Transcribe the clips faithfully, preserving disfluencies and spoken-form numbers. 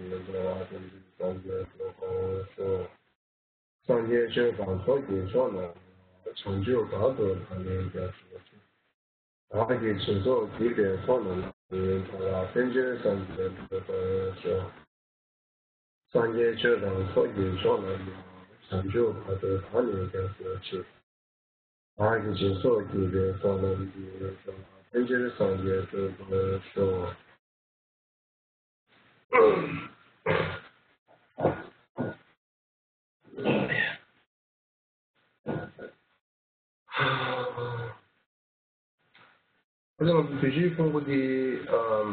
ཉིད་འགྲོ་བ་ཐམས་ཅད་སངས་རྒྱས་སུ་གསོལ་ཞུ། སངས་རྒྱས་ཆོས་དང་ཚོགས་ཀྱི་མཆོག་རྣམས་ལ། བྱང་ཆུབ་བར་དུ་བདག་ནི་སྐྱབས་སུ་མཆི། བདག་གིས་སྦྱིན་སོགས་བགྱིས་པའི་ཚོགས་རྣམས་ཀྱིས། འགྲོ་བ་ཕན་ཕྱིར་སངས་རྒྱས་འགྲུབ་པར་ཤོག། སངས་རྒྱས་ཆོས་དང་ཚོགས་ཀྱི་མཆོག་རྣམས་ལ། བྱང་ཆུབ་བར་དུ་བདག་ནི་སྐྱབས་སུ་མཆི། བདག་གིས་སྦྱིན་སོགས་བགྱིས་པའི་ཚོགས་རྣམས་ཀྱིས། འགྲོ་བ་ཕན་ཕྱིར་སངས་རྒྱས་འགྲུབ་པར་ཤོག། ཨ་ནི་ང་ཚོ་བདུད་བཞིའི་ཕུང་པོ་འདི་ཨམ་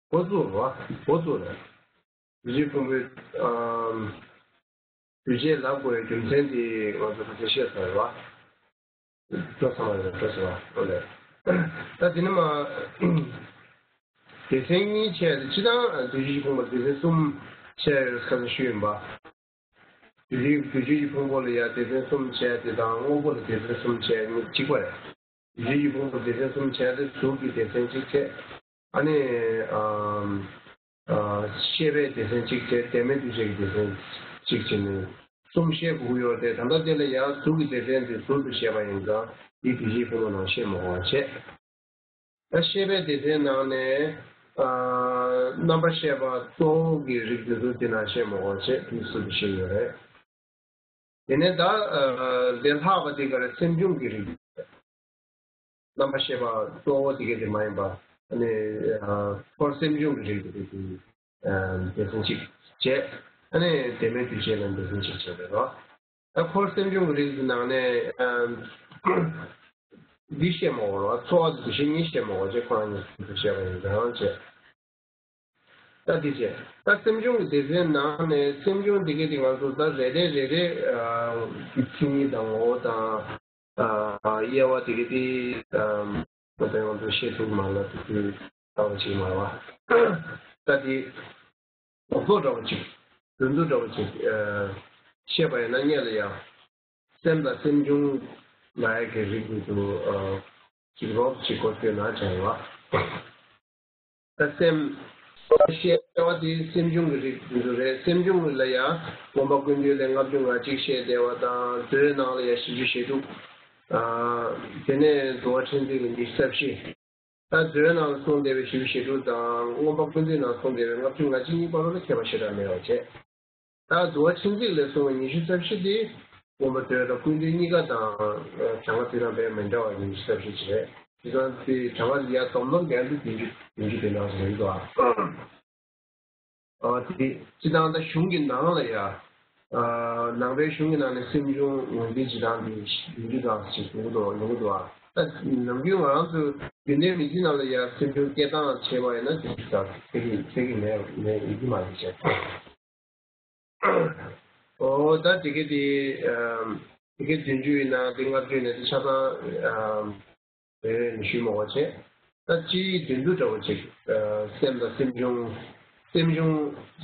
འགོ་བཙུགས་རེད་བ། འགོ་བཙུགས་རེད། བདུད་བཞིའི་ཕུང་པོའི་ཨམ་འདུས་བྱས་ལབ་དགོས་པའི་རྒྱུ་མཚན་དེ་ང་ཚོ་ཁ་སང་བཤད་ཚར་རེད་བ། འགྲོ་ཚང་མ་རེད་འགྲོ་ཟེར་བ་འོ་ལས། ད་དེ་ནི་མ་སྡེ་ཚན་གཉིས་བྱས་ཏེ་སྤྱིར་བཏང་བདུད་བཞིའི་ཕུང་པོ་སྡེ་ཚན་གསུམ་བྱས་ཡོད་ཁ་སང་ཞུས་ཡིན་པ། བདུད་བཞིའི་བདུད་བཞིའི་ཕུང་པོ་ལ་ཡང་སྡེ་ཚན་གསུམ་བྱས་ཏེ་དང་དངོས་པོ་ལ་སྡེ་ཚན་གསུམ་བྱས་ནི་གཅིག་པ་རེད། བདུད་བཞིའི་ཕུང་པོ་སྡེ་ཚན་གསུམ་བྱས་ཏེ་གཟུགས་ཀྱི་སྡེ་ཚན་གཅིག་བྱས། ཨ་ནི་ཨམ་ཨ་ཤེས་པའི་སྡེ་ཚན་གཅིག་བྱས་བདེན་མེད་འདུས་བྱས་ཀྱི་སྡེ་ཚན་གཅིག་བྱས་ནས་གསུམ་བཤད་དགོས་ཀྱི་ཡོད་དེ། ད་ལྟ་དེ་ལ་ཡང་གཟུགས་ཀྱི་སྡེ་ཚན་དེ་ཟུར་དུ་བཤད་པ་ཡིན་ཙང་འདི་བདུད་བཞིའི་ཕུང་པོ་ནང་བཤད་མ་དགོས་པ་བྱས། ད་ཤེས་པའི་སྡེ་ཚན་ནང་ནས་ཨ་རྣམ་པར་ཤེས་པ་གཙོ་བོ་གི་རིགས་དེ་ཚོ་འདི་ནང་བཤད་མ་དགོས་པ་བྱས་འདི་ཟུར་དུ་བཤད་ཡོད་རེད། དེ་ནས་ད་ཨ་དེ་ལྷག་པ་དེ་ག་རེ་སེམས་བྱུང་གི་རིགས། རྣམ་པར་ཤེས་པ་གཙོ་བོ་དེ་ག་དེ་མ་ཡིན་པ། ཨ་ནི་ཨ་འཁོར་སེམས་བྱུང་གི་རིགས་དེ་དེ་ཨ་སྡེ་ཚན་གཅིག་བྱས། ཨ་ནི་བདེན་མེད་འདུས་བྱས་ལ་སྡེ་ཚན་གཅིག་བྱས་པ་རེད་རོ། ད་འཁོར་སེམས་བྱུང་གི་རིགས་ཀྱི་ནང་ནས་ཨ་འདི་བཤད་མ་དགོས་རོ། ཚོར་བ་འདུ་ཤེས་གཉིས་བཤད་མ་དགོས་ཅེས་ཁོ་རང་གཉིས་སུ་བཤད་པ་ཡིན་ཙང་བྱས། ད་འདི་བྱས། ད་སེམས་བྱུང་གི་སྡེ་ཚན་ནང་ནས་སེམས་བྱུང་འདི་གའི་དེ་ང་ཚོ་ད་རེ་རེ་རེ་རེ་ཨ་མཚན་ཉིད་དང་ངོ་བོ་དང་ཨ་དབྱེ་བ་དེ་གའི་དེ་ཨ་ད་ལྟ་ང་ཚོ་བཤད་ཐུབ་མ་ལ་དེ་དུས་ལྟ་བ་ཅིག་མ་རེད་བ། ད་དེ་རྡོག་རྡོག་འདྲ་བོ་ཅིག་དོན་དུ་འདྲ་བོ་ཅིག་ཨ་བཤད་པ་ཡིན་ན་སྔོན་ལ་ཡང་སེམས་དང་སེམས་བྱུང་ལབ་ཡག་གི་རིགས་ཀྱི་དུ་ཨ་ཅིག་རོབ་ཅིག་གོ་ཐོས་ན་བྱ་ཡོད་བ། ད་སེམས་ཤེས་བྱ་བ་དེ་སེམས་བྱུང་གི་རིགས་དེ་ཚོ་རེད། སེམས་བྱུང་ལ་ཡང་མངོན་པ་ཀུན་བཏུས་ལས་ལྔ་བཅུ་ང་གཅིག་བཤད་བསྡད་པ་དང་མདོའི་ནང་ལ་ཡང་བཞི་བཅུ་ཞེ་དྲུག་ཨ་དེ་ནས་འདུལ་བ་ཕྲན་ཚེགས་ལ་ཉི་ཤུ་རྩ་བཞི། ད་མདོའི་ནང་ལ་གསུངས་བསྡད་པའི་བཞི་བཅུ་ཞེ་དྲུག་དང་མངོན་པ་ཀུན་བཏུས་ནང་གསུངས་བསྡད་པའི་ལྔ་བཅུ་ང་གཅིག་གཉིས་བར་ལ་ཁྱད་པར་ཞེ་དྲག་མེད་པ་བྱས། ད་འདུལ་བ་ཕྲན་ཚེགས་ལས་གསུངས་པའི་ཉི་ཤུ་རྩ་བཞི་དེ་མངོན་པ་མདོ་དང་ཀུན་བཏུས་གཉིས་ཀ་དང་གྲངས་ཀ་དེ་དང་དཔེ་མི་འདྲ་བ་ཉི་ཤུ་རྩ་བཞི་ཅིག་རེད། དེ་དང་དེ་གྲངས་ཀ་ཡ་བསྡོམས་བསྡོམས་རྒྱག་དུས་བདུན་ཅུ་བདུན་ཅུ་དེ་ནང་བཞིན་རེད་འདུག་ཨ། ཨ་དེ་སྤྱི་བཏང་ད་གཞུང་གི་ནང་ལ་ཡ་ཨ་ནང་པའི་གཞུང་གི་ནང་ནས་སེམས་བྱུང་ངོས་འཛིན་བྱེད་སྟངས་དེ་བདུན་ཅུ་ཙམ་ཞིག་ཡོང་གི་འདུག་ཡོང་གི་འདུག་ཨ་ད་ནམ་རྒྱུན་ང་རང་ཚོ་རྒྱུན་ལྡན་མི་ཚེ་ནང་ལ་ཡ་སེམས་བྱུང་སྐྱེ་སྟངས་བྱས་པ་ཡིན་ན་བདུན་ཅུ་ཙམ་ཞིག་ཁྱད་ཀྱི་ཁྱད་ཀྱི་མེད་མེད་ཡིན་གྱི་མ་རེད་བྱས། ཨོ་ད་དེ་ག་དེ་ཨམ་དེ་ག་བདུན་ཅུ་ཡིན་ན་དེ་ལྔ་བཅུ་ཡིན་ན་དེ་ཆ་ཚང་ཨམ་རེ་རེ་ནས་ཞུས་མ་དགོས་བྱས། ད་སྤྱིའི་དོན་དུ་འདྲ་བོ་ཅིག་ཨ་སེམས་དང་སེམས་བྱུང་སེམས་བྱུང་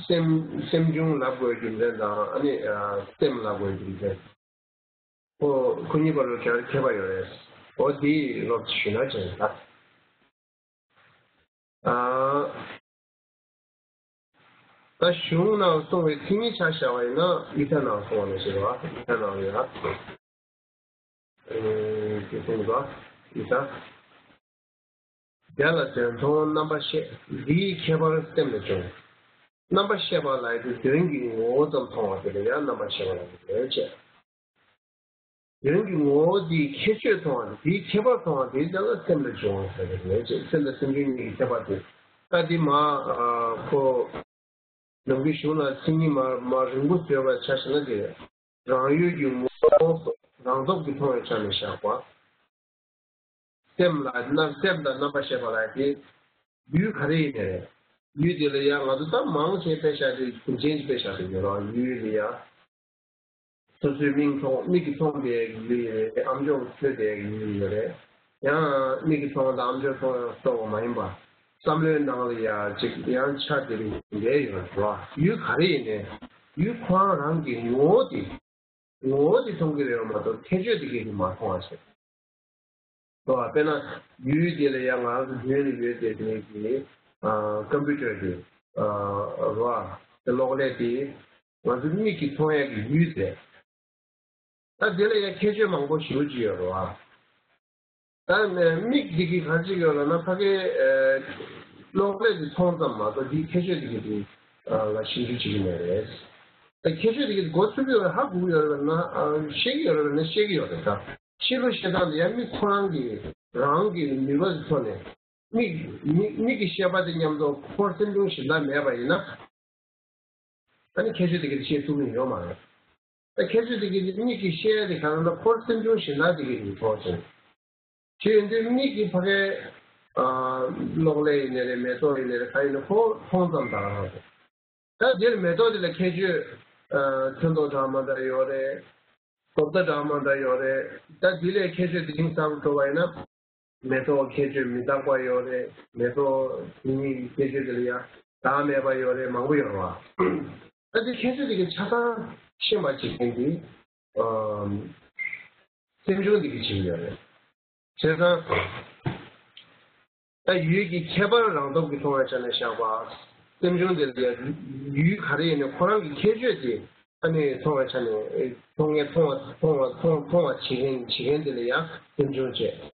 སེམས་སེམས་བྱུང་ལབ་དགོས་རྒྱུ་མཚན་དང་ཨ་ནི་ཨ་སེམས་ལབ་དགོས་རྒྱུ་མཚན། ཁོ་ཁོ་གཉིས་བར་ལ་ག་རེ་ཁྱད་པར་ཡོད་རེད། འོ་དེ་རོབ་ཅིག་ཞུས་ན་བྱས་ད། ཨ། ད་གཞུང་ནང་གསུངས་པའི་མཚན་ཉིད་ཆ་བཞག་པ་ཡིན་ན་ཨི་ཐ་ནང་གསུངས་པ་ནང་བཞིན་རེད་བ། ཨི་ཐ་ནང་ལ་ཡ། ཨེ་དེ་གསུངས་པ་ཨི་ཐ། དེ་ལ་དོན་མཐོང་རྣམ་པར་ཤེས། འདིའི་ཁྱད་པར་སེམས་ལས་བྱུང་། རྣམ་པར་ཤེས་པ་ལ་ཡི་དོན་གྱི་ངོ་བོ་ཙམ་མཐོང་བ་དེ་ལ་ཡང་རྣམ་པར་ཤེས་པ་ལ་ཡོད་ཅེས། དོན་གྱི་ངོ་བོ་དེའི་ཁྱད་ཆོས་མཐོང་བ་དེ། དེའི་ཁྱད་པར་མཐོང་བ་དེ་ལ་ཡང་སེམས་ལས་བྱུང་བ་ཟེར་བ་རེད་ཅེས། སེམས་དང་སེམས་བྱུང་གཉིས་ཀྱི་ཁྱད་པར་དེ། ད་དེ་མ་ཨ་ཁོ་ནམ་རྒྱུན་གཞུང་ལ་མཚན་ཉིད་མ་མ་རིང་པོ་བཟོས་པ་ཆ་བཞག་ན་དེ། རང་ཡུལ་གྱི་ངོ་བོ་རང་སྟོབས་ཀྱིས་མཐོང་བའི་ཆ་ནས་བཞག་པ། སེམས་ལ་རྣམ་སེམས་དང་རྣམ་པར་ཤེས་པ་ལ་དེ་ཡུལ་ག་རེ་ཡིན་ནའི་རེད། ཡུལ་དེ་ལ་ཡང་ང་ཚོ་ད་མང་ཆེ་དཔེ་བཞག་དུས་རྒྱུ་མཚན་གྱིས་དཔེ་བཞག་དུས་ཡོད་རེད། ཡུལ་ལ་ཡང་སོ་སོའི་མིག་མཐོང་མིག་གིས་མཐོང་བསྡད་ཡག་གི་ཡུལ་ཡོད་རེད། ཨ་མཆོག་གིས་ཐོས་བསྡད་ཡག་གི་ཡུལ་ཡོད་རེད། ཡང་མིག་གིས་མཐོང་དང་ཨ་མཆོག་མཐོང་ཡང་སོགས་པ་མ་ཡིན་པ། བསམ་བློའི་ནང་ལ་ཡང་ཅིག་ཡང་ཆ་དེ་རིང་བསྡད་ཡོད་རེད་བ། ཡུལ་ག་རེ་ཡིན་ནའི་ཡུལ་ཁོ་རང་རང་གི་ངོ་བོ་དེ། ངོ་བོ་དེ་མཐོང་གི་རེད་བ་མ་གཏོགས་ཁྱད་ཆོས་དེ་གས་དེ་མ་མཐོང་བ་བྱས། དཔེར་ན་ཡུལ་དེ་ལ་ཡང་ང་རང་ཚོ་རྒྱུན་ལ་ཡོད་བསྡད་མཁན་གྱི་ཨ་ཀམ་པུ་ཊར་དེ་ཨ་ རེད་བ། དེ་གློག་ཀླད་དེ་ང་ཚོའི་མིག་གིས་མཐོང་ཡག་གི་ཡུལ་རེད། ད་དེ་ལ་ཡང་ཁྱད་ཆོས་མང་པོ་ཞེ་པོ་ཅིག་ཡོད་རེད་བ། ད་མིག་འདི་གི་ག་ཅིག་ཡོད་ལབ་ན་ཕ་གི་ཨ་གློག་ཀླད་འདི་མཐོང་ཙམ་མ་གཏོགས་འདིའི་ཁྱད་ཆོས་འདི་གི་འདི་ལ་ཤེས་རྒྱུ་བྱེད་ཀྱི་མེད་རེད། ད་ཁྱད་ཆོས་འདི་གི་འདི་གོ་ཐུབ་ཀྱི་ཡོད་རེད། ཧ་གོ་གི་ཡོད་རེད་ལབ་ན་ཤེས་ཀྱི་ཡོད་རེད་ལབ་ན་ཤེས་ཀྱི་ཡོད་རེད། ད་ཤེས་ལུགས་ཤེས་སྟངས་འདི་ཡང་མིག་ཁོ་རང་གི་རང་གི་ནུས་པ་ཀྱི་ཐོག་ནས་མིག་མིག་མིག་གི་ཤེས་པ་དེ་མཉམ་དུ་འཁོར་སེམས་བྱུང་གཞན་དག་མེད་པ་ཡིན་ན། ཨ་ནི་ཁྱད་ཆོས་དེ་ག་དེ་ཤེས་ཐུབ་ཀྱི་ཡོད་མ་རེད། ད་ཁྱད་ཆོས་དེ་ག་དེ་མིག་གིས་ཤེས་ཡ་དེ་ག་རང་ལ་འཁོར་སེམས་བྱུང་གཞན་དག་དེ་ག་དེ་མཐོང་ཞིང་། ཞེས་ཡོང་དུས་མིག་གིས་ཕ་གའི་ཨ་གློག་ཀླད་ཡིན་ནའི་རེད། མེ་ཏོག་ཡིན་ནའི་རེད། ག་ཡིན་ནའི་ཁོ་མཐོང་ཙམ་དང་རང་རེད། ད་དེར་མེ་ཏོག་དེ་ལ་ཁྱད་ཆོས་ཨ་ཚོན་མདོག་འདྲ་མི་འདྲ་ཡོད་རེད། འདོགས་ཟླ་འདྲ་མི་འདྲ་ཡོད་རེད། ད་དེ་ལས་ཁྱད་ཆོས་དེ་གིན་གསར་དུ་འགྲོ་བ་ཡིན་ན། མེ་ཏོག་ཁྱད་ཆོས་མི་རྟག་པ་ཡོད་རེད། མེ་ཏོག་དེ་གཉིས་ཀྱི་ཁྱད་ཆོས་དེ་ལ་ཡང་བདག་མེད་པ་ཡོད་རེད། མང་པོ་ཡོད་རེད་བ། ད་དེ་ཁྱད་ཆོས་དེ་གི་ཆ་ཚང་ཤེས་པ་བྱེད་མཁན་དེ་ཨམ་སེམས་བྱུང་དེ་གི་བྱེད་ཀྱི་ཡོད་རེད། བྱས་ཙང་ད་ཡུལ་གྱི་ཁྱད་པར་རང་སྟོབས་ཀྱིས་མཐོང་བའི་ཆ་ནས་བཞག་པ། སེམས་བྱུང་དེ་ལ་ཡང་ཡུལ་ག་རེ་ཡིན་ནའི་ཁོ་རང་གི་ཁྱད་ཆོས་དེ་ཨ་ནི་མཐོང་བའི་ཆ་ནས་མཐོང་མཁན་མཐོང་བ་མཐོང་བ་མཐོང་མཐོང་བ་བྱེད་མཁན་བྱེད་མཁན་དེ་ལ་ཡང་སེམས་བྱུང་བྱས།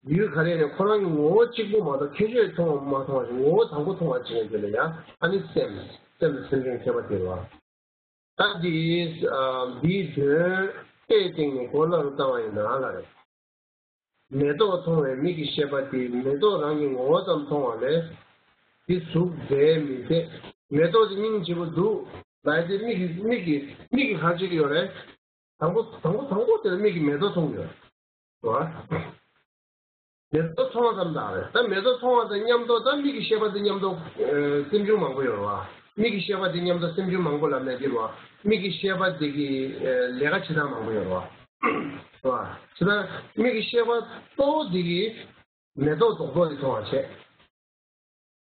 ཡུལ་ག་རེ་ནས་ཁོ་རང་གི་ངོ་བོ་གཅིག་པུ་མ་གཏོགས་ཁྱད་ཆོས་མཐོང་བ་མ་མཐོང་བ་ཞིག་ངོ་བོ་དང་པོ་མཐོང་བ་བྱེད་མཁན་དེ་ལ་ཡང་ཨ་ནི་སེམས། སེམས་དང་སེམས་བྱུང་ཁྱད་པར་དེ་རེད་བ། ད་འདིའི་ཨ་འདིའི་དོན་ལྟའི་སྟེང་ནས་གོ་སླ་རུ་བཏང་བ་ཡིན་ན་ལ་རེད། མེ་ཏོག་མཐོང་བའི་མིག་གི་ཤེས་པ་དེ་མེ་ཏོག་རང་གི་ངོ་བོ་ཙམ་མཐོང་བ་ལས། དེ་གཟུགས་མཛེས་མི་མཛེས། མེ་ཏོག་དེ་སྙིང་རྗེ་པོ་འདུག་ལབ་ཡ་དེ་མིག་གི་མིག་གི་མིག་གི་ག་ཅིག་ཡོད་རེད། དང་པོ་དང་པོ་དང་པོ་དེ་ལ་མིག་གིས་མེ་ཏོག་མཐོང་གི་ཡོད་རེད། མེ་ཏོག་མཐོང་བ་ཙམ་དང་རེད། ད་མེ་ཏོག་མཐོང་བ་དང་མཉམ་དུ་ད་མིག་གི་ཤེས་པ་དེ་མཉམ་དུ་ཨ་སེམས་བྱུང་མང་པོ་ཡོད་རེད་བ། མིག་གི་ཤེས་པ་དེ་མཉམ་དུ་སེམས་བྱུང་མང་པོ་ལབ་ནས་འདིར་བ། མིག་གི་ཤེས་པ་དེ་གི་ཨ་ལས་ཀ་བྱེད་སྟངས་མང་པོ་ཡོད་རེད་བ། རེད་བ། བྱས་ཙང་མིག་གི་ཤེས་པ་གཙོ་བོ་དེ་གི་མེ་ཏོག་རྡོག་རྡོག་དེ་མཐོང་བ་བྱས།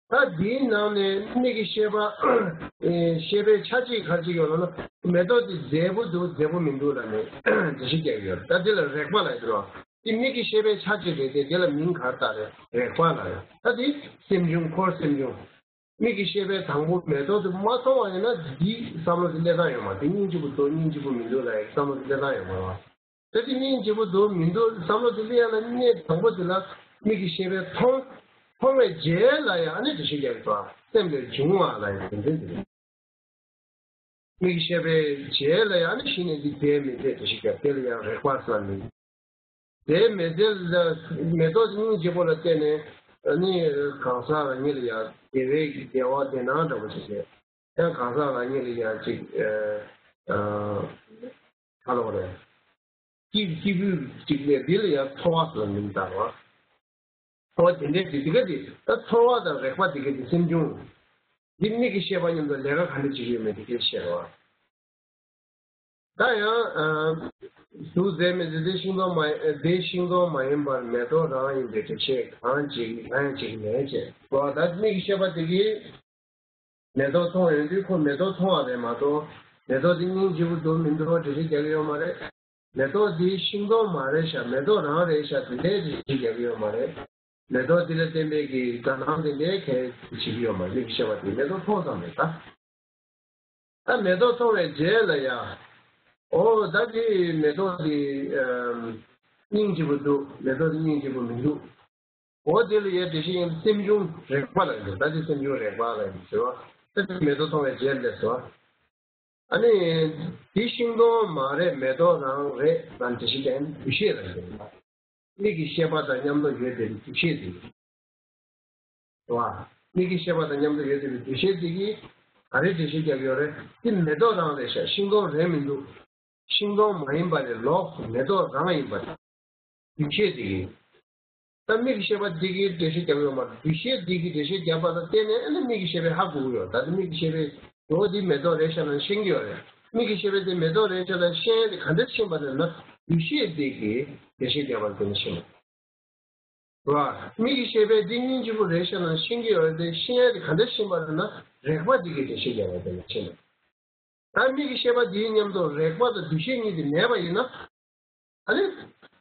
ད་འདིའི་ནང་ནས་མིག་གི་ཤེས་པ། ཨེ་ཤེས་པའི་ཆ་གཅིག་ག་རེ་ཅིག་ཡོད་ལབ་ན། མེ་ཏོག་འདི་མཛེས་པོ་འདུག་མཛེས་པོ་མི་འདུག་ལབ་ནས་འགྲེལ་བཤད་རྒྱག་གི་ཡོད་རེད། ད་འདི་ལ་རེག་པ་ལབ་ཡོད་རེད་བ། འདི་མིག་གི་ཤེས་པའི་ཆ་གཅིག་རེད་དེ། འདི་ལ་མིང་ག་རེ་བཏགས་རེད། རེག་པ་ལབ་ཡོད། ད་འདི་སེམས་བྱུང་འཁོར་སེམས་བྱུང་། མིག་གི་ཤེས་པའི་དང་པོ་མེ་ཏོག་འདི་མ་མཐོང་བ་ཡིན་ན་འདི་བསམ་བློ་འདི་སླེབས་སྟངས་ཡོད་མ་རེད། འདི་སྙིང་རྗེ་པོ་འདུག་སྙིང་རྗེ་པོ་མི་འདུག་ལབ་ཡག་བསམ་བློ་འདི་སླེབས་སྟངས་ཡོད་མ་རེད་བ། ད་དེ་སྙིང་རྗེ་པོ་འདུག་མི་འདུག་བསམ་བློ་དེ་སླེབས་ཡ་ལ་གནས་དང་པོ་དེ་ལ་མིག་གི་ཤེས་པས་མཐོང་། མཐོང་བའི་རྗེས་ལ་ཡང་ཨ་ནི་འགྲེལ་བཤད་རྒྱག་གི་འདུག་སེམས་ལས་བྱུང་བ་ལ་ཡང་དོན་ཚན་དེ་རེད། མིག་གི་ཤེས་པའི་རྗེས་ལ་ཡང་ཨ་ནི་གཞི་ནས་འདི་བདེན་མི་བདེན་འགྲེལ་བཤད་རྒྱག་དེ་ལ་ཡང་རེག་པ་ཟེར་བ་མིན། བདེན་མི་བདེན་ལ་མེ་ཏོག་སྙིང་རྗེ་པོ་ལ་བརྟེན་ནས་ཨ་ནི་གང་ཟག་རང་ཉིད་ལ་ཡང་བདེ་བའི་བདེ་བ་བདེ་སྣང་འདྲ་པོ་ཞིག་བྱས། ཡང་གང་ཟག་རང་ཉིད་ལ་ཡང་ཅིག་ཨ་ཨ་ག་ལབ་དགོས་རེད། སྐྱིད་སྐྱིད་པོ་ཅིག་ལས་འདི་ལ་ཡང་ཚོར་བ་ཟེར་མིང་བཏགས་པ། ཚོར་བ་དེ་འདྲའི་ཅིག་འདི་ག་དེ་ད་ཚོར་བ་དང་རེག་པ་འདི་ག་དེ་སེམས་བྱུང་། འདི་མིག་གི་ཤེས་པ་མཉམ་དུ་ལས་ཀ་ག་འདྲ་བྱེད་ཀྱི་ཡོད་མེད་འདི་ག་ཤེས་རོགས། ད་ཡང་ཨ་གཟུགས་མཛེས་མི་མཛེས་དེ་ཤིང་སྡོང་མ་དེ་ཤིང་སྡོང་མ་ཡིན་པར་མེ་ཏོག་རང་ཡིན་པའི་འགྲེལ་བཤད་གང་ཅིག་གང་ཡང་ཅིག་མེད་ཅེས་པ། ད་མིག་གི་ཤེས་པ་དེ་གིས་མེ་ཏོག་མཐོང་ཡོང་དུས་ཁོ་མེ་ཏོག་མཐོང་བ་རེད་མ་གཏོགས། མེ་ཏོག་དེ་སྙིང་རྗེ་པོ་འདུག་མི་འདུག་འགྲེལ་བཤད་རྒྱག་གི་ཡོད་མ་རེད། མེ་ཏོག་དེ་ཤིང་སྡོང་མ་རེད་ཤག་མེ་ཏོག་རང་རེད་ཤག་དེ་འདྲའི་འགྲེལ་བཤད་རྒྱག་གི་ཡོད་མ་རེད། མེ་ཏོག་དེ་ལ་བརྟེན་པའི་གི་དགའ་སྣང་དེ་འདྲའི་གལ་བྱེད་ཀྱི་ཡོད་མ་རེད། མིག་གི་ཤེས་པ་དེ་མེ་ཏོག་མཐོང་ཙམ་རེད་ད། ད་མེ་ཏོག་མཐོང་བའི་རྗེས་ལ་ཡ། འོ་ད་དེ་མེ་ཏོག་དེ་ཨམ་སྙིང་རྗེ་པོ་འདུག་མེ་ཏོག་དེ་སྙིང་རྗེ་པོ་མི་འདུག་འོ་དེ་ལ་ཡ་འགྲེལ་བཤད་ཡིན་སེམས་བྱུང་རེག་པ་ལ་ཡིན། ད་དེ་སེམས་བྱུང་རེག་པ་ལ་ཡིན་ཟེར་བ། ད་དེ་མེ་ཏོག་མཐོང་བའི་རྗེས་ལ་ཟེར་བ། ཨ་ནི་དེ་ཤིང་སྡོང་མ་རེད་མེ་ཏོག་རང་རེད་ལ་འགྲེལ་བཤད་ཀྱང་འདུ་ཤེས་ལ་ཡིན། མིག་གི་ཤེས་པ་དང་མཉམ་དུ་ཡོད་པའི་འདུ་ཤེས་དེ། རེད་བ། མིག་གི་ཤེས་པ་དང་མཉམ་དུ་ཡོད་པའི་འདུ་ཤེས་དེ་གིས་ག་རེ་འགྲེལ་བཤད་རྒྱག་གི་ཡོད་རེད། དེ་མེ་ཏོག་རང་རེད་ཤག་ཤིང་སྡོང་རེད་མི་འདུག་ཤིང་སྡོང་མ་ཡིན་པ་རེད་ལོགས་སུ་མེ་ཏོག་རང་ཡིན་པ་རེད། འདུ་ཤེས་དེ་གིས། ད་མིག་གི་ཤེས་པ་འདི་གིས་འགྲེལ་བཤད་རྒྱག་ཡོད་མ་རེད། འདུ་ཤེས་འདི་གིས་འགྲེལ་བཤད་རྒྱབ་པ་དང་བརྟེན་ནས་ཨ་ནི་མིག་གི་ཤེས་པས་ཧ་གོ་གི་ཡོད། ད་ལྟ་མིག་གི་ཤེས་པས་འོ་འདི་མེ་ཏོག་རེད་ཤག་ལབ་ཤེས་ཀྱི་ཡོད་རེད། མིག་གི་ཤེས་པས་འདི་མེ་ཏོག་རེད་ཤག་ལབ་ཤེས་ཡ་དེ་ག་འདྲ་ཤེས་པ་རེད་ན་འདུ་ཤེས་འདི་གིས་འགྲེལ་བཤད་རྒྱབ་པ་དེ་ནི་ཤེས་པ་རེད་བ། མིག་གི་ཤེས་པས་འདི་སྙིང་རྗེ་པོ་རེད་ཤག་ལབ་ཤེས་ཀྱི་ཡོད་རེད་དེ་ཤེས་ཡ་དེ་ག་འདྲ་ཤེས་པ་རེད་ན་རེག་པ་འདི་གིས་འགྲེལ་བཤད་རྒྱབ་པ་དེ་ནི་ཤེས་པ། ད་མིག་གི་ཤེས་པ་འདིའི་མཉམ་དུ་རེག་པ་དང་འདུ་ཤེས་གཉིས་དེ་མེད་པ་ཡིན་ན། ཨ་ནི།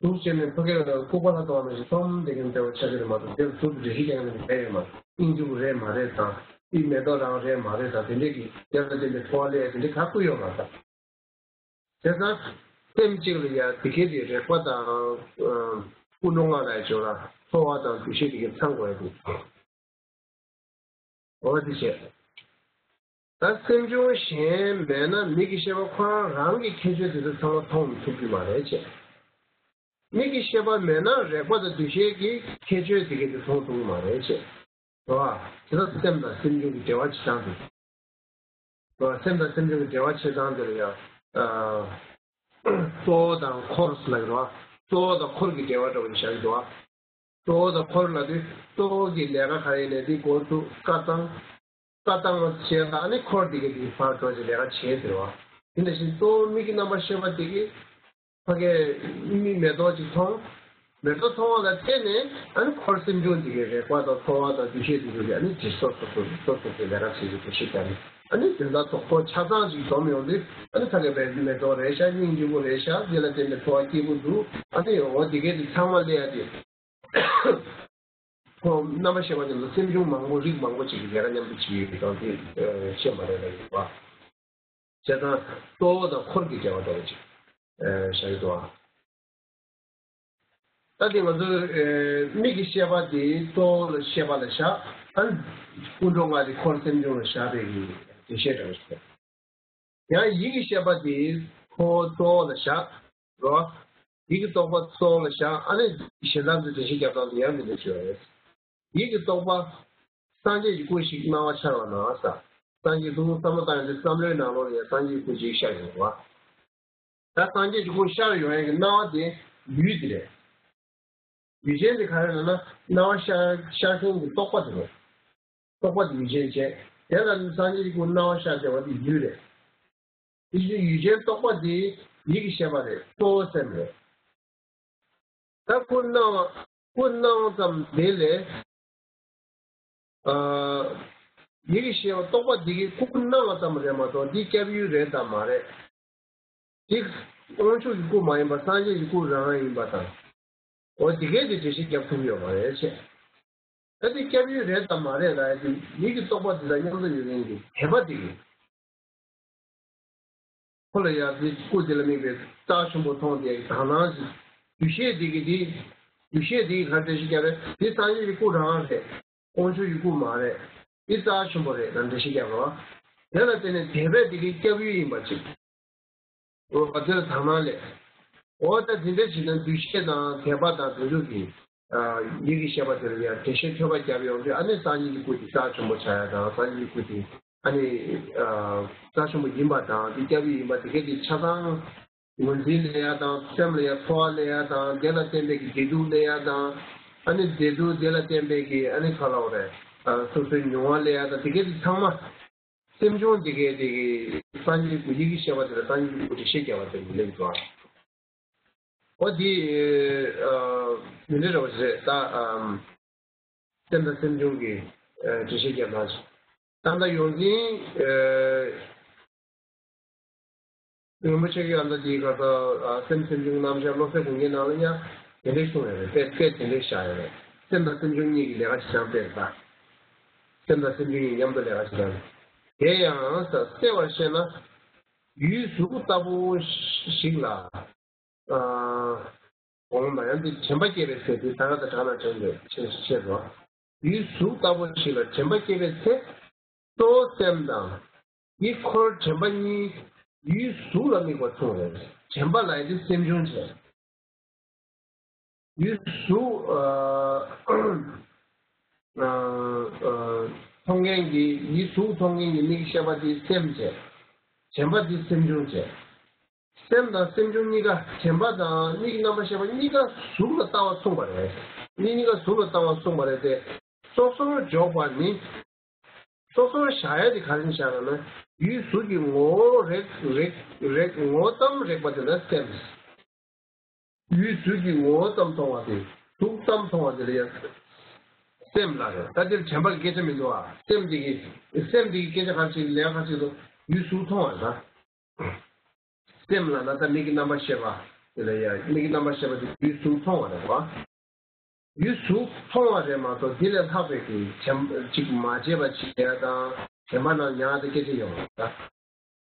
འདུག་བྱས་ནས་ཕ་གིར་ལྐུགས་པ་ལྷ་ལྟ་བ་ནང་བཞིན་ཚོམ་བསྡད་མཁན་འདྲ་བོ་ཆགས་ཀྱི་རེད་མ་གཏོགས་དེར་ཟུར་དུ་འགྲེལ་བཤད་རྒྱག་མཁན་དེ་གང་ཡོད་མ་རེད། སྙིང་རྗེ་པོ་རེད་མ་རེད་དང་ དེ་མེ་ཏོག་རང་རེད་མ་རེད་དང་དེ་འདྲས་ཀྱི་དེ་ལ་བརྟེན་པའི་ཚོར་བ་སླེབས་ཡ་དེ་འདྲས་ག་ཀུ་ཡོད་མ་རེད། བྱས་ཙང་སེམས་གཅིག་ལ་ཡ་དེ་གས་དེ་རེག་པ་དང་ཀུན་འགྲོ་ལྔ་ལ་ཡ་བྱོས་ལ་ཚོར་བ་དང་འདུ་ཤེས་དེ་གས་ཚང་དགོས་ཡ་དེ། འོ་དེ་བྱས། ད་སེམས་བྱུང་གཞན་མེད་ན་མིག་གི་ཤེས་པ་ཁོ་རང་རང་གི་ཁྱད་ཆོས་དེ་ཚོ་ཚང་མ་མཐོང་མི་ཐུབ་ཀྱི་མ་རེད་བྱས། མིག་གི་ཤེས་པ་མེད་ན་རེག་པ་དང་འདུ་ཤེས་ཀྱི་ཁྱད་ཆོས་དེ་གས་དེ་མཐོང་ཐུབ་ཀྱི་མ་རེད་བྱས། རེད་བ། དེ་ལ་སེམས་དང་སེམས་བྱུང་གི་འབྲེལ་བ་བྱེད་སྟངས་དེ། རེད་བ། སེམས་དང་སེམས་བྱུང་གི་འབྲེལ་བ་བྱེད་སྟངས་དེ་ལ་ཡང་། གཙོ་བོ་དང་འཁོར་ལབ་ཀྱི་རེད་བ། གཙོ་བོ་དང་འཁོར་གྱི་འབྲེལ་བ་འདྲ་བོ་ཞིག་བཞག་གི་འདུག་བ། གཙོ་བོ་དང་འཁོར་ལབ་དུས་གཙོ་བོ་གི་ལས་ཀ་ག་རེ་ཡིན་ནའི་དེ་འགོ་བཙུགས་བཀའ་བཏང་། བཀའ་བཏང་བ་བྱས་ལ་ཨ་ནི་འཁོར་དེ་ག་དེ་ཕར་འགྲོ་ཅིག་ལས་ཀ་བྱེད་ཟེར་བ། དེ་ནང་བཞིན་གཙོ་བོ་མིག་གི་རྣམ་པར་ཤེས་པ་དེ་གིས་ཕ་གའི་མིག་མེ་ཏོག་ཅིག་མཐོང་། མེ་ཏོག་མཐོང་བ་ལ་བརྟེན་ནས་ཨ་ནི་འཁོར་སེམས་བྱུང་དེ་གའི་རེག་པ་དང་ཚོར་བ་དང་འདུ་ཤེས་དེ་ཚོ་གིས་ཨ་ནི་ཇི་སོ་སོ་སོ་སོ་སོ་སོ་གི་ལས་ཀ་བྱེད་ཀྱི་འདུ་ཤེས་ཀྱང་ཨ་ནི་དེ་འདྲ་རྡོག་རྡོག་ཆ་ཚང་ཅིག་འཛོམས་ཡོང་དུས་ཨ་ནི་ཕ་གའི་བའི་མེ་ཏོག་རེད་ཤག་སྙིང་རྗེ་པོ་རེད་ཤག་དེ་ལ་བརྟེན་ནས་ཚོར་བ་སྐྱིད་པོ་འདུག་ཨ་ནི་འོ་དེ་གའི་དེ་ཚང་མ་སླེབས་ཡ་དེ། ཁོ་རྣམ་པར་ཤེས་པ་དེ་ལ་སེམས་བྱུང་མང་པོ་རིགས་མང་པོ་ཅིག་གི་ལས་ཀ་མཉམ་དུ་བྱེད་ཡོད་པའི་སྟངས་དེ་ཤེས་པ་རེད་ལ་ཡོད་པ། བྱས་ཙང་གཙོ་བོ་དང་འཁོར་གྱི་འབྲེལ་བ་འདྲ་བོ་ཅིག་བཞག་ཡོད་དོ། ད་དེ་ང་ཚོ་མིག་གི་ཤེས་པ་དེ་གཙོ་བོ་ལ་ཤེས་པ་ལ་བཞག་ཨ་ནི་ཀུན་འགྲོ་ལྔ་དེ་འཁོར་སེམས་བྱུང་ལ་བཞག་པའི་གི་འགྲེལ་བཤད་འདྲ་བོ་ཞིག་ཡང་ཡིད་ཀྱི་ཤེས་པ་དེ་ཁོ་གཙོ་བོ་ལ་བཞག་རོ། ཡིད་ཀྱི་རྟོག་པ་གཙོ་བོ་ལ་བཞག་ཨ་ནི་གཞན་དག་ཏུ་འགྲེལ་བཤད་རྒྱབ་སྟངས་དེ་ཡང་འདི་འདྲ་ཞིག་ཡོད་རེད། ཡིད་ཀྱི་རྟོག་པ། སངས་རྒྱས་ཀྱི་སྐུ་ཞིག་སྣང་བ་འཆར་བ་ན་ས། སངས་རྒྱས་ཐུགས་བསམ་བློ་བཏང་ཡོང་དུས་བསམ་བློའི་ནང་ལོགས་ལ་ཡང་སངས་རྒྱས་ཀྱི་སྐུ་ཅིག་ཤར་ཡོང་བ། ད་སངས་རྒྱས་ཀྱི་སྐུ་ཤར་ཡོང་ཡག་གི་སྣང་བ་དེ་ཡུལ་དེ་རེད། ཡུལ་ཅན་དེ་ག་རེ་ལབ་ན་སྣང་བ་ཤར་ཤར་མཁན་གྱི་རྟོག་པ་དེ་རེད། རྟོག་པ་དེ་ཡུལ་ཅན་བྱས། དེ་ལ་ནི་སངས་རྒྱས་ཀྱི་སྐུ་སྣང་བ་ཤར་བསྡད་པ་དེ་ཡུལ་རེད། དེ་བཞིན་ཡུལ་ཅན་རྟོག་པ་དེ་ཡིད་ཀྱི་ཤེས་པ་རེད། གཙོ་བོ་སེམས་རེད། ད་སྐུ་སྣང་བ་སྐུ་སྣང་བ་ཙམ་དེ་ལས། ཨ། ཡིད་ཀྱི་ཤེས་པ་རྟོག་པ་འདི་གི་སྐུ་སྣང་བ་ཙམ་རེད་མ་གཏོགས་འདི་སྐྱབས་ཡུལ་རེད་དམ་མ་རེད། འདི་དབང་ཕྱུག་གི་སྐུ་མ་ཡིན་པར་སངས་རྒྱས་ཀྱི་སྐུ་རང་ཡིན་པ་དང་། འོ་འདི་གས་དེ་འགྲེལ་བཤད་རྒྱབ་ཐུབ་ཡོད་མ་རེད་ཅེས། ད་འདི་སྐྱབས་ཡུལ་རེད་དམ་མ་རེད་ལབ་ཡ་དེ་ཡིད་ཀྱི་རྟོག་པ་འདི་དང་མཉམ་དུ་ཡོད་མཁན་གྱི་དད་པ་འདི་གིས། ཁོ་ལ་ཡང་དེ་སྐུ་དེ་ལ་དམིགས་པའི་རྩ་ཆེན་པོ་མཐོང་དེ་དག་སྣང་ཞིག་འདུ་ཤེས་དེ་གི་དེ། འདུ་ཤེས་དེ་གི་ག་འགྲེལ་བཤད་རྒྱབ་རེད། དེ་སངས་རྒྱས་ཀྱི་སྐུ་རང་རེད། དབང་ཕྱུག་གི་སྐུ་མ་རེད། དེ་རྩ་ཆེན་པོ་རེད་ལ་འགྲེལ་བཤད་རྒྱབ་རོགས། དེ་ལ་བརྟེན་ནས་དད་པས་དེ་གི་སྐྱབས་ཡུལ་ཡིན་པ་ཅིག་འོ་དེ་ལ་དག་སྣང་ལས། འོ་ད་དེ་འདྲ་བྱས་ན་འདུ་ཤེས་དང་དད་པ་དང་དེ་ཚོ་གི་ཡིད་ཀྱི་ཤེས་པ་དེ་ལ་ཡང་འགྲེལ་བཤད་ཐོས་པ་རྒྱབ་ཡོང་དུས་ཨ་ནི་སངས་རྒྱས་ཀྱི་སྐུ་དེ་རྩ་ཆེན་པོ་ཆགས་ཡ་དང་སངས་རྒྱས་ཀྱི་སྐུ་དེ། ཨ་ནི། རྩ་ཆེན་པོ་ཡིན་པ་དང་དེ་སྐྱབས་ཡུལ་ཡིན་པ་དེ་གས་དེ་ཆ་ཚང་། ངོས་འཛིན་ལས་ཡ་དང་སེམས་ལ་ཡ་ཚོར་བ་ལས་ཡ་དང་དེ་ལ་བརྟེན་པའི་གི་བདེ་སྡུག་ལས་ཡ་དང་། ཨ་ནི་བདེ་སྡུག་དེ་ལ་བརྟེན་པའི་གི་ཨ་ནི་ག་ལབ་རེད། སོ་སོའི་མྱོང་བ་ལས་ཡ་དང་དེ་གས་དེ་ཚང་མ། སེམས་བྱུང་དེ་གས་དེ་གི་སངས་རྒྱས་ཀྱི་ཡིད་ཀྱི་ཤེས་པ་དེ་ལ་སངས་རྒྱས་ཀྱི་སྐུ་དེ་ཤེས་རྒྱ་བ་དེ་ལ་ལེགས་འགྲོ། འོ་འདི། ཨ། མི་འདྲ་བ་ཞིག་རེད་ད། ཨམ། སེམས་དང་སེམས་བྱུང་གི། ཨ། འགྲེལ་བཤད་རྒྱབ་ན། ད་ལྟ་ཡོངས་འཛིན། ཨ། རིན་པོ་ཆེ་གི་ཨ་ད་འདིའི་ག་ད། ཨ། སེམས་སེམས་བྱུང་རྣམ་གཞག་བློ་གསལ་དགོངས་རྒྱན་ནང་ལ་ཡང་དེ་འདྲའི་གསུངས་ཡོད་རེད། དཔེ་དཔེ་དེ་འདྲའི་བཞག་ཡོད་རེད། སེམས་དང་སེམས་བྱུང་གཉིས་ཀྱི་ལས་ཀ་བྱེད་སྟངས་དཔེ་རེད་ད། སེམས་དང་སེམས་བྱུང་གཉིས་མཉམ་དུ་ལས་ཀ་བྱེད་སྟངས། དེ་ཡང་ས་གསལ་བར་བཤད་ན། ཡུལ་གཟུགས་ལྟ་བུ་ཞིག་ལ། ཨ། འོང་ན་ཡང་འདི་དྲན་པ་སྐྱེས་པའི་ཚེ་དེ་ད་ག་ད་གྲགས་ན་དྲན་པའི་ཆེད་ཆེད་དུ། ཡུལ་གཟུགས་ལྟ་བུ་ཞིག་ལ་དྲན་པ་སྐྱེས་པའི་ཚེ། གཙོ་བོ་སེམས་དང་། དེའི་འཁོར་དྲན་པ་གཉིས་ཡུལ་གཟུགས་ལ་དམིགས་པ་མཚུངས་རེད། དྲན་པ་ལ་ཡང་དེ་སེམས་བྱུང་བྱས། ཡུལ་གཟུགས། ཨ། ཨ། མཐོང་མཁན་གྱི་ཡུལ་གཟུགས་མཐོང་མཁན་གྱི་མིག་ཤེས་པ་དེ་སེམས་བྱས། དྲན་པ་དེ་སེམས་བྱུང་བྱས། སེམས་དང་སེམས་བྱུང་གཉིས་ཀ་དྲན་པ་དང་མིག་རྣམ་པར་ཤེས་པ་གཉིས་ཀ་གཟུགས་ལ་ལྟ་བ་མཚུངས་པ་རེད། གཉིས་གཉིས་ཀ་གཟུགས་ལ་ལྟ་བ་མཚུངས་པ་རེད་དེ། སོ་སོར་འཇོག་པ་ནི། སོ་སོར་བཞག་ཡ་དེ་ག་རེ་བཞག་ན་ན་ཡུལ་གཟུགས་ཀྱི་ངོ་བོ་རེག་རེག་རེག་ངོ་བོ་ཙམ་རེག་པ་དེ་ལ་སེམས། ཡུལ་གཟུགས་ཀྱི་ངོ་བོ་ཙམ་མཐོང་བ་དེ་གཟུགས་ཙམ་མཐོང་བ་དེ་ལ་ཡང་སེམས་ལ་རེད། ད་དེར་དྲན་པ་གི་སྐད་ཆ་མི་འདུག་ཨ། སེམས་དེ་གི་སེམས་དེ་གི་སྐད་ཆ་ག་རེ་ཞིག་ལས་ག་རེ་ཞིག་འདུག་ཡུལ་གཟུགས་མཐོང་བ་ལ། སེམས་ལ་ན་ད་མིག་གི་རྣམ་པར་ཤེས་པ་དེ་ལ་ཡང་མིག་གི་རྣམ་པར་ཤེས་པ་དེ་ཡུལ་གཟུགས་མཐོང་བ་རེད་བ། ཡུལ་གཟུགས་མཐོང་བ་རེད་མ་གཏོགས་འདི་ལས་ལྷག་པའི་གི་དྲན་ཅིག་མ་བརྗེད་པ་བྱེད་ཡ་དང་དྲན་པ་རྣམས་ཉར་ཡ་དེ་སྐད་ཆ་ཡོད་མ་རེད།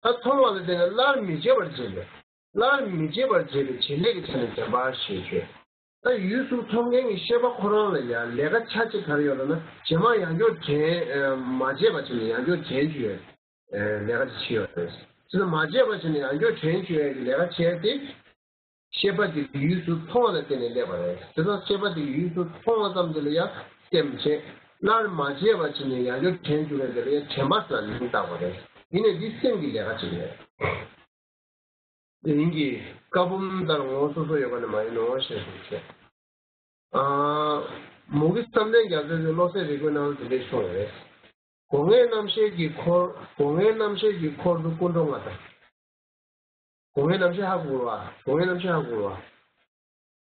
ད་མཐོང་བ་ལ་བརྟེན་ནས་སླར་མི་བརྗེད་པར་བྱེད་པས། སླར་མི་བརྗེད་པར་བྱེད་པའི་བྱེད་ལས་ཀྱི་ཆ་ནས་དྲན་པ་ཞེས་བརྗོད། ད་ཡུལ་གཟུགས་མཐོང་མཁན་གྱི་ཤེས་པ་ཁོ་རང་ལ་ཡང་ལས་ཀ་ཆ་གཅིག་ག་རེ་ཡོད་ལབ་ན། རྗེས་མ་ཡང་བསྐྱར་དྲན་མ་བརྗེད་པ་བྱས་ནས་ཡང་བསྐྱར་དྲན་བཅུག་ཡ་ལས་ཀ་ཅིག་བྱས་ཡོད་རེད། བྱས་ན་མ་བརྗེད་པ་བྱས་ནས་ཡང་བསྐྱར་དྲན་བཅུག་ཡ་གི་ལས་ཀ་བྱས་ཏེ། ཤེས་པ་དེ་ཡུལ་གཟུགས་མཐོང་བ་ལ་བརྟེན་ནས་སླེབས་པ་རེད། དེ་དང་ཤེས་པ་དེ་ཡུལ་གཟུགས་མཐོང་བ་ཙམ་དེ་ལ་ཡང་སེམས་བྱེད། སླར་མ་བརྗེད་པ་བྱས་ནས་ཡང་བསྐྱར་དྲན་བཅུག་ཡ་དེ་ལ་ཡང་དྲན་པ་ཟེར་ནས་མིང་བཏགས་པ་རེད། ཡིན་ནའི་འདི་སེམས་ཀྱི་ལས་ཀ་ཅིག་རེད། དེ་ཡིན་གྱི་བཀའ་འབུམ་ལྟར་ངོ་བོ་སོ་སོ་ཡོད་པ་ནི་མ་ཡིན་ནོ་ཞེས་གསུངས་ཤིང་། ཨ། མུ་གེ་བསམ་གཏན་རྒྱ་མཚོས་ཀྱི་བློ་གསལ་རིག་པའི་ནང་དེ་འདྲས་གསུངས་ཡོད་རེད། སྒོ་ལྔའི་རྣམ་ཤེས་ཀྱི་འཁོར། སྒོ་ལྔའི་རྣམ་ཤེས་ཀྱི་འཁོར་དུ་སྐུ་འགྲོ་ལྔ་དང་། སྒོ་ལྔའི་རྣམ་ཤེས་ཧ་གོ་བ། སྒོ་ལྔའི་རྣམ་ཤེས་ཧ་གོ་བ།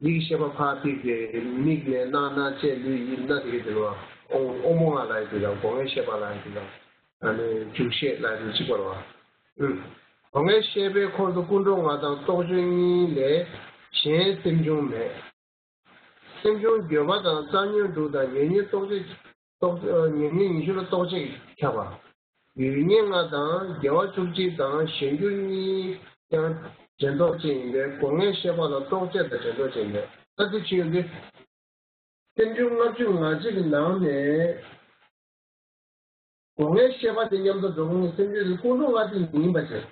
ཡིད་ཀྱི་ཤེས་པ་ཕར་ཕྱིན་ཏེ་མིག་ནས་རྣ། རྣ་ལྕེ་ལུས་ཡིད་སྣ་དེ་གའི་དེ་ལ་དབང་པོ་ལྔ་ལབ་ཡ་དེ་དང་སྒོ་ལྔའི་ཤེས་པ་ལབ་ཡ་དེ་དང་། ཨ་ནི་འཇུག་ཤེས་ལབ་ཡ་དེ་གཅིག་པ་རེད་བ། ཨུམ། སྒོ་ལྔའི་ཤེས་པའི་འཁོར་དུ་སྐུ་འགྲོ་ལྔ་དང་རྟོག་དཔྱོད་གཉིས་ལས་གཞན་སེམས་བྱུང་མེད། སེམས་བྱུང་འགྱོད་པ་དང་རྩ་ཉོན་དྲུག་དང་ཉེ་ཉོན་རྟོག་བཅས། རྟོག་ཉེ་ཉོན་ཉི་ཤུ་ལ་རྟོག་བཅས་ཁྱབ་པ། ཡུལ་ངེས་ལྔ་དང་དགེ་བ་བཅུ་གཅིག་དང་གཞན་འགྱུར་གཉིས་ཀྱང་དྲན་རྟོག་ཅན་ཡིན་པས་སྒོ་ལྔའི་ཤེས་པ་ལ་རྟོག་བཅས་དང་དྲན་རྟོག་ཅན་མེད། ད་དེ་ཅི་ཡོད་འདི། སེམས་བྱུང་ལྔ་བཅུ་ང་གཅིག་གི་ནང་ནས། སྒོ་ལྔའི་ཤེས་པ་དེ་མཉམ་དུ་འགྲོ་མཁན་གྱི་སེམས་བྱུང་དེ་སྐུ་འགྲོ་ལྔ་དེ་ཡིན་པ་བྱས།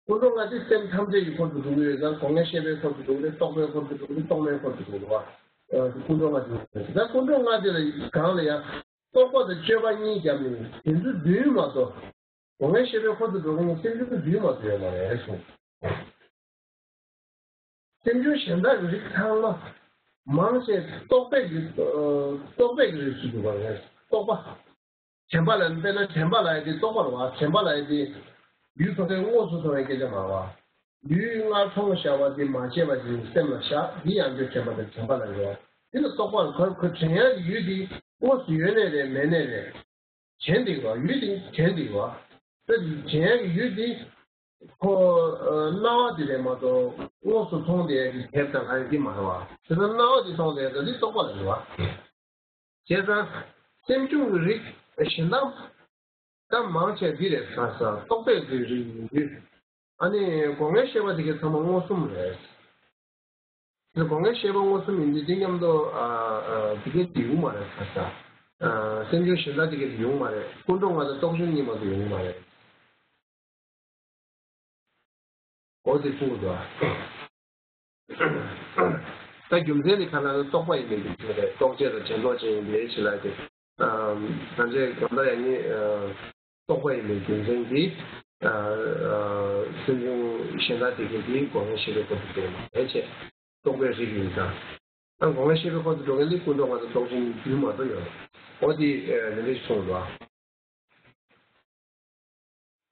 སྐུ་འགྲོ་ལྔ་དེ་སེམས་ཐམས་ཅད་ཀྱི་འཁོར་དུ་འགྲོ་གི་ཡོད་ཙང་སྒོ་ལྔའི་ཤེས་པའི་འཁོར་དུ་འགྲོ་གི་རེད། རྟོག་པའི་འཁོར་དུ་འགྲོ་གི་རེད། རྟོག་མེད་འཁོར་དུ་འགྲོ་གི་རེད་བ། སྐུ་འགྲོ་ལྔ་དེ་ཡིན། ད་སྐུ་འགྲོ་ལྔ་དེ་ལ་གང་ལ་ཡང་རྟོག་པ་དང་དཔྱོད་པ་གཉིས་བརྒྱབ་ནས་དེ་ཚོ་བདུན་མ་གཏོགས། སྒོ་ལྔའི་ཤེས་པའི་འཁོར་དུ་འགྲོ་མཁན་གྱི་སེམས་བྱུང་བདུན་མ་གཏོགས་ཡོད་མ་རེད་གསུངས། སེམས་བྱུང་གཞན་དག་གི་རིགས་ཚང་མ། མང་ཆེ་རྟོག་པའི་གི། ཨ། རྟོག་པའི་གི་རིགས་སུ་གྱུར་པ་རེད། རྟོག་པ། དྲན་པ་ལ་དཔེར་ན་དྲན་པ་ལབ་ཡ་དེ་རྟོག་པ་རེད་བ། དྲན་པ་ལབ་ཡ་དེ། ཡུལ་ཐོག་མཐའི་དངོས་སུ་མཐོང་བའི་སྐད་ཆ་མ་རེད་བ། ཡུལ་སྔར་མཐོང་བཞག་པ་དེ་མ་བརྗེད་པ་ཅིག་སེམས་ལ་བཞག་འདི་ཡང་བསྐྱར་དྲན་པ་དང་དྲན་པ་ལ་རེད་བ། འདི་ལ་རྟོག་པ་ལ་གོ། ཁོ་དྲན་ཡ་གི་ཡུལ་དེ་དངོས་སུ་ཡོད་ནའི་རེད། མེད་ནའི་རེད། དྲན་འདུག་བ། ཡུལ་དེ་དྲན་འདུག་བ། དེ་དྲན་ཡ་གི་ཡུལ་དེ། ཁོ། ཨ། སྣང་བ་དེ་རེད་མ་གཏོགས་དངོས་སུ་མཐོང་བསྡད་ཡ་གི་དེབ་དང་ག་རེ་དེ་མ་རེད་བ། དེ་ལྟར་སྣང་བ་དེ་མཐོང་བསྡད་ཡ་དེ་རྟོག་པ་ལ་རེད་བ། བྱས་ཙང་། སེམས་བྱུང་གི་རིགས་གཞན་དག་ད་མང་ཆེ་འདི་རེད་ཟེར་ས་རྟོག་པའི་རིགས་ཡིན་དུས། ཨ་ནི་སྒོ་ལྔའི་ཤེས་པ་དེ་གའི་ཚང་མ་མངོན་སུམ་རེད། དེ་སྒོ་ལྔའི་ཤེས་པ་མངོན་སུམ་ཡིན་དུས་དེ་མཉམ་དུ། ཨ། ཨ། དེ་གའི་དེ་ཡོང་མ་རེད་ཟེར་ས། ཨ། སེམས་བྱུང་གཞན་དག་དེ་གའི་དེ་ཡོང་མ་རེད། སྐུ་འགྲོ་ལྔ་དང་རྟོག་དཔྱོད་གཉིས་མ་གཏོགས་ཡོང་མ་རེད། འོ་དེ་གསུངས་འདུག་ཨ། ད་རྒྱུ་མཚན་ནི་ག་ལ་ན་རྟོག་པ་ཡིན་པའི་རྒྱུ་མཚན་རེད། རྟོག་བཅས་དང་དྲན་རྟོག་ཅན་ཡིན་པའི་ཕྱིར་ལ་དེ། ཨ། ད་ཆའི་གང་ལྟར་ཡང་ནི། ཨ། རྟོག་པ་ཡིན་པའི་རྒྱུ་མཚན་གྱིས། ཨ། ཨ། སེམས་བྱུང་གཞན་དག་དེ་གའི་དེའི་སྒོ་ལྔའི་ཤེས་པའི་འཁོར་དུ་འགྲོ་མ་རེད་ཅེས། རྟོག་པའི་རིགས་ཡིན་ཙང་། ཨ། སྒོ་ལྔའི་ཤེས་པའི་འཁོར་དུ་འགྲོ་མཁན་དེ་སྐུ་འགྲོ་ལྔ་དང་རྟོག་དཔྱོད་གཉིས་རྒྱུན་མ་གཏོགས་ཡོད་རེད། འོ་དེ། ཨ། འདི་འདྲ་ཞིག་གསུངས་འདུག་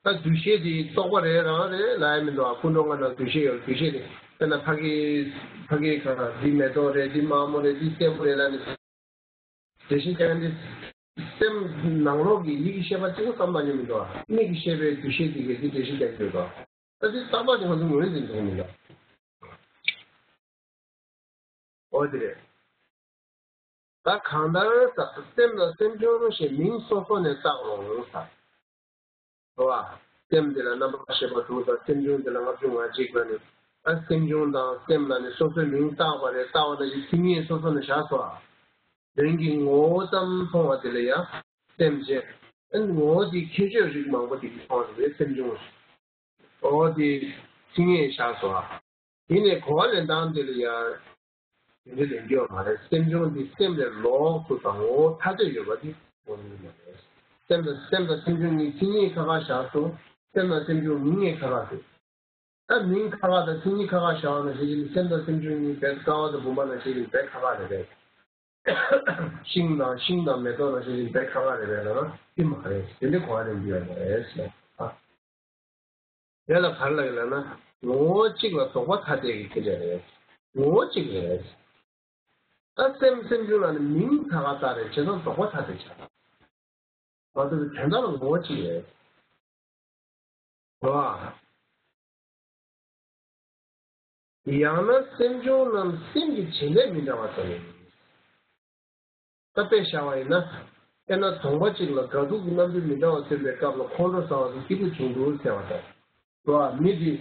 ཨ། ད་འདུ་ཤེས་དེ་རྟོག་པ་རེད་རང་རེད་ལབ་ཡ་མི་འདུག་ཨ། སྐུ་མགྲོན་ལྔ་ནང་འདུ་ཤེས་ཡོད། འདུ་ཤེས་དེ་དཔེར་ན་ཕ་གི། ཕ་གི་ག་རེ། འདི་མེ་ཏོག་རེད། འདི་མ་མོ་རེད། འདི་སྲས་པོ་རེད་ལབ་ནས་འགྲེལ་བཤད་རྒྱག་ཡ་འདི། སེམས་ནང་ལོགས་ཀྱི་ཡིད་ཀྱི་ཤེས་པ་གཅིག་པོ་བསམ་བློ་ཡོད་མི་འདུག་ཨ། མིག་གི་ཤེས་པའི་འདུ་ཤེས་དེ་གས་འདི་འགྲེལ་བཤད་རྒྱག་གི་ཡོད་དོ། ད་འདི་རྟག་པར་དེ་ང་ཚོ་ངོས་འཛིན་ཐུབ་མི་འདུག་འོ་དེ་རེད། ད་གང་ལྟར་ཟེར། སེམས་ལ་སེམས་བྱུང་ཞེས་མིང་སོ་སོ་ནས་བཏགས་རུང་ཟེར། རེད་བ། སེམས་དེ་ལ་རྣམ་པར་ཤེས་པ་དྲུག་དང་སེམས་བྱུང་དེ་ལ་ལྔ་བཅུ་ང་གཅིག་ལ་ནི། ད་སེམས་བྱུང་དང་སེམས་ལ་ནི་སོ་སོའི་མིང་བཏགས་པ་རེད། བཏགས་པ་ནང་བཞིན་མཚན་ཉིད་སོ་སོ་ནས་བཞག་སོ། དོན་གྱི་ངོ་བོ་ཙམ་མཐོང་བ་དེ་ལ་ཡང་སེམས་ཅེས། ཨ་ནི་ངོ་བོ་དེའི་ཁྱད་ཆོས་རིགས་མང་པོ་དེ་གིས་མཐོང་བ་རེད། སེམས་བྱུང་། འོ་དེ་མཚན་ཉིད་བཞག་སོ། ཨ། དེ་ནས་གོ་བ་ལེན་སྟངས་དེ་ལ་ཡང་དེ་འདྲ་ལེན་རྒྱུ་ཡོད་མ་རེད། སེམས་བྱུང་འདི་སེམས་ལས་ལོགས་སུ་དང་ངོ་བོ་ཐ་དད་ཡོད་པ་དེ་ངོས་ལེན་མ་རེད། སེམས་དང་། སེམས་དང་སེམས་བྱུང་གཉིས་མཚན་ཉིད་ཁ་ཁ་བཞག་སོང་། སེམས་དང་སེམས་བྱུང་མིང་ངས་ཁ་ཁ་ཟེར། ད་མིང་ཁ་ཁ་དང་མཚན་ཉིད་ཁ་ཁ་བཞག་པ་ནང་བཞིན་གྱི་སེམས་དང་སེམས་བྱུང་གཉིས་རྦད་ཀ་བ་དང་བུམ་པ་ནང་བཞིན་གྱི་རྦད་ཁ་ཁ་རེད་རེད། ཤིང་དང་། ཤིང་དང་མེ་ཏོག་ནང་བཞིན་གྱི་རྦད་ཁ་ཁ་རེད་རེད་ལབ་ན་དེ་མ་རེད། དེ་འདྲའི་གོ་བ་ལེན་རྒྱུ་ཡོད་མ་རེད་ཟེར། ཨ། དེ་ལ་ག་རེ་ལབ་ཀྱི་ལབ་ན། ངོ་བོ་གཅིག་ལ་ལྡོག་པ་ཐ་དད་ཀྱི་ཁྱད་ཆོས་རེད། ངོ་བོ་གཅིག་རེད། ད་སེམས་སེམས་བྱུང་ལ་ནི་མིང་ཁ་ཁ་བཏགས་རེད། བྱས་ཙང་ལྡོག་པ་ཐ་དད་ཆགས། མ་གཏོགས་དོན་དག་ལ་ངོ་བོ་གཅིག་རེད། རེད་བ། ཡང་ན་སེམས་བྱུང་རྣམས་སེམས་ཀྱི་བྱེད་ལས་མི་འདྲ་བ་ཙམ་ཡིན། ད་དཔེ་བཞག་པ་ཡིན་ན། དཔེར་ན་གདོང་པ་གཅིག་ལ་དགའ་སྡུག་གི་རྣམ་འགྱུར་མི་འདྲ་བ་སྟོན་པའི་སྐབས་ལ་ཁོང་ཁྲོ་ཟ་བ་དེ་སྐྱིད་པོ་བྱུང་འདུག་ཟེར་བ་དང་། རེད་བ། མི་དེ་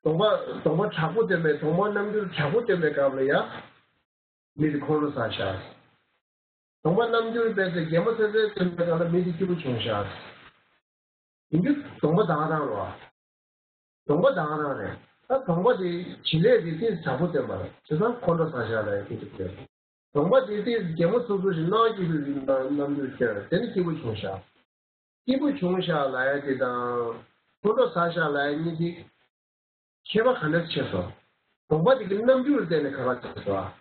གདོང་པ་གདོང་པ་དྲག་པོ་སྟོན་པའི་གདོང་པ་རྣམ་འགྱུར་དྲག་པོ་སྟོན་པའི་སྐབས་ལ་ཡ། མི་དེ་ཁོང་ཁྲོ་ཟ་ཤག་གདོང་པ་རྣམ་འགྱུར་དཔེ་ཚེ་གད་མོ་ཚེ་ཚེ་སྟོན་པའི་སྐབས་ལ་མི་དེ་སྐྱིད་པོ་བྱུང་ཤག་ཡིན་རྒྱུ་གདོང་པ་དག་རང་རེད་བ། གདོང་པ་དག་རང་རེད། ད་གདོང་པ་དེ་བྱེད་ལས་དེ་ཏིས་དྲག་པོ་སྟོན་པ་རེད། བྱས་ཙང་ཁོང་ཁྲོ་ཟ་ཤག་ལ་ཡ་སྐྱིད་པོ་སྟོན། གདོང་པ་དེ་ཏིས་གད་མོ་སུབ་སུབ་ཞིག་གནང་སྐྱིད་པོའི་རྣམ་འགྱུར་སྟོན། དེ་ནི་སྐྱིད་པོ་བྱུང་ཤག་སྐྱིད་པོ་བྱུང་ཤག་ལབ་ཡ་དེ་དང་། ཁོང་ཁྲོ་ཟ་ཤག་ལབ་ཡ་གཉིས་དེ། ཁྱད་པར་ག་འདྲ་ཕྱེ་སོང་། གདོང་པ་དེ་གི་རྣམ་འགྱུར་བརྟེན་ནས་ཁ་ཁ་ཕྱེ་སོང་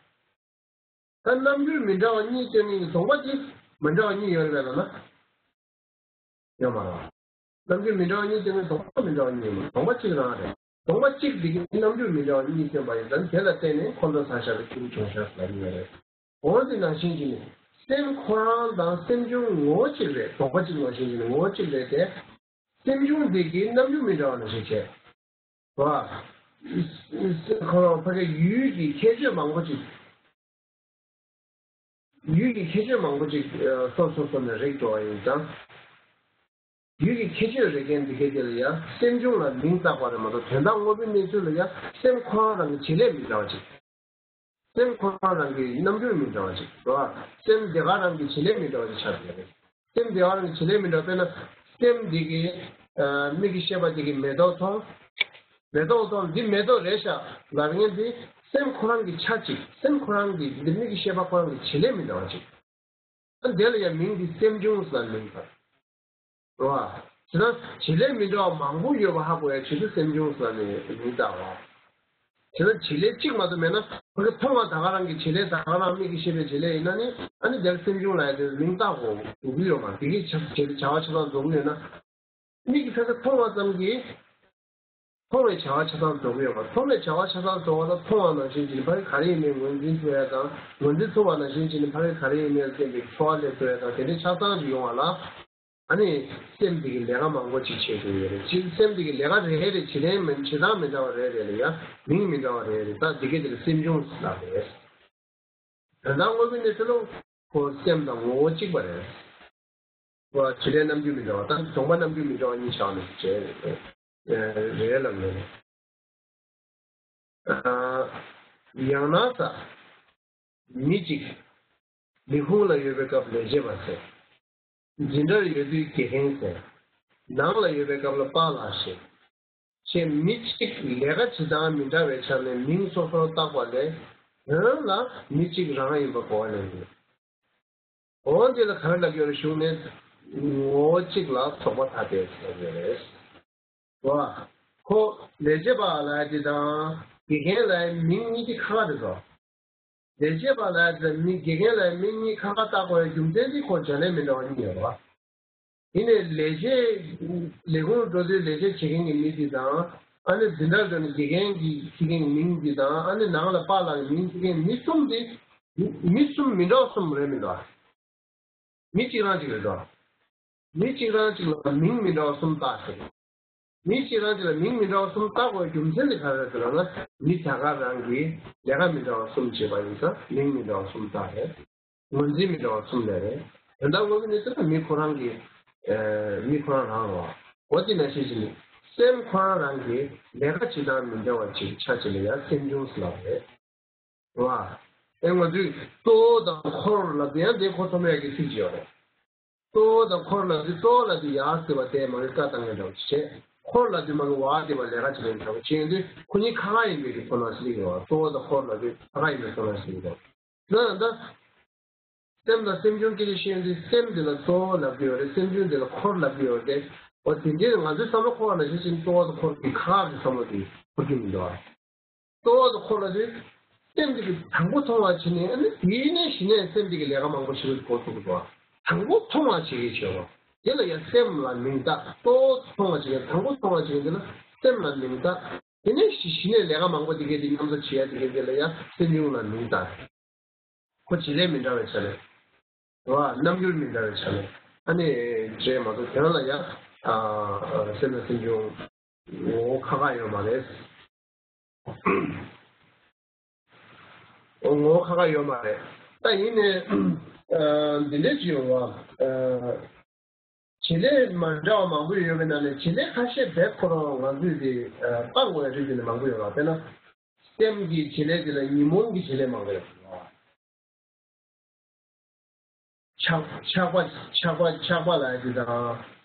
ཨ། ད་རྣམ་འགྱུར་མི་འདྲ་བ་གཉིས་སྟོན་མཁན་གྱི་གདོང་པ་དེ་མི་འདྲ་བ་གཉིས་ཡོད་རེད་པས་ལབ་ན། ཡོད་མ་རེད། རྣམ་འགྱུར་མི་འདྲ་བ་གཉིས་སྟོན་མཁན་གདོང་པ་མི་འདྲ་བ་གཉིས་ཡོད་མ་རེད། གདོང་པ་གཅིག་རང་རེད། གདོང་པ་གཅིག་དེ་གི་རྣམ་འགྱུར་མི་འདྲ་བ་གཉིས་སྟོན་པ་ཡིན་ཙང་དེ་ལ་བརྟེན་ནས་ཁོང་ཁྲོ་ཟ་ཤག་གི་སྐྱིད་པོ་བྱུང་ཤག་ལབ་ཀྱི་ཡོད་རེད། འོ་དེ་ནང་བཞིན་གྱི་ནི། སེམས་ཁོ་རང་དང་སེམས་བྱུང་ངོ་བོ་གཅིག་རེད། གདོང་པ་གཅིག་ནང་བཞིན་གྱི་ནི་ངོ་བོ་གཅིག་རེད་དེ། སེམས་བྱུང་དེ་གི་རྣམ་འགྱུར་མི་འདྲ་བ་ནང་བཞིན་བྱས། བ། ཁོ་རང་ཕ་གི་ཡུལ་གྱི་ཁྱད་ཆོས་མང་པོ་ཅིག་ཡུལ་གྱི་ཁྱད་ཆོས་མང་པོ་ཅིག་སོ་སོ་སོ་ནས་རེག་འགྲོ་བ་ཡིན་ཙང་། ཡུལ་གྱི་ཁྱད་ཆོས་རེག་མཁན་འདི་གའི་དེ་ལ་ཡང་སེམས་བྱུང་ལ་མིང་བཏགས་པ་རེད་མ་གཏོགས་དོན་དག་དངོས་པོའི་གནས་ཚུལ་ལ་ཡང་སེམས་ཁོ་རང་རང་གི་བྱེད་ལས་མི་འདྲ་བ་ཅིག་སེམས་ཁོ་རང་རང་གི་རྣམ་འགྱུར་མི་འདྲ་བ་ཅིག་རེད་བ། སེམས་དེ་ག་རང་གི་བྱེད་ལས་མི་འདྲ་བ་ཅིག་ཆགས་ཡོད་རེད། སེམས་དེ་ག་རང་གི་བྱེད་ལས་མི་འདྲ་བ། དཔེར་ན། སེམས་འདི་གི་ཨ། མིག་གི་ཤེས་པ་འདི་གི་མེ་ཏོག་མཐོང་། མེ་ཏོག་མཐོང་འདི་མེ་ཏོག་རེད་ཤག་ལབ་མཁན་འདི་སེམས་ཁོ་རང་གི་ཆ་གཅིག་སེམས་ཁོ་རང་གི་འདི་མིག་གི་ཤེས་པ་ཁོ་རང་གི་བྱེད་ལས་མི་འདྲ་བ་ཅིག་ཨ། དེ་ལ་ཡང་མིང་འདི་སེམས་བྱུང་ཟེར་མིང་བཏགས། རེད་བ། བྱས་ན་བྱེད་ལས་མི་འདྲ་བ་མང་པོ་ཡོད་པ་ཧ་གོ་ཡ་ཆེད་དུ་སེམས་བྱུང་ཟེར་ནས་མིང་བཏགས་པ། བྱས་ན་བྱེད་ལས་གཅིག་མ་གཏོགས་མེད་ན་ཕ་གི་མཐོང་བ་ད་ག་རང་གི་བྱེད་ལས་ད་ག་རང་མིག་གི་ཤེས་པའི་བྱེད་ལས་ཡིན་ན་ནི་ཨ་ནི་དེར་སེམས་བྱུང་ལ་ཡ་དེར་མིང་བཏགས་དགོས་འདུག་གི་ཡོད་མ་རེད། དེ་གི་བྱ་བྱ་བྱ་བ་ཆ་ཚང་རྫོགས་གི་ཡོད་ན། མིག་གིས་ཕ་གི་མཐོང་བ་ཙམ་གྱིས། མཐོང་བའི་བྱ་བ་ཆ་ཚང་རྫོགས་ཀྱི་ཡོད་པ། མཐོང་བའི་བྱ་བ་ཆ་ཚང་རྫོགས་པ་ལ་མཐོང་བ་ནང་བཞིན་གྱི་ཕ་གི་ག་རེ་ཡིན་མིན་ངོས་འཛིན་ཐུབ་ཡ་དང་། ངོས་འཛིན་ཐུབ་པ་ནང་བཞིན་གྱི་ཕ་གི་ག་རེ་ཡིན་མིན་བསྟན་པའི་ཚོར་བ་སླེབས་ཐུབ་ཡ་དང་དེ་འདྲའི་ཆ་ཚང་ཞིག་ཡོང་བ་ལ། ཨ་ནི་སེམས་དེ་གི་ལས་ཀ་མང་པོ་ཅིག་བྱེད་དགོས་ཡོད་རེད། སྤྱིར་སེམས་དེ་གི་ལས་ཀ་རེ་རེ་བྱེད་ལས་མིན་བྱེད་སྟངས་མི་འདྲ་བ་རེ་རེ་ལ་ཡང་མིང་མི་འདྲ་བ་རེ་རེ། ད་འདི་ག་དེ་ལ་སེམས་བྱུང་ལབ་རེད། དོན་དག་དངོས་པོའི་གནས་ཚུལ་ལ་ཁོ་སེམས་དང་ངོ་བོ་གཅིག་པ་རེད། བ་བྱེད་ལས་རྣམ་འགྱུར་མི་འདྲ་བ་དང་གདོང་པ་རྣམ་འགྱུར་མི་འདྲ་བ་གཉིས་ཆགས་ནས་བྱས་རེད་ལབ་ནས། ཡང་ན་ས། མི་གཅིག་ལས་ཁུངས་ལ་ཡོད་པའི་སྐབས་ལས་བྱེད་པ་ཟེར། འཛིན་གྲྭར་ཡོད་དུས་དགེ་རྒན་ཟེར། ནང་ལ་ཡོད་པའི་སྐབས་ལ་པཱ་ལགས་ཟེར། ཞེས་མི་གཅིག་ལས་ཀ་བྱེད་སྟངས་མི་འདྲ་བའི་ཆ་ནས་མིང་སོ་སོར་བཏགས་པ་ལས་དོན་ལ་མི་གཅིག་རང་ཡིན་པ་གོ་བ་ལེན་དགོས། འོ་འདི་ལ་ག་རེ་ལབ་ཀྱི་ཡོད་རེད་ཞུས་ན་ངོ་བོ་གཅིག་ལ་ཚོགས་པ་ཐ་དད་ཟེར་གྱི་རེད། བ། ཁོ་ལས་བྱེད་པ་ལབ་ཡ་དེ་དང་དགེ་རྒན་ལབ་ཡ་མིང་གཉིས་ཀྱི་ཁ་ཁ་རེད་དོ། ལས་བྱེད་པ་ལབ་ཡ་དེ་མི་དགེ་རྒན་ལབ་ཡ་མིང་གཉིས་ཁ་ཁ་བཏགས་དགོས་ཡ་རྒྱུ་མཚན་དེ་ཁོ་བྱ་ལས་མི་འདྲ་བ་གཉིས་ཡོད་རེད་བ། ཡིན་ནའི་ལས་བྱེད། ལས་ཁུངས་འགྲོ་དུས་ལས་བྱེད་བྱེད་མཁན་གྱི་མི་དེ་དང་། ཨ་ནི་འཛིན་གྲྭ་འགྲོ་ནས་དགེ་རྒན་གྱི་བྱེད་མཁན་གྱི་མིང་དེ་དང་། ཨ་ནི་ནང་ལ་པཱ་ལགས་ཀྱི་མིང་བྱེད་མཁན་མི་གསུམ་དེ། མི་གསུམ་མི་འདྲ་བ་གསུམ་རེད་མི་འདུག་ཨ། མི་གཅིག་རང་གཅིག་རེད་དོ། མི་གཅིག་རང་གཅིག་ལ་མིང་མི་འདྲ་བ་གསུམ་བཏགས་ཟེར། མི་གཅིག་རང་གཅིག་ལ་མིང་མི་འདྲ་བ་གསུམ་བཏགས་དགོས་རྒྱུ་མཚན་དེ་ག་རེ་རེད་ལབ་ན། མི་ད་ག་རང་གིས་ལས་ཀ་མི་འདྲ་བ་གསུམ་བྱེད་པ་ཡིན་ཙང་མིང་མི་འདྲ་བ་གསུམ་བཏགས་རེད། ངོས་འཛིན་མི་འདྲ་བ་གསུམ་ལས་རེད། དོན་དག་དངོས་ཀྱི་གནས་ཚུལ་ལ་མི་ཁོ་རང་གི་ཨ། མི་ཁོ་རང་རང་རོ། འོ་དེ་ནང་བཞིན་བྱས་ནས་སེམས་ཁོ་རང་རང་གི་ལས་ཀ་བྱེད་སྟངས་མི་འདྲ་བ་ཅིག་ཆ་ཅིག་ལ་ཡང་སེམས་བྱུང་ཟེར་ལབ་རེད། རེད་བ། ཨེ་ང་ཚོས་གཙོ་བོ་དང་འཁོར་ལབ་དུས་ཡང་དེ་གོ་ཐོབ་ཡག་གི་ཚིག་ཅིག་ཡོད་རེད། གཙོ་བོ་དང་འཁོར་ལབ་དུས་གཙོ་བོ་ལབ་དུས་ཡར་ཟེར་བ་དེ་མ་གི་ཀ་བཏང་ཡག་འདྲ་བོ་ཅིག་བྱས། འཁོར་ལབ་དུས་མ་གི་བར་ཟེར་བ་ལས་ཀ་བྱེད་མཁན་འདྲ་བོ་ཅིག་ཡིན་དུས་ཁོ་གཉིས་ཁ་ཁ་ཡིན་པའི་གི་ཁོ་ན་ཞིག་ཡོད་རེད། གཙོ་བོ་དང་འཁོར་ལབ་དུས་ཁ་ཁ་ཡིན་པའི་ཁོ་ན་ཞིག་ཡོད་རེད། ན་ད། སེམས་དང་སེམས་བྱུང་སྐད་ཆ་བཤད་དུས་སེམས་འདི་ལ་གཙོ་བོ་ལབ་ཀྱི་ཡོད་རེད། སེམས་བྱུང་འདི་ལ་འཁོར་ལབ་ཀྱི་ཡོད་རེད། འོ་དེ་འདྲའི་ང་ཚོའི་བསམ་བློ་འཁོར་བ་ནང་བཞིན་ཅིག་གཙོ་བོ་དང་འཁོར་གྱི་ཁག་གི་བསམ་བློ་དེ་འཁོར་རྒྱུ་མི་འདུག་ཨ། གཙོ་བོ་དང་འཁོར་ལབ་དུས་སེམས་འདི་གི་དང་པོ་མཐོང་བ་བྱས་ནས། ཨ་ནི་དེ་ནས་གཞི་ནས་སེམས་འདི་གི་ལས་ཀ་མང་པོ་ཞིག་འགོ་ཚུགས་འདུག་ཨ། དང་པོ་མཐོང་བ་བྱེད་ཀྱི་བྱེད་པ་དེ་ལ་ཡང་སེམས་ལ་མིང་བཏགས། གཙོ་བོ་མཐོང་བ་བྱེད་ཀྱི་དང་པོ་མཐོང་བ་བྱེད་ཀྱི་འདི་ལ་སེམས་ལ་མིང་བཏགས། དེ་ནས་གཞི་ནས་ལས་ཀ་མང་པོ་དེ་གའི་དེ་མཉམ་དུ་བྱེད་ཡ་དེ་གའི་དེ་ལ་ཡང་སེམས་བྱུང་ལ་མིང་བཏགས། ཁོ་བྱེད་ལས་མི་འདྲ་བའི་ཆ་ནས། རེད་བ། རྣམ་འགྱུར་མི་འདྲ་བའི་ཆ་ནས། ཨ་ནི་རེད་མ་གཏོགས་དོན་ལ་ཡང་ཨ། སེམས་དང་སེམས་བྱུང་ངོ་བོ་ཁ་ཁ་ཡོད་མ་རེད། ངོ་བོ་ཁ་ཁ་ཡོད་མ་རེད། ད་ཡིན་ནའི་འདི་འདྲ་ཅིག་ཡོང་བ། བྱེད་ལས་མ་འདྲ་བ་མང་པོ་ཡོད་པའི་ནང་ནས་བྱེད་ལས་ཁ་ཤས་བས་ཁོ་རང་ང་ཚོས་དེ་སྤང་དགོས་ཡ་རིགས་དེ་ནི་མང་པོ་ཡོད་ར། དཔེར་ན་སེམས་ཀྱི་བྱེད་ལས་དེ་ལ་ཉོན་མོངས་ཀྱི་བྱེད་ལས་མང་པོ་ཡོད་ར། ཆགས་ཆགས་པ་ཆགས་པ་ཆགས་པ་ལབ་ཡ་དེ་དང་།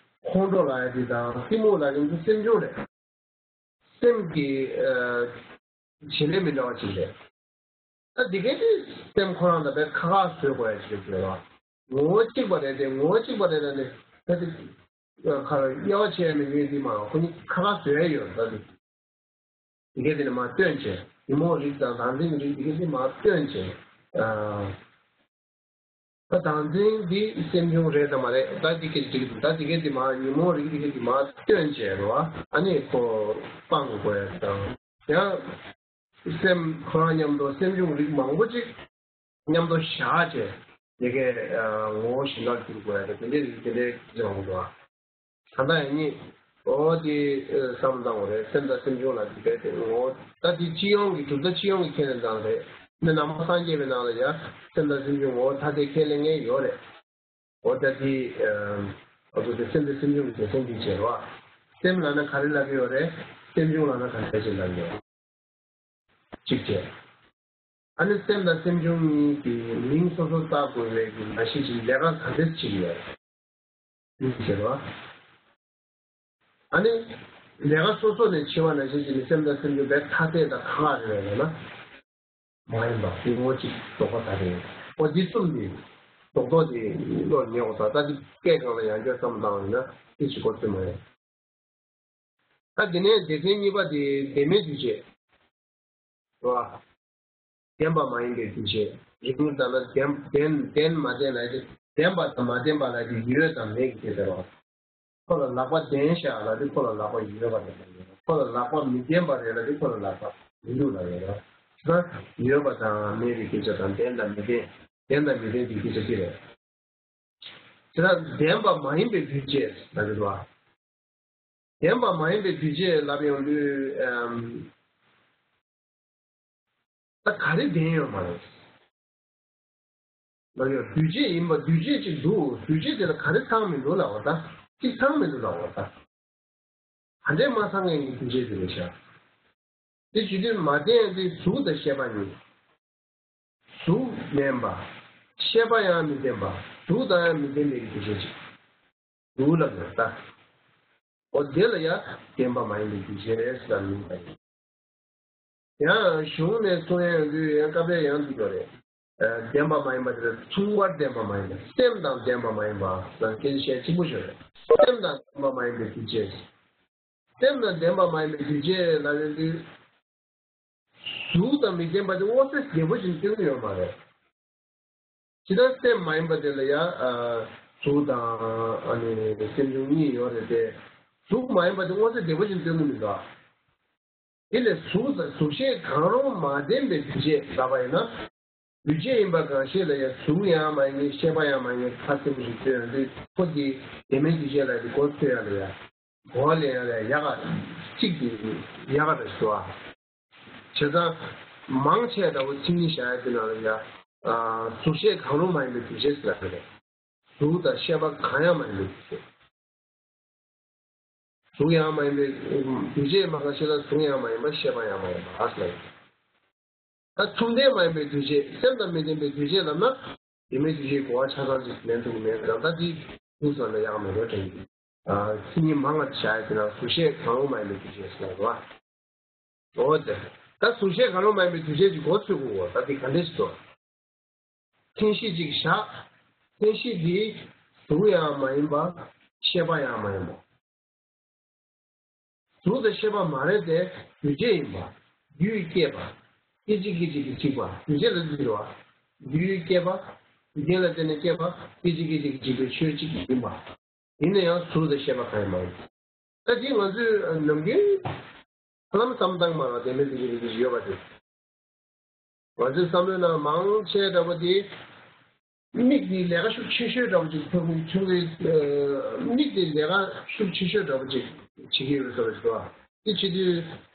ཁོང་ཁྲོ་ལབ་ཡ་དེ་དང་གཏི་མུག་ལབ་ཡ་དེ་ཚོ་སེམས་བྱུང་རེད། སེམས་ཀྱི་བྱེད་ལས་མི་འདྲ་བ་ཞིག་རེད། ད་འདི་གའི་དེ་སེམས་ཁོ་རང་དང་དཔེ་ཁ་ཁ་བཟོས་དགོས་ཡ་ཞིག་རེད་བ། ངོ་བོ་གཅིག་པ་རེད་དེ། ངོ་བོ་གཅིག་པ་རེད་ལ་ནི་ད་དེ་ཁ་ལ་དབྱེ་བ་ཕྱེ་ཡ་མི་དགོས་དེ་མ་རེད། ཁོ་གཉིས་ཁ་ཁ་བཟོས་ཡ་ཡོད་རེད། ད་དེ་འདི་གའི་དེ་ནི་མར་སྟོན་བྱས། ཉོན་མོངས་རིགས་དང་བདག་འཛིན་རིགས་འདི་གའི་དེ་མར་སྟོན་བྱས། ད་བདག་འཛིན་འདི་སེམས་བྱུང་རེད་དམ་མ་རེད། ད་འདི་སྐད་ཅིག་ད་འདི་སྐད་འདི་མ་ཉོན་མོངས་རིགས་འདི་སྐད་འདི་མ་སྟོན་བྱས་རོ། ཨ་ནི་ཁོ་སྤང་དགོས་ཡ་དང་། ཡང་སེམས་ཁོ་རང་མཉམ་དུ་སེམས་བྱུང་རིགས་མང་པོ་ཅིག་མཉམ་དུ་བཞག་བྱས་དེ་གའི་ངོ་བོ་གཞན་དག་འགྱུར་དགོས་ཡ་དེ་འདྲའི་རིགས་དེ་འདྲའི་སྐད་ཆ་མང་པོ་འདུག་ཨ། ད་ལྟ་ཡང་ཉིད་འོ་དེ་བསམ་བློ་བཏང་བ་རེད། སེམས་དང་སེམས་བྱུང་ལ་འདི་སྐད་དེ་ངོ་བོ་ད་དེ་སྤྱི་ཡོངས་ཀྱི་གྲུབ་མཐའ་སྤྱི་ཡོངས་ཀྱི་ཁས་ལེན་སྟངས་རེད། མི་ནང་པ་སངས་རྒྱས་པའི་ནང་ལ་ཡང་སེམས་དང་སེམས་བྱུང་ངོ་བོ་ཐ་དད་ཁས་ལེན་མཁན་ཡོད་རེད། འོ་ད་དེ་ཨ་ཚོ་དེ་སེམས་དང་སེམས་བྱུང་གི་སྡེ་ཚན་འདི་བྱས་རོགས། སེམས་ལབ་ན་ག་རེ་ལབ་ཀྱི་ཡོད་རེད། སེམས་བྱུང་ལབ་ན་ག་རེ་བྱེད་ལབ་ཀྱི་ཡོད། གཅིག་བྱས། ཨ་ནི་སེམས་དང་སེམས་བྱུང་གཉིས་ཀྱི་མིང་སོ་སོ་བཏགས་དགོས་པའི་གི་ལས་ཀ་ག་འདྲས་བྱེད་ཀྱི་ཡོད་རེད། འདི་བྱེད་རོགས། ཨ་ནི་ལས་ཀ་སོ་སོ་ནས་བྱེད་པ་ནང་བཞིན་བྱས་ནས་སེམས་དང་སེམས་བྱུང་བས་ཐ་དད་དང་ཁ་ཁ་རེད་པས་ན། མ་ཡིན་པ་དེ་ངོ་གཅིག་རྟོགས་པ་ད་རེད། འོ་འདི་གསུམ་འདི་རྡོག་རྡོག་དེ་བློར་ངེས་དགོས་ས། ད་འདི་སྐད་སྒང་ལ་ཡང་བསྐྱར་བསམ་བློ་བཏང་ཡིན་ན་དེ་ཞིག་གོ་ཚོད་མ་ཡོང་། ད་དེ་ནས་སྡེ་ཚན་གཉིས་པ་དེ་ལྡན་མིན་འདུས་བྱས། རེད་བ། ལྡན་པ་མ་ཡིན་པའི་འདུས་བྱས། རིགས་ངེས་ལྟར་ན་ལྡན་ལྡན་ལྡན་མ་ལྡན་ལབ་ཡ་དེ། ལྡན་པ་དང་མ་ལྡན་པ་ལབ་ཡ་དེ་ཡོད་དང་མེད་ཀྱི་ཁྱད་པར་རེད་བ། ཁོ་ལ་ལག་པ་ལྡན་བཞག་ལབ་དུས་ཁོ་ལ་ལག་པ་ཡོད་པ་རེད་ལབ་ཡོད། ཁོ་ལ་ལག་པ་མི་ལྡན་པ་རེད་ལབ་དུས་ཁོ་ལ་ལག་པ་མི་འདུག་ལབ་ཡོད་རེད། ད་ཡོད་པ་དང་མེད་པའི་སྐད་ཆ་དང་ལྡན་དང་མི་ལྡན། ལྡན་དང་མི་ལྡན་གྱི་སྐད་ཆ་དེ་རེད། དེ་ལ་ལྡན་པ་མ་ཡིན་པའི་འདུས་བྱས་ལབ་ཡོད་པ། ལྡན་པ་མ་ཡིན་པའི་འདུས་བྱས་ལབ་ཡོང་དུས་ཨམ། ད་ག་རེ་ལྡན་ཡོད་མ་རེད། ལབ་ཡོད། འདུས་བྱས་ཡིན་པ་འདུས་བྱས་ཅིག་འདུག་འདུས་བྱས་དེ་ལ་ག་རེ་ཚང་མི་འདུག་ལབ་པ་ད། གཅིག་ཚང་མི་འདུག་ལབ་པ་ད། ག་འདྲས་མ་ཚང་མཁན་གྱི་འདུས་བྱས་དེ་རེད་ཤག་དེ་བྱེད་དུས་མ་ལྡན་དེ་གཟུགས་དང་ཤེས་པ་གཉིས། གཟུགས་མིན་པ། ཤེས་པ་ཡང་མི་ལྡན་པ། གཟུགས་དང་ཡང་མི་ལྡན་པའི་འདུས་བྱས་ཅིག་འདུག་ལབ་ཡོད་ད། འོ་དེ་ལ་ཡང་ལྡན་པ་མ་ཡིན་པའི་འདུས་བྱས་རེད་ཟེར་ལབ་མིན་པ་ཡིན། ཡང་གཞུང་ནས་གསུང་ཡ་ཡོང་དུས་ཡང་སྐབས་རེ་ཡང་འདུག་ཡོད་རེད། ལྡན་པ་མ་ཡིན་པ་དེ་ལ་མཚུངས་པར་ལྡན་པ་མ་ཡིན་པ། སེམས་དང་ལྡན་པ་མ་ཡིན་པ་ལ་སྐད་ཆ་བཤད་གཅིག་པུ་ཤོད་རེད། སེམས་དང་ལྡན་པ་མ་ཡིན་པའི་འདུས་བྱས། སེམས་དང་ལྡན་པ་མ་ཡིན་པའི་འདུས་བྱས་ལ་ཡོང་དུས། གཟུགས་དང་མི་ལྡན་པ་དེ་དངོས་གནས་བདེ་པོ་ཞིག་སྟོན་གྱི་ཡོད་མ་རེད། ཇི་ལྟར་སེམས་མ་ཡིན་པ་དེ་ལ་ཡང་གཟུགས་དང་ཨ་ནི་སེམས་བྱུང་གཉིས་ཡོད་རེད་དེ། གཟུགས་མ་ཡིན་པ་དེ་དངོས་གནས་བདེ་པོ་ཞིག་སྟོན་གྱི་མི་འདུག་དེ་ལས་གཟུགས་དང་གཟུགས་ཤེས་གང་རུང་མ་ལྡན་པའི་འདུས་བྱས་ལབ་པ་ཡིན་ན། འདུས་བྱས་ཡིན་པ་གང་ཤེས་ལ་ཡང་གཟུགས་ཡང་མ་ཡིན་ཤེས་པ་ཡང་མ་ཡིན་ཁ་སེམས་ཤིག་སྟོན་དུས་ཁོ་དེ་ལྡན་མིན་འདུས་བྱས་ལ་དེ་གོ་ཚོད་ཡ་ལ་ཡ། གོ་བ་ལེན་ཡ་ལ་ཡག་ག་གཅིག་དེ་ཡག་ག་རེད་ཟེར་བ། བྱས་ཙང་མང་ཆེ་འདྲ་བོ་མཚན་ཉིད་བཞག་ཡ་དེ་ནང་ལ་ཡ། གཟུགས་ཤེས་གང་རུང་མ་ཡིན་པའི་འདུས་བྱས་ཟེར་ཡ་རེད། གཟུགས་དང་ཤེས་པ་གང་ཡང་མ་ཡིན་པའི་འདུས་བྱས། གཟུགས་ཡང་མ་ཡིན་པའི་འདུས་བྱས་མ་གང་ཤེས་ལ་གཟུགས་ཡང་མ་ཡིན་པ་ཤེས་པ་ཡང་མ་ཡིན་པ་ཟེར་ཡ་རེད། ད་མཚུངས་ལྡན་མ་ཡིན་པའི་འདུས་བྱས། སེམས་དང་མི་ལྡན་པའི་འདུས་བྱས་ལབ་ན། ལྡན་མིན་འདུས་བྱས་གོ་བ་ཆ་ཚང་ཅིག་ལེན་ཐུབ་ཀྱི་མེད་ཙང་ད་འདི་ཐུགས་བསམ་ལ་ཡག་མེད་འགྲོ་དྲན་གྱི། མཚན་ཉིད་མང་ང་བཞག་ཡ་དེ་ན་གཟུགས་ཤེས་གང་རུང་མ་ཡིན་པའི་འདུས་བྱས་ཟེར་བ། འོ་དེ། ད་གཟུགས་ཤེས་གང་རུང་མ་ཡིན་པའི་འདུས་བྱས་ཀྱི་གོ་ཚོད་དགོས། ད་འདི་ག་འདྲས་ཤིག་ཏུ། མཚན་གཞི་ཅིག་བཞག་མཚན་གཞི་འདི་གཟུགས་ཡང་མ་ཡིན་པ། ཤེས་པ་ཡང་མ་ཡིན་པ། གཟུགས་དང་ཤེས་པ་མ་རེད་དེ། འདུས་བྱས་ཡིན་པ། རྒྱུས་སྐྱེས་པ། སྐད་ཅིག་སྐད་ཅིག་གིས་འཇིག་པ། འདུས་བྱས་ལ་འདུས་རེད་བ། རྒྱུས་སྐྱེས་པ། རྒྱུ་རྐྱེན་ལ་བརྟེན་ནས་སྐྱེས་པ། སྐད་ཅིག་སྐད་ཅིག་གིས་འཇིག་པའི་ཆོས་གཅིག་ཡིན་པ། ཡིན་ན་ཡང་གཟུགས་དང་ཤེས་པ་གང་ཡང་མ་ཡིན། ད་དེ་ང་ཚོས་ནམ་རྒྱུན་ཧ་ལམ་བསམ་བཏང་མ་རེད་བ། ལྡན་མིན་འདུས་བྱས་ཀྱི་འདུས་བྱས་ཡོད་པ་དེ། ང་ཚོའི་བསམ་བློའི་ནང་མང་ཆེ་འདྲ་པོ་དེ། མིག་དེ་ལས་ཀ་ཤུགས་ཆེ་ཤོས་འདྲ་པོ་ཅིག་ཐོབ་ཀྱི་ཆུང་གི། མིག་དེ་ལས་ཀ་ཤུགས་ཆེ་ཤོས་འདྲ་པོ་ཅིག་བྱེད་ཀྱི་ཡོད་པའི་བཟོ་འདྲ་ཞིག་འདུག་བ། དེ་བྱེད་དུས།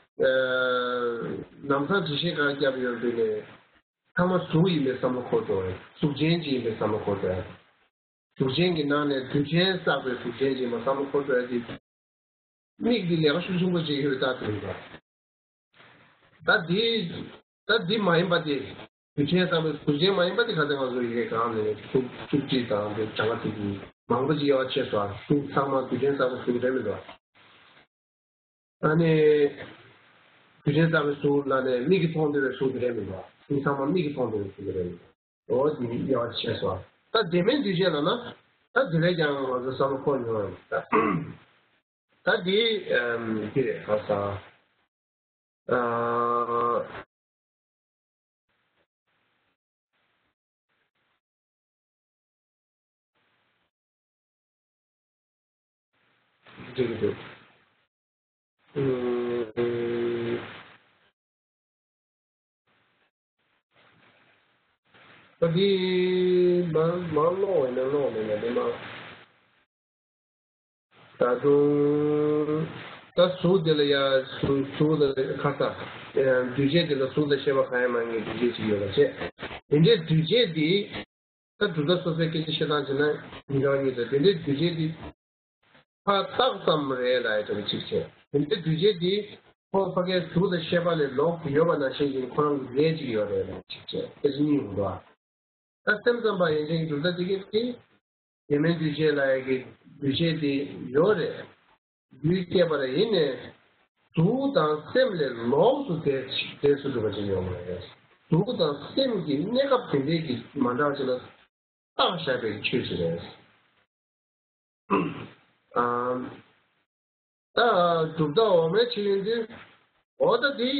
ལམ་སང་འགྲེལ་བཤད་གང་བརྒྱབ་ཡོང་དུས་ནས། ཚང་མ་གཟུགས་ཡིན་པའི་བསམ་བློ་འཁོར་འགྲོ་བས། གཟུགས་ཅན་གྱི་ཡིན་པའི་བསམ་བློ་འཁོར་འགྲོ་ཡ། གཟུགས་ཅན་གྱི་ནང་ནས་དུས་ཆེན་བསགས་པའི་གཟུགས་ཅན་གྱི་ཡིན་པའི་བསམ་བློ་འཁོར་འགྲོ་ཡ་དེ། མིག་འདི་ལས་ཀ་ཤུགས་ཆེན་པོ་བྱེད་ཀྱི་ཡོད་ད་དེ་རེད་པ། ད་འདི་ད་འདི་མ་ཡིན་པ་དེ། དུས་ཆེན་བསགས་པའི་གཟུགས་ཅན་མ་ཡིན་པ་དེ་ག་ཚོད་ང་ཚོ་ཡི་གེ་གང་ནས་ཚུགས་གཅིག་དང་དེ་གྲངས་ཀ་དེ་གི་མང་པོ་ཅིག་དབྱེ་བ་ཕྱེ་སོང་། གཟུགས་ཚང་མ་དུས་ཆེན་བསགས་པའི་གཟུགས་རེད་མི་འདུག་ཨ་ནི། དུས་ཆེན་བསགས་པའི་གཟུགས་ལ་ནས་མིག་གིས་མཐོང་བདེ་བའི་གཟུགས་དེ་རེད་མི་འདུག་གཟུགས་ཚང་མ་མིག་གིས་མཐོང་བདེ་བའི་གཟུགས་དེ་རེད་མི་འདུག་འོ་དེ་དབྱེ་བ་ཕྱེ་སོང་། ད་དེ་མིན་དུས་ཆེན་ལ་ན། ད་དེ་ལས་ཀྱང་ང་ཚོ་བསམ་བློ་འཁོར་མྱོང་ཡོད། ད་དེ་དེ་རེད་ཁ་ས། ཨ། འགྲིག་འདུག་ཨུམ། ད་འདི་མར་མར་ཀློག་འོས་ན་ཀློག་མེད་ན་འདི་མ། ད་དུང་། ད་གཟུགས་འདི་ལ་ཡ་གཟུགས་གཟུགས་ལ་ཁ་ས། དུས་བྱེད་འདི་ལ་གཟུགས་དང་ཤེས་པ་གང་ཡང་མ་ངེས་དུས་བྱེད་ཅིག་ཡོད་པ་བྱས། དེ་འདྲའི་དུས་བྱེད་འདི། ད་གྲུབ་མཐའ་སོ་སོའི་སྐད་ཆ་བཤད་སྟངས་བྱས་ན་མི་འདྲ་བ་གཉིས་འདུག་དེ་འདྲའི་དུས་བྱེད་འདི། ཕར་རྟགས་ཙམ་རེད་ལ་ཡ་འདྲ་བ་གཅིག་བྱས། དེ་འདྲའི་དུས་བྱེད་འདི། ཁོ་ཕ་གའི་གཟུགས་དང་ཤེས་པ་ལས་ལོགས་སུ་ཡོད་པ་ནང་བཞིན་གྱི་ཁོ་རང་གི་ལས་ཅིག་ཡོད་རེད་ལ་གཅིག་བྱས། སྐད་ཆ་གཉིས་ཡོང་འདུག་ད་སེམས་ཙམ་པ་ཡན་ཆད་ཀྱི་གྲུབ་མཐའ་དེ་གའི་དེ། དེ་མིན་དུས་བྱེད་ལ་ཡ་གི་དུས་བྱེད་དེ་ཡོད་རེད། ལུས་སྐྱེས་པ་རེད། ཡིན་ནའི། གཟུགས་དང་སེམས་ལས་ལོགས་སུ་འདས་འདས་སུ་འགྲོ་བ་ཅིག་ཡོད་མ་རེད། གཟུགས་དང་སེམས་ཀྱི་གནས་སྐབས་དེ་འདྲའི་གི་མ་འདྲ་བ་ཅིག་ལ་བཏགས་བཞག་པའི་ཆོས་ཅིག་རེད། ཨམ། ད་གྲུབ་མཐའ་འོག་མའི་ཕྱི་ཡོན་དུ། འོ་ད་དེ་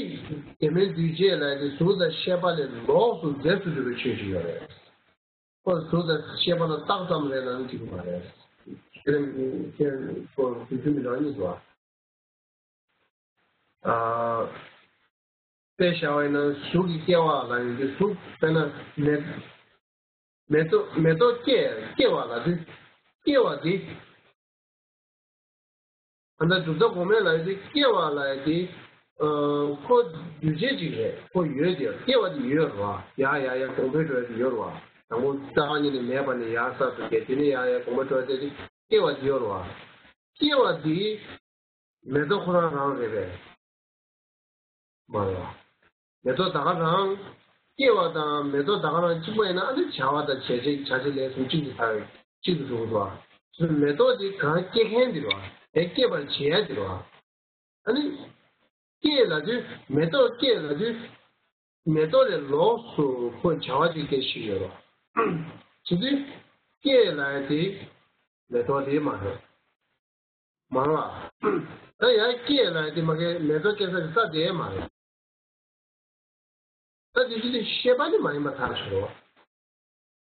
དེ་མིན་དུས་བྱེད་ལ་དེ་གཟུགས་དང་ཤེས་པ་ལས་ལོགས་སུ་འདས་སུ་འགྲོ་བའི་ཆོས་ཅིག་ཡོད་རེད། ཁོ་གཟུགས་དང་ཤེས་པ་ལ་རྟགས་ཙམ་རེད་ལབ་ན་འགྲིག་གི་མ་རེད། ཁྱེད་རང་གིས་ཁྱེད་རང་ཁོ་དུས་རྒྱུན་མི་འདྲ་བ་གཉིས་འདུག་ཨ། དཔེ་བཞག་པ་ཡིན་ན་གཟུགས་ཀྱི་སྐྱེ་བ་ལ་ཡོད་དུས་གཟུགས་དཔེར་ན་མེ་མེ་ཏོག་མེ་ཏོག་སྐྱེ་སྐྱེ་བ་ལ་དུས་སྐྱེ་བ་དེ། ད་ལྟ་གྲུབ་མཐའ་གོང་མའི་ལ་ཡོད་དེ་སྐྱེ་བ་ལ་ཡོད་དེ། ཁོ་འདུས་བྱས་ཅིག་རེད། ཁོ་ཡོད་དེ་སྐྱེ་བ་དེ་ཡོད་རེད་བ། ཡ་ཡ་ཡ་གོང་འཕེལ་འགྲོ་ཡ་དེ་ཡོད་རེད་བ། དང་པོ་རྩ་བ་ཉིད་ནས་མེད་པ་ནས་ཡར་གསར་དུ་སྐྱེ། དེ་ནས་ཡ་ཡ་གོང་འཕེལ་འགྲོ་ཡ་དེ་སྐྱེ་བ་དེ་ཡོད་རེད་བ། སྐྱེ་བ་དེ་མེ་ཏོག་ཁོ་རང་རང་རེད་པས། མ་རེད་བ། མེ་ཏོག་ད་ག་རང་། སྐྱེ་བ་དང་མེ་ཏོག་ད་ག་རང་གཅིག་པ་ཡིན་ན་ཨ་ནི་བྱ་བ་དང་བྱས་རྗེས་བྱ་བྱེད་ལས་གསུམ་གཅིག་ཏུ་ཐལ་བའི་གཅིག་ཏུ་འགྲོ་གི་འདུག་བ། མེ་ཏོག་དེ་གང་སྐྱེ་མཁན་དེ་རེད་བ། དེ་སྐྱེ་བར་བྱེད་ཡ་དེ་རེད་བ། ཨ་ནི། སྐྱེ་ལབ་དུས་མེ་ཏོག་སྐྱེ་ལབ་དུས། མེ་ཏོག་ལས་ལོགས་སུ་ཁོ་བྱ་བ་ཅིག་སྐྱེ་ཞིག་ཡོད་རེད་བ། བྱེད་དུས། སྐྱེ་ལབ་ཡ་དེ་མེ་ཏོག་དེ་མ་རེད། མ་རེད་བ། ད་ཡང་སྐྱེ་ལབ་ཡ་དེ་མ་གི་མེ་ཏོག་སྐྱེ་ས་གི་ས་དེ་མ་རེད། ད་དེ་ཅི་སྟེ་ཤེས་པ་ནི་མ་ཡིན་པ་ཐག་ཆོད་རེད་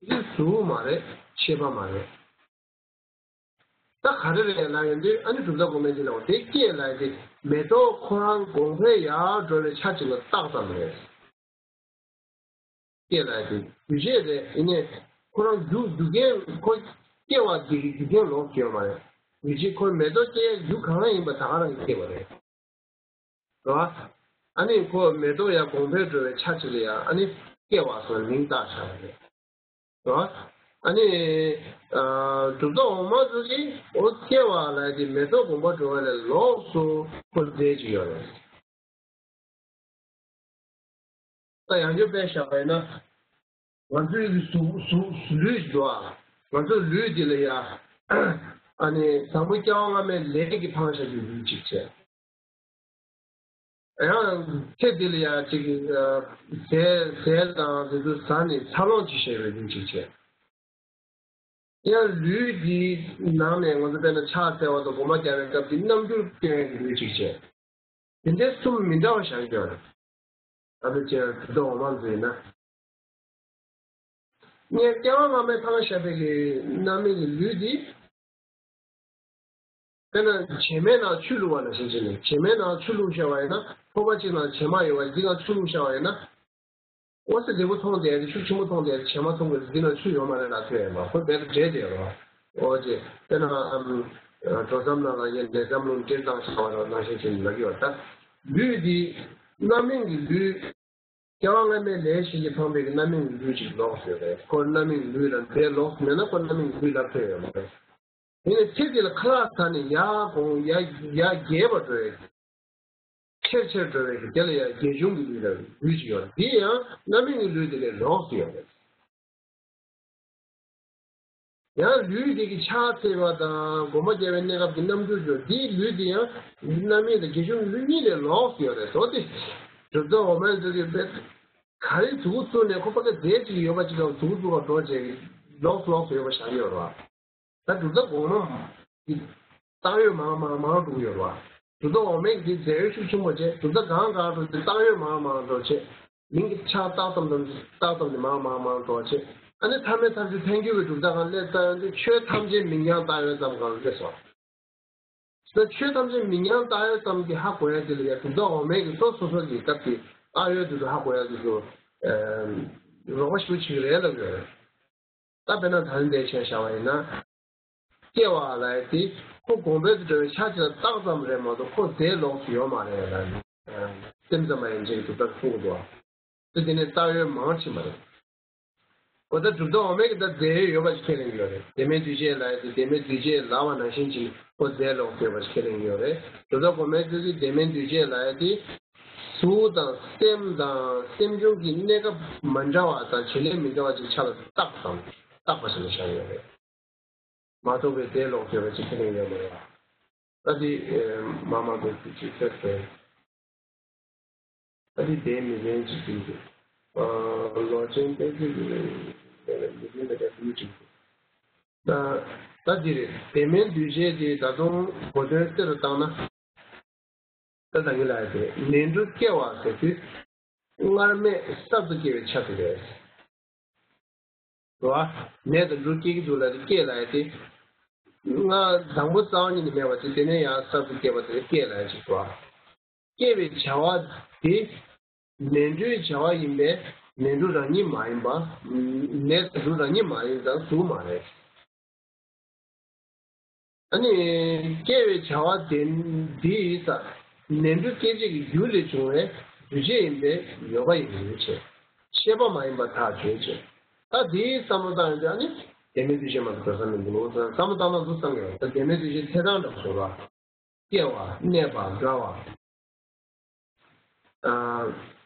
བ། དེ་གཟུགས་མ་རེད། ཤེས་པ་མ་རེད། ད་ག་རེ་རེད་ལབ་ཡོང་དུས་ཨ་ནི་གྲུབ་མཐའ་གོང་མའི་ཅི་ལབ་དེ་སྐྱེ་ལབ་ཡ་དེ་མེ་ཏོག་ཁོ་རང་གོང་འཕེལ་ཡར་འགྲོ་བའི་ཆ་ཅིག་ལ་རྟགས་ཙམ་རེད། སྐྱེ་ལ་དེ་རྒྱུ་བྱེད་རེད། ཡིན་ནའི་ཁོ་རང་རྒྱུ་རྒྱུ་རྐྱེན་ཁོ་སྐྱེ་བ་འདི་གི་རྒྱུ་རྐྱེན་ལོགས་སུ་ཡོད་མ་རེད། རྒྱུ་བྱེད་ཁོ་མེ་ཏོག་སྐྱེ་རྒྱུ་གང་ཡིན་པ་ད་ག་རང་གིས་སྐྱེ་བ་རེད། རེད་བ། ཨ་ནི་ཁོ་མེ་ཏོག་ཡང་གོང་འཕེལ་འགྲོ་བའི་ཆ་ཅིག་ལ་ཡང་ཨ་ནི་སྐྱེ་བ་སོགས་མིང་བཏགས་བཞག་པ་རེད། རེད་བ། ཨ་ནི་ཨ་གྲུབ་མཐའ་འོག་མ་ཚོ་གིས་འོ་སྐྱེ་བ་ལ་དེ་མེ་ཏོག་གོང་འཕེལ་འགྲོ་བ་ལས་ལོགས་སུ་ཁོ་རྫས་ཅིག་ཡོད་རེད། ད་ཡང་བསྐྱར་དཔེ་བཞག་པ་ཡིན་ན། ང་ཚོའི་གཟུགས་གཟུགས་ལུས་འགྲོ་བ། ང་ཚོའི་ལུས་འདི་ལ་ཡ། ཨ་ནི་དང་པོ་སྐྱེ་བ་སྔ་མའི་ལས་ཀྱིས་འཕངས་བཞག་རྒྱུ་ལུས་གཅིག་བྱས། ཡང་ཚེ་འདི་ལ་ཡ་གཅིག་ཟས་ཟས་དང་དེ་ཚོ་ཟ་ནས་འཚར་ལོངས་བྱེད་བཞག་པའི་ལུས་གཅིག་བྱས། ཡང་ལུས་འདིའི་ནང་ནས་ང་ཚོ་དཔེར་ན་ཕྱག་འཚལ་བ་དང་སྒོམ་པ་རྒྱག་པའི་སྐབས་ཀྱི་རྣམ་འགྱུར་སྟོན་ཡག་གི་ལུས་གཅིག་བྱས། དེ་འདྲའི་གསུམ་མི་འདྲ་བ་བཞག་ཡོད་རེད། ད་ལྟ་ཅེས་དུས་འོག་མ་འཛིན་ན། ངས་སྐྱེ་བ་སྔ་མའི་ཐང་བཞག་པའི་གི་རྣམ་སྨིན་གྱི་ལུས་འདི། དཔེར་ན་བྱེ་མའི་ནང་ཆུ་བླུགས་པ་ནང་བཞིན་བྱས་ནས་བྱེ་མའི་ནང་ཆུ་བླུགས་བཞག་པ་ཡིན་ན་ཕོར་པ་གཅིག་ནང་བྱེ་མ་ཡོད་པ་འདི་ནང་ཆུ་བླུགས་བཞག་པ་ཡིན་ན། འོ་ཙི་བདེ་པོ་མཐོང་བསྡད་དེ་ཤུགས་ཆེན་པོ་མཐོང་བསྡད་དེ་བྱེ་མ་མཐོང་གི་འདི་ནང་ཆུ་ཡོད་མ་རེད་ལ་ཐོས་ཡོད་པ་ཁོ་རྦད་དེ་བྲེལ་བསྡད་ཡོད་རོ། འོ་ཙི་དཔེར་ན་གྲོ་ཟམ་ནང་ལ་ཡན་ལས་ཟམ་ལུང་འདྲེར་བཏང་བཞག་པ་རོ་ནང་བཞིན་བྱས་ནས་ལབ་ཀྱི་ཡོད་ད། ལུས་འདི་རྣམ་སྨིན་གྱི་ལུས། སྐྱེ་བ་སྔ་མའི་ལས་བཞིན་གྱིས་འཕངས་པའི་རྣམ་སྨིན་གྱི་ལུས་ཅིག་ལོགས་སུ་ཡོད་རེད། ཁོ་རྣམ་སྨིན་གྱི་ལུས་ལ་དེ་ལོགས་སུ་མེད་ན་ཁོ་རྣམ་སྨིན་གྱི་ལུས་ལ་ཕན་ཡོད་མ་རེད། དེ་ནས་ཚེ་འདི་ལ་ཁ་ལག་ཟ་ནས་ཡར་འོང་ཡར་ཡར་རྒྱས་པར་འགྲོ་བའི་ཆེར་ཆེར་འགྲོ་བའི་དེ་ལ་ཡང་རྒྱས་འབྱུང་གི་ལུས་ལ་ལུས་ཅིག་ཡོད་རེད། དེ་ཡང་རྣམ་སྨིན་གྱི་ལུས་དེ་ལས་ལོགས་སུ་ཡོད་རེད། ཡང་ལུས་དེ་གི་ཕྱག་འཚལ་བ་དང་སྒོམ་པ་རྒྱབ་པའི་གནས་སྐབས་ཀྱི་རྣམ་འགྱུར་སྦྱོར་འདིའི་ལུས་དེ་ཡང་རྣམ་སྨིན་དང་རྒྱས་འབྱུང་གི་ལུས་གཉིས་ལས་ལོགས་སུ་ཡོད་རེད་དོ། དེ་གྲུབ་མཐའ་འོག་མའི་ལུས་ཀྱི་དཔེ་ག་རེ་མཛུབ་གུ་བཙུགས་ནས་ཁོ་ཕ་གི་རྫས་ཅིག་ཡོད་པ་ཅིག་ལ་མཛུབ་གུ་བཙུགས་པ་འགྲོ་བྱས་ལོགས་སུ་ལོགས་སུ་ཡོད་པ་བཞག་ཡོད་རེད་བ། ད་གྲུབ་མཐའ་གོང་མ་གི་བཏང་ཡོད་མང་མང་མང་འགྲོ་གི་ཡོད་རེད་བ། གྲུབ་མཐའ་འོག་མའི་གི་རྫས་ཡོད་ཤུགས་ཆེན་པོ་བྱས་གྲུབ་མཐའ་གང་གང་འགྲོ་དེ་བཏང་ཡོད་མང་མང་འགྲོ་བྱས། མིང་གི་ཕྱག་བཏགས་ཙམ་དང་བཏགས་ཙམ་ནི་མང་མང་མང་འགྲོ་བྱས། ཨ་ནི་ཐ་མའི་ཐབས་ཤེས་ཐལ་འགྱུར་བའི་གྲུབ་མཐའ་གང་སླེབས་ཙམ་ཡང་དུས་ཆོས་ཐམས་ཅད་མིང་རྐྱང་བཏགས་ཡོད་ཙམ་གང་སླེབས་སོང་། ད་ཆོས་ཐམས་ཅད་མིང་རྐྱང་བཏགས་ཡོད་ཙམ་གྱིས་ཧ་གོ་ཡ་དེ་ལ་ཡ་གྲུབ་མཐའ་འོག་མའི་གི་སོ་སོ་སོ་གི་སྐབས་ཀྱི་བཏགས་ཡོད་དེ་ཚོ་ཧ་གོ་ཡ་དེ་ཚོ་རོགས་པ་ཞུ་ཆེ་གི་རེད་ལབ་ཡོད་རེད། ད་དཔེར་ན་ད་ལྟའི་ཆ་བཞག་པ་ཡིན་ན། སྐྱེ་བ་ལབ་ཡ་དེ་ཁོ་གོང་འཕེལ་དུ་འགྲོ་བའི་ཆ་གཅིག་ལ་བཏགས་ཙམ་རེད་མ་གཏོགས་ཁོ་རྫས་ལོགས་སུ་ཡོད་མ་རེད་ལ། སེམས་ཙམ་པ་ཡན་ཆད་ཀྱི་གྲུབ་མཐའ་གསུང་གི་འདུག་བ། དེ་དེ་ནས་བཏགས་ཡོད་མང་ཕྱིན་པ་རེད། གོ་ད་གྲུབ་མཐའ་འོག་མའི་གི་ད་རྫས་ཡོད་ཡོད་པ་ཞིག་ཁས་ལེན་གྱི་ཡོད་རེད། བདེན་མེད་འདུས་བྱས་ལབ་ཡ་དེ་བདེན་མེད་འདུས་བྱས་ལབ་པ་ནང་བཞིན་ཅིག་ཁོ་རྫས་ལོགས་སུ་ཡོད་པ་ཞིག་ཁས་ལེན་གྱི་ཡོད་རེད། གྲུབ་མཐའ་གོང་མའི་ཚོད་ཀྱིས་བདེན་མེད་འདུས་བྱས་ལབ་ཡ་དེ། གཟུགས་དང་སེམས་དང་སེམས་བྱུང་གི་གནས་སྐབས་མ་འདྲ་བ་དང་བྱེད་ལས་མི་འདྲ་བ་ཅིག་ཆ་ལ་བཏགས་དང་བཏགས་པ་ཞིག་ལ་བཞག་ཡོད་རེད། མ་རྟོགས་པའི་རྫས་ལོགས་ཡོད་པ་ཅིག་ཁས་ལེན་ཡོད་མ་རེད། ད་འདི་མ་མ་དགོས་ཚུལ་ཅིག་ཟེར་ཏེ། ད་འདི་བདེན་མི་བདེན་ཅིག་ཡིན་འདུག་ལོ་ཆེན་ཏན་ཏན་གྱི་མི་བདེན་པའི་གྲས་མི་གཅིག་འདུག་ད་ད་འདི་རེད། བདེན་མེད་འདུས་བྱས་འདི་ད་དུང་གོ་དོན་གསལ་རུ་བཏང་ན། ད་ད་གིན་ལ་ཡ་དེ་ནས་འགྲོ་སྐྱེ་བ་ཟེར་དུས། སྔར་མེད་གསར་དུ་སྐྱེ་བའི་ཆ་དེ་རེད། རེད་བ། ནས་དང་འགྲོ་སྐྱེ་གི་འདུག་ལ་དེ་སྐྱེ་ལ་ཡ་དེ། སྔར་དང་པོ་རྩ་བ་ཉིད་ནས་མེད་པ་དེ་དེ་ནས་ཡང་གསར་དུ་སྐྱེ་བ་དེ་སྐྱེ་ལ་ཡ་ཅིག་རེད་བ། སྐྱེ་བའི་བྱ་བ་དེ། ནས་འགྲོའི་བྱ་བ་ཡིན་པས་ནས་འགྲོ་རང་ཉིད་མ་ཡིན་པ། ནས་དང་འགྲོ་རང་ཉིད་མ་ཡིན་ཙང་གཟུགས་མ་རེད། ཨ་ནི། སྐྱེ་བའི་བྱ་བ་དེ་འདི་ཡིན་ཙང་ནས་འགྲོ་སྐྱེ་བྱེད་ཀྱི་རྒྱུ་ལས་བྱུང་བའི་འདུས་བྱས་ཡིན་པས་ཡོད་པ་ཡིན་ཞེས། ཤེས་པ་མ་ཡིན་པར་ཐག་བཅད་ཅེས། ད་འདིའི་བསམ་བློ་བཏང་ཡོང་དུས་ཨ་ནི། བདེན་མེད་འདུས་བྱས་མ་གཏོགས་འགྲོ་ས་མི་འདུག་ལོ་ཙང་བསམ་བློ་བཏང་ན་འདུག་བསམ་གྱི་ཡོད། ད་བདེན་མེད་འདུས་བྱས་ཚེ་གྲངས་འདྲ་པོ་བཟོ་ར། སྐྱེ་བ་གནས་པ་རྒ་བ། ཨ།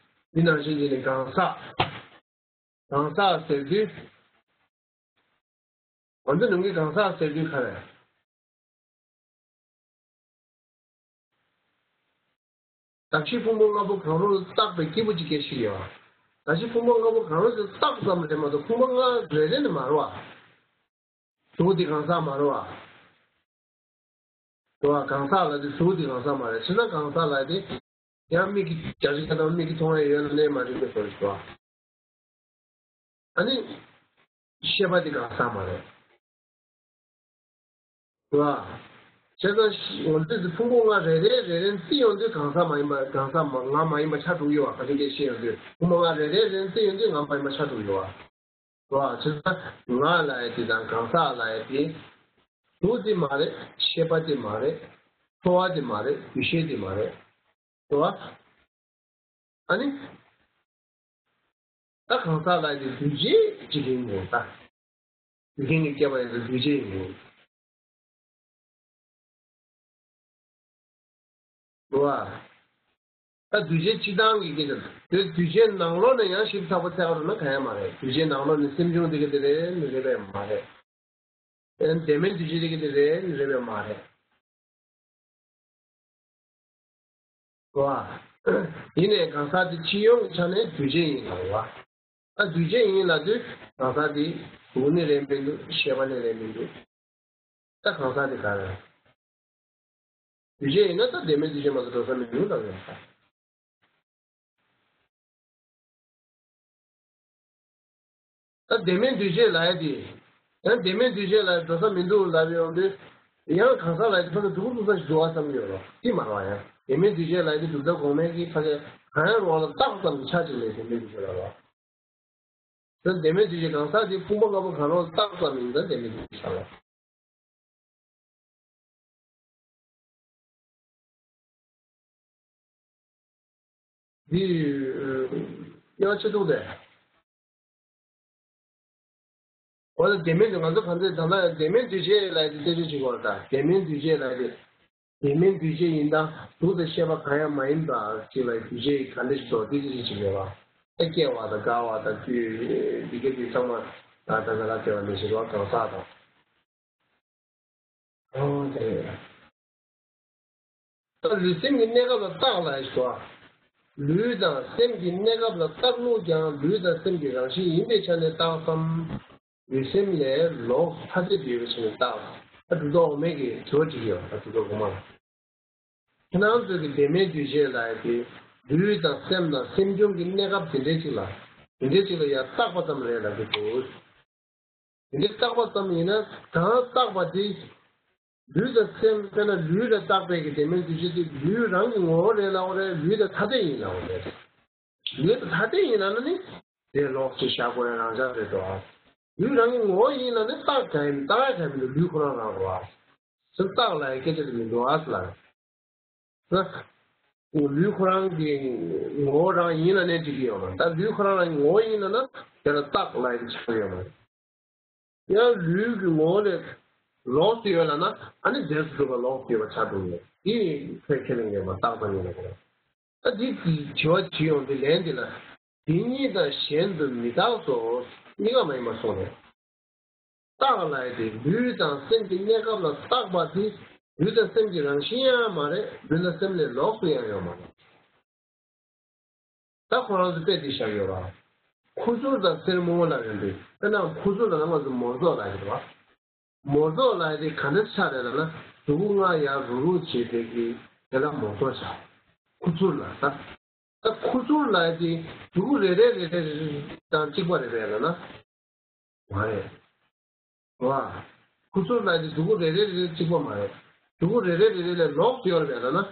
འདི་ནང་བཞིན་གྱི་ནི་གང་ཟག་གང་ཟག་ཟེར་དུས། ང་ཚོ་ནང་གི་གང་ཟག་ཟེར་དུས་ག་རེ། གདགས་གཞི་ཕུང་པོ་ལྔ་པོ་གང་རུང་ལ་བཏགས་པའི་སྐྱེས་བུ་གཅིག་སྐད་ཤིག་ཡོད། གདགས་གཞི་ཕུང་པོ་ལྔ་པོ་གང་རུང་ཞིག་བཏགས་ཙམ་རེད་མ་གཏོགས་ཕུང་པོ་ལྔ་རེ་རེ་ནི་མ་རེད་བ། གཟུགས་འདི་གང་ཟག་མ་རེད་བ། དེ་བ་གང་ཟག་ལ་དེ་གཟུགས་འདི་གང་ཟག་མ་རེད། བྱས་ཙང་གང་ཟག་ལ་དེ་ཡང་མིག་གིས་བརྒྱ་ཆ་བརྒྱ་དང་མིག་གིས་མཐོང་ཡ་ཡོད་ན་ལས་མ་རིག་པའི་བཟོ་རེད་བ། ཨ་ནི། ཤེས་པ་དེ་གང་ཟག་མ་རེད། རེད་བ། བྱས་ཙང་ང་ཚོས་དེ་ཕུང་པོ་ལྔ་རེ་རེ་རེ་རེ་བརྩི་ཡོང་དུས་གང་ཟག་མ་ཡིན་པ་གང་ཟག་མ་ང་མ་ཡིན་པ་ཆགས་འགྲོ་གི་ཡོད་བ། ག་ཚོད་སྐད་བཤད་ཡོང་དུས་ཕུང་པོ་ལྔ་རེ་རེ་རེ་བརྩི་ཡོང་དུས་ང་མ་ཡིན་པ་ཆགས་འགྲོ་གི་ཡོད་བ། རེད་བ། བྱས་ཙང་ང་ལབ་ཡ་དེ་དང་གང་ཟག་ལབ་ཡ་དེ། གཟུགས་དེ་མ་རེད། ཤེས་པ་དེ་མ་རེད། ཚོར་བ་དེ་མ་རེད། འདུ་ཤེས་དེ་མ་རེད། རེད་བ། ཨ་ནི། ད་གང་ཟག་ལ་ཡི་འདུས་བྱས་ཅིག་ཡིན་ནོ་ད། འདུས་རྐྱེན་གྱིས་བསྐྱེད་པ་ཡིན་ཙང་འདུས་བྱས་ཡིན་ནོ། རེད་བ། ད་འདུས་བྱས་སྤྱི་བཏང་གི་སྐད་ཆ་དེ་འདུས་བྱས་ནང་ལོགས་ནས་ཡང་ཞིབ་ཚགས་པོ་འཚོལ་ག་འགྲོ་ན་གང་ཡང་མ་རེད། འདུས་བྱས་ནང་ལོགས་ནས་སེམས་བྱུང་དེ་ག་དེ་རེད་ནི་རེད་པས་མ་རེད། ཨེ་བདེན་མེད་འདུས་བྱས་དེ་ག་དེ་རེད་ནི་རེད་པས་མ་རེད། རེད་བ། ཡིན་ནའི་གང་ཟག་དེ་སྤྱི་ཡོངས་ཀྱི་ཆ་ནས་འདུས་བྱས་ཡིན་ལ་རེད་བ། ད་འདུས་བྱས་ཡིན་ལབ་དུས་གང་ཟག་དེ་གཟུགས་ནི་རེད་མི་འདུག་ཤེས་པ་ནི་རེད་མི་འདུག་ད་གང་ཟག་དེ་ག་རེ། འདུས་བྱས་ཡིན་ན་ད་བདེན་མེད་འདུས་བྱས་མ་གཏོགས་འགྲོ་ས་མི་འདུག་ལབ་ཡོད་ད། ད་བདེན་མེད་འདུས་བྱས་ལབ་ཡ་དེ། ཡང་བདེན་མེད་འདུས་བྱས་ལ་འགྲོ་ས་མི་འདུག་ལབ་ཡོང་དུས། ཡང་གང་ཟག་ལ་ཡ་དེ་ཕ་གི་སྡུག་པོ་སྡུག་ས་ཞིག་འགྲོ་བ་བསམ་གྱི་ཡོད་རོ། དེ་མ་རེད་བ་ཡང་། བདེན་མེད་འདུས་བྱས་ལབ་ཡ་དེ་གྲུབ་མཐའ་གོང་མའི་གི་ཕ་གི་གང་ཡང་རུང་བ་ལ་བཏགས་ཙམ་གྱི་ཆ་གཅིག་ལས་བདེན་མེད་འདུས་བྱས་ལ་རོ། ད་བདེན་མེད་འདུས་བྱས་གང་ཟག་དེ་ཕུང་པོ་ལྔ་པོ་གང་རུང་ལ་བཏགས་ཙམ་ཡིན་ཙང་བདེན་མེད་འདུས་བྱས་ལ་རོ། འདི། དབྱེ་བ་ཕྱེ་ཐུབ་དེ། འོ་ད་བདེན་མེད་དུ་ང་ཚོ་གང་ཚེ་ད་ལྟ་བདེན་མེད་འདུས་བྱས་ལ་དེ་རྩད་གཅོད་བྱེད་དགོས་རེད། ད་བདེན་མེད་འདུས་བྱས་ལ་དེ། བདེན་མེད་འདུས་བྱས་ཡིན་ད་དུ་དང་ཤེས་པ་གང་ཡང་མ་ཡིན་པ་ཅིག་ལ་འདུས་བྱས་གང་འདྲ་ཞིག་འགྲོ་དེ་ཅི་ཞིག་ཡོད་པ། ཨ་སྐྱེ་བ་དང་རྒ་བ་དང་དུས་འདི་སྐད་དུ་ཚང་མ་ད་ད་ད་ལ་སྐྱེ་བ་ནས་ཞིག་རོ་གང་ཟག་དང་། ཨོ་དེ་རེད། ད་ལུས་སེམས་ཀྱི་གནས་སྐབས་ལ་བརྟགས་ལ་ཞུ་བ། ལུས་དང་སེམས་ཀྱི་གནས་སྐབས་ལ་བརྟགས་ལུགས་ཀྱང་ལུས་དང་སེམས་ཀྱི་རང་བཞིན་ཡིན་པའི་ཆ་ནས་བརྟགས་སམ། ལུས་སེམས་ལས་ལོགས་ཐ་དད་ཡོད་པའི་ཆ་ནས་བརྟགས། ད་དེ་ཚོ་འོག་མའི་གི་དྲི་བ་དྲིས་ཡོད་ད་དེ་ཚོ་གོ་མ། ཁྱེད་རང་ཚོས་ཀྱི་བདེན་མེད་འདུས་བྱས་ལ་ཡ་དེ་ལུས་དང་སེམས་དང་སེམས་བྱུང་གི་གནས་སྐབས་དེ་འདྲའི་ཅིག་ལ་དེ་འདྲའི་ཅིག་ལ་ཡ་བརྟགས་པ་ཙམ་རེད་ལབ་ཀྱི་འདུག་དེ་འདྲའི་བརྟགས་པ་ཙམ་ཡིན་ན་གང་བརྟགས་པ་དེ། ལུས་དང་སེམས་དཔེར་ན་ལུས་ལ་བརྟགས་པའི་གི་བདེན་མེད་འདུས་བྱས་དེ་ལུས་རང་གི་ངོ་བོ་རེད་ལབ་པ་རེད། ལུས་དང་ཐ་དད་ཡིན་ལབ་པ་རེད། ལུས་དང་ཐ་དད་ཡིན་ལབ་ན་ནི་དེ་ལོགས་སུ་བཞག་དགོས་ཡ་རང་འཇགས་རེད་དོ། ལུས་རང་གི་ངོ་བོ་ཡིན་ལབ་ན་བརྟགས་ག་ཡིན་བརྟགས་ཡ་ག་མི་འདུག་ལུས་ཁོ་རང་རང་རོ། སེམས་བརྟགས་ལ་ཡ་སྐད་ཆ་དེ་མི་འདུག་ཨ་ལ། ལུས་ཁོ་རང་གི་ངོ་བོ་རང་ཡིན་ལབ་ནས་འགྲིག་གི་ཡོད་མ་རེད། ད་ལུས་ཁོ་རང་རང་གི་ངོ་བོ་ཡིན་ལབ་ན་དེ་ལ་བརྟགས་ལབ་ཡ་དེ་ཆགས་ཀྱི་ཡོད་མ་རེད། ཡང་ལུས་ཀྱི་ངོ་བོ་ལས་ལོགས་སུ་ཡོད་ལབ་ན་ཨ་ནི་རྫས་སུ་གྲུབ་པ་ལོགས་སུ་ཡོད་པ་ཆགས་འགྲོ་གི་ཡོད། འདི་ཁས་ཁས་ལེན་ཡོད་མ་བརྟགས་པ་ཡིན་ལ་གོ། ད་འདི་དྲི་བ་དྲིས་ཡོང་དུས་ལན་འདི་ལ་འདི་གཉིས་དང་གཞན་དུ་མི་རྟག་སོ། གཉིས་ཀ་མ་ཡིན་པར་གསུངས་རེད། བརྟགས་ལ་ཡ་དེ་ལུས་དང་སེམས་ཀྱི་གནས་སྐབས་ལ་བརྟགས་པ་དེ་ལུས་དང་སེམས་ཀྱི་རང་བཞིན་ཡང་མ་རེད། ལུས་དང་སེམས་ལས་ལོགས་སུ་ཡང་ཡོད་མ་རེད། ད་ཁོ་རང་ཚོ་དཔེ་འདི་བཞག་ཡོད་པ། ཁུ་ཚུར་དང་སེར་མོ་ལབ་ཡོང་དུས་དཔེར་ན་ཁུ་ཚུར་ལབ་ན་ང་ཚོ་མོ་ཟོག་ལབ་ཡོད་པ། མོ་ཟོག་ལབ་ཡ་དེ་ག་འདྲ་ཆགས་རེད་ལབ་ན་གཟུགས་པོ་ལྔ་ཡར་རུག་རུག་བྱེད་པའི་གི་དེ་ལ་མོ་ཟོག་བྱ། ཁུ་ཚུར་ལ་ད། ད་ཁུ་ཚུར་ལབ་ཡ་དེ་གཟུགས་པོ་རེ་རེ་རེ་རེ་རེ་དང་གཅིག་པ་རེད་པས་ལབ་ན། མ་རེད། བ། ཁུ་ཚུར་ལབ་ཡ་དེ་གཟུགས་པོ་རེ་རེ་རེ་རེ་གཅིག་པ་མ་རེད། གཟུགས་པོ་རེ་རེ་རེ་རེ་ལས་ལོགས་སུ་ཡོད་རེད་པས་ལབ་ན།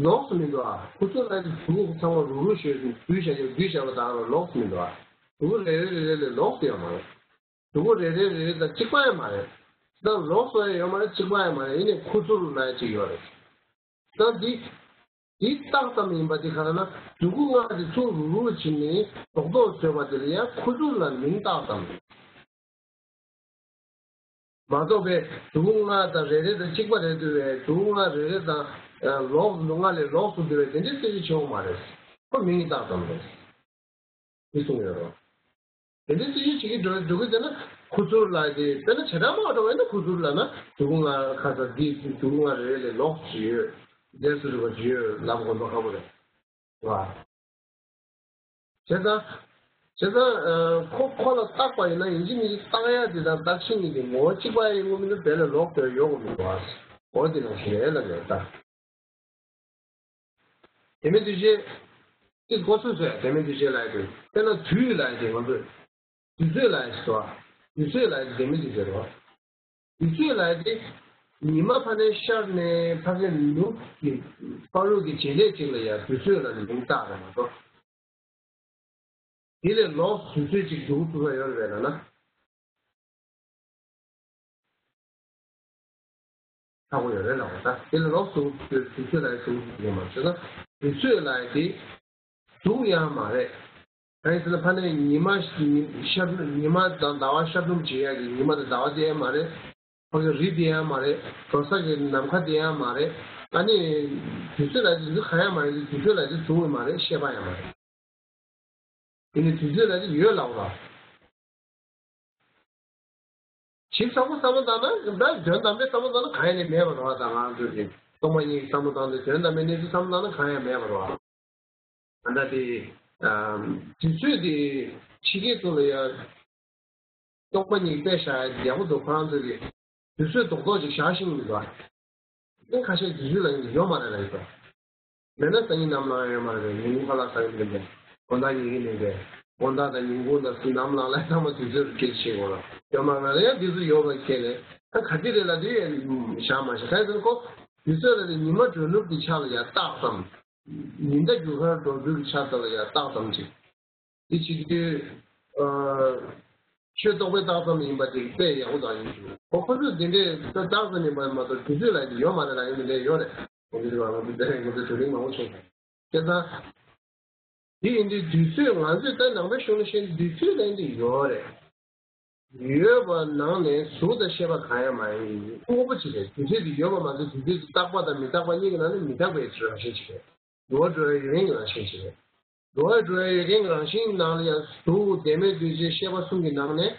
ལོགས་སུ་མི་འདུག་ཨ། ཁུ་ཚུར་ལབ་ཡ་དེ་གཟུགས་པོ་ཚང་མ་རུག་རུག་བྱས་ནས་འདུས་བྱས་ཀྱང་འདུས་བྱས་པ་དག་ལ་ལོགས་སུ་མི་འདུག་ཨ། གཟུགས་པོ་རེ་རེ་རེ་རེ་ལས་ལོགས་སུ་ཡོད་མ་རེད། གཟུགས་པོ་རེ་རེ་རེ་རེ་དང་གཅིག་པ་ཡང་མ་རེད། ད་ལོགས་སུ་ཡང་ཡོད་མ་རེད། གཅིག་པ་ཡང་མ་རེད། ཡིན་ནའི་ཁུ་ཚུར་ལབ་ཡ་གཅིག་ཡོད་རེད། ད་འདི། འདི་རྟགས་ཙམ་ཡིན་པ་འདི་ག་རེ་ན་གཟུགས་པོ་ལྔ་འདི་ཚུར་རུག་རུག་བྱས་ནས་རྡོག་རྡོག་བཟོས་པ་འདི་ལ་ཡང་ཁུ་ཚུར་ལ་མིང་བཏགས་ཙམ་རེད། མ་གཏོགས་པའི་གཟུགས་པོ་ལྔ་དང་རེ་རེ་དང་གཅིག་པ་རེད་འདུག་པས། གཟུགས་པོ་ལྔ་རེ་རེ་དང་ལོགས་སུ་ལྔ་ལས་ལོགས་སུ་འདུ་བས་དེ་འདྲའི་རྩོད་གཞི་བྱེད་དགོས་མ་རེད། ཁོ་མིང་གིས་བཏགས་ཙམ་རེད། འདི་གསུངས་ཡོད་རེད། དེ་འདྲའི་རྩོད་གཞི་བྱེད་ཀྱི་འགྲོ་འགྲོ་གི་ཟེར་ན་ཁུ་ཚུར་ལབ་དེ་དཔེར་ན་བྱེ་བྲག་མ་འགྲོ་བས་ན་ཁུ་ཚུར་ལབ་ན་གཟུགས་པོ་ལྔ་ཁ་ས་འདི་གཟུགས་པོ་ལྔ་རེ་རེ་ལས་ལོགས་སུ་ཡོད། རྫས་སུ་གྲུབ་པ་ཅིག་ཡོད་ལབ་དགོས་མདོག་ཁ་པོ་རེད། བ། བྱས་ཙང་། བྱས་ཙང་། ཁོ་ཁོ་ལ་བརྟགས་པ་ཡིན་ན་ཡིན་གཅིག་མིན་གཅིག་བརྟགས་ཡ་དེ་དང་བརྟགས་ཤིང་གཉིས་དེ་ངོ་བོ་གཅིག་པ་ཡིན་དགོས་མི་འདུག་དེ་ལས་ལོགས་སུ་ཡོད་དགོས་མི་འདུག་བ། འོ་དེ་ནང་བཞིན་རེད་ལབ་ཡོད་ད། བདེན་མེད་འདུས་བྱས། དེ་མགོ་ཚོས་ཚོས་བདེན་མེད་འདུས་བྱས་ལབ་ཡ་དེ་དཔེར་ན་དུས་ལབ་ཡ་དེ་ང་ཚོས། དུས་ཚོད་ལབ་ཡ་ཞིག་སོ། དུས་ཚོད་ལབ་ཡ་དེ་བདེན་མེད་འདུས་བྱས་རེད་བ། དུས་ཚོད་ལབ་ཡ་དེ། ཉི་མ་ཕ་ནས་ཤར་ནས་ཕ་གི་ནུབ་ཀྱི་བར་དུ་གི་བྱེད་ལས་གཅིག་ལ་ཡ་དུས་ཚོད་ལབ་ནས་མིང་བཏགས་རེད་མ་གཏོགས། དེ་ལས་ལོགས་སུ་དུས་ཚོད་ཅིག་འདུག་ཐུབ་ས་ཡོད་རེད་པས་ལབ་ན། ཧ་གོ་ཡོད་རེད་ལབ་པ་ད། དེ་ལས་ལོགས་སུ་དུས་ཚོད་ལ་ཡང་གཟུགས་ཡོད་མ་རེད་ཟེར་ན། དུས་ཚོད་ལ་ཡང་དེ་གཟུགས་ཡང་མ་རེད། གང་ཡིན་ཟེར་ན་ཕ་ནས་ཉི་མ་ཤར་ཉི་མ་དང་ཟླ་བ་ཤར་ནུབ་བྱེད་ཡག་གི་ཉི་མ་དང་ཟླ་བ་དེ་ཡང་མ་རེད། ཕ་གི་རི་དེ་ཡང་མ་རེད། འགྲོ་ས་གི་ནམ་མཁའ་དེ་ཡང་མ་རེད། ཨ་ནི། དུས་ཚོད་ལ་དེ་ཚོ་གང་ཡང་མ་རེད། དུས་ཚོད་ལ་དེ་གཟུགས་ཡང་མ་རེད། ཤེས་པ་ཡང་མ་རེད། དེ་ནི་དུས་ཚོད་ལ་དེ་ཡོད་ལབ་པ། ཞིབ་ཚགས་པོ་བསམ་བློ་བཏང་ན་ད་དོན་དམ་པའི་བསམ་བློ་བཏང་ན་གང་ཡང་ནས་མེད་པ་རེད་བ། ད་ང་ཚོས་ཀྱི་སྟོང་པ་ཉིད་ཀྱི་བསམ་བློ་བཏང་སྟེ་དོན་དམ་པའི་གནས་ཚུལ་བསམ་བློ་བཏང་ན་གང་ཡང་མེད་པ་རེད་བ། ད་ལྟ་དེ་དུས་ཚོད་དེ་ཕྱི་རྒྱལ་ཚོ་ལ་ཡང་། སྟོང་པ་ཉིད་དཔེ་བཞག་ཡ་ཡག་པོ་འདུག་ཁོ་རང་ཚོས་ཀྱི་དུས་ཚོད་རྡོག་རྡོག་ཅིག་བཞག་ཤེས་ཀྱི་མི་འདུག་ཨ། ཨེ་ཁ་ཤས་དུས་ཚོད་ལ་ཡོད་མ་རེད་ལབ་ཀྱི་འདུག་མེད་ན་སང་ཉིན་ནམ་ལངས་ཡོད་མ་རེད། ཉིན་གུང་ཁ་ལག་ཟ་གི་མི་འདུག་དགོང་དག་ཉལ་གི་མི་འདུག་དགོང་དག་དང་ཉིན་གུང་དང་ནམ་ལངས་ལ་ཚང་མ་དུས་ཚོད་སྐད་ཆ་བཤད་དགོས་ལ། ཡོད་མ་རེད་ལ་ཡང་དུས་ཚོད་ཡོད་པ་ཁས་ལེན། ད་ག་དུས་རེད་ལབ་དུས་ཡང་བཞག་མ་བཞག་གང་ཡིན་ཟེར་ན་ཁོ་དུས་ཚོད་ལ་དེ་ཉི་མ་དྲོ་ནུབ་ཀྱི་ཆ་ལ་ཡང་བཏགས་ཙམ། ཉི་ཟླ་རྒྱུ་སྐར་འགྲོ་འགྲུལ་གྱི་ཆ་ལ་ཡང་བཏགས་ཙམ་ཅིག་འདི་བྱེད་དུས། ཨ། ཆོས་རྟོགས་པའི་རྟགས་ཙམ་ཡིན་པ་དེ་དཔེ་ཡག་པོ་དག་ཡིན་ཞུ། ཁོ་ཁོ་ཚོས་འདི་འདྲའི་རྟགས་ཙམ་ཡིན་པ་མ་གཏོགས་དུས་ཚོད་ལ་ཡོད་མ་རེད་ལབ་ཡོང་དེ་འདྲ་ཡོད་རེད། ང་ཚོ་འདི་རེད་བ། ང་ཚོ་འདི་རེད། ང་ཚོ་དུས་རིང་མང་པོ་བྱུང་སོང་། བྱས་ཙང་། དེ་ཡིན་དུས་དུས་ཚོད་ང་ཚོས་ད་ནང་པའི་གཞུང་ལ་བཤད་ན་དུས་ཚོད་ལ་ཡིན་དུས་ཡོད་རེད། ཡོད་པ་ནང་ནས་གཟུགས་དང་ཤེས་པ་གང་ཡང་མ་ཡིན། དངོས་པོ་ཅིག་རེད། དུས་ཚོད་དེ་ཡོད་པ་མ་ཟད་དུས་ཚོད་དེ་རྟག་པ་དང་མི་རྟག་པ་གཉིས་ཀྱི་ནང་ནས་མི་རྟག་པའི་རང་བཞིན་ཅིག་རེད། འགྲོ་བ་འགྲོ་བའི་ཡུལ་ཅན་གྱི་རང་བཞིན་ཅིག་རེད། འགྲོ་བ་འགྲོ་བའི་ཡུལ་ཅན་གྱི་རང་བཞིན་ནང་ལ་ཡང་གཟུགས་བདེན་མེད་འདུས་བྱས་ཤེས་པ་གསུམ་གྱི་ནང་ནས།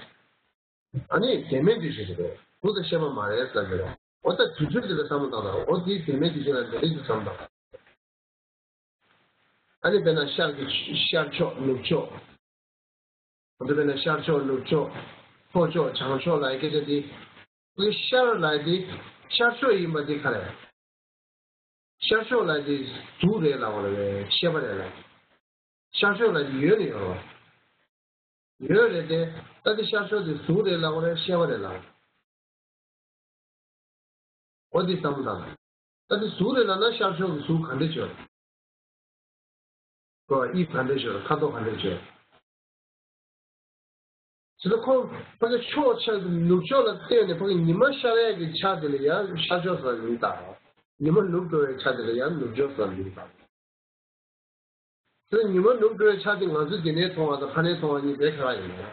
ཨ་ནི་བདེན་མེད་འདུས་བྱས་ཅིག་རེད། གཟུགས་དང་ཤེས་པ་མ་རེད་ཟེར་གྱི་རེད། འོ་ད་དུས་ཚོད་དེ་ལ་བསམ་བློ་བཏང་དང་། འོ་དེ་བདེན་མེད་འདུས་བྱས་ལ་འདི་འདྲ་ཞིག་བསམ་བློ་བཏང་། ཨ་ནི་དཔེར་ན་ཤར་གྱི་ཤར་ཕྱོགས་ནུབ་ཕྱོགས། འོ་ད་དཔེར་ན་ཤར་ཕྱོགས་ནུབ་ཕྱོགས། ལྷོ་ཕྱོགས་བྱང་ཕྱོགས་ལ་སྐད་ཆ་དེ། དེ་ཤར་ལ་དེ་ཤར་ཕྱོགས་ཡིན་པ་དེ་ག་རེ། ཤར་ཕྱོགས་ལ་དེ་གཟུགས་རེད་ལབ་པ་རེད། ཤེས་པ་རེད་ལབ། ཤར་ཕྱོགས་ལ་དེ་ཡོད་ནི་ཡོད་རེད། ཡོད་རེད་དེ། ད་དེ་ཤར་ཕྱོགས་དེ་གཟུགས་རེད་ལབ་པ་རེད། ཤེས་པ་རེད་ལབ། འོ་དེ་བསམ་བློ་བཏང་། ད་དེ་གཟུགས་རེད་ལབ་ན་ཤར་ཕྱོགས་ཀྱི་གཟུགས་ག་འདྲ་བྱོས། ཁོ་དབྱིབས་ག་འདྲ་བྱོས། ཁ་དོག་ག་འདྲ་བྱོས། ཟེར་ན་ཁོ་ཕ་གི་ཕྱོགས་ཆ་ནུབ་ཕྱོགས་ལ་བལྟས་ནས་ཕ་གི་ཉི་མ་ཤར་ཡག་གི་ཆ་དེ་ལ་ཡང་ཤར་ཕྱོགས་ཟེར་མིང་བཏགས། ཉི་མ་ནུབ་འགྲོ་བའི་ཆ་དེ་ལ་ཡང་ནུབ་ཕྱོགས་ཟེར་མིང་བཏགས། དེ་ཉི་མ་ནུབ་འགྲོ་བའི་ཆ་དེ་ང་ཚོས་འདི་ནས་མཐོང་བ་དང་ཕ་ནས་མཐོང་བ་གཉིས་དེ་ཁ་ཁ་ཡིན་ནོ།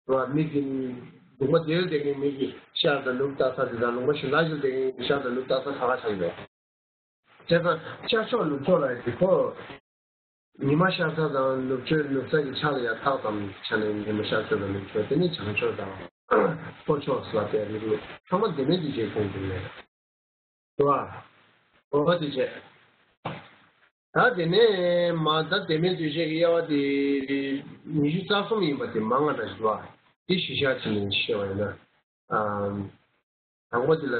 རེད་བ། མིག་གི་ལུང་པ་དེར་བསྡད་མཁན་མིག་གི་ཤར་དང་ནུབ་ལྟ་ས་དེ་དང་ལུང་པ་གཞན་དག་ཅིག་བསྡད་མཁན་ཤར་དང་ནུབ་ལྟ་ས་ཁ་ཁ་ཆགས་ཡོད། བྱས་ཙང་ཤར་ཕྱོགས་ནུབ་ཕྱོགས་ལ་ཡོད་དེ་ཁོ། ཉི་མ་ཤར་ས་དང་ནུབ་ཕྱོགས་ནུབ་ས་གི་ཆ་ལ་ཡང་ཐག་ཙམ་ཆ་ནས་ཉི་མ་ཤར་ཕྱོགས་དང་ནུབ་ཕྱོགས། དེ་ནས་བྱང་ཕྱོགས་དང་ལྷོ་ཕྱོགས་ལ་དེ་རིགས་ཚང་མ་བདེན་མེད་འདུས་བྱས་ཁོངས་གཏོགས་རེད། རེད་བ། འོ་དེ་བྱས། ད་དེ་ནས་མ་ད་བདེན་མེད་འདུས་བྱས་ཀྱི་དབྱེ་བ་དེ་ཉི་ཤུ་རྩ་གསུམ་ཡིན་པ་དེ་མང་ང་འདྲ་ཞིག་འདུག་བ། དེ་གཞི་བཞག་བྱས་ནས་བཤད་པ་ཡིན་ན། ཨམ། དང་པོ་དེ་ལ་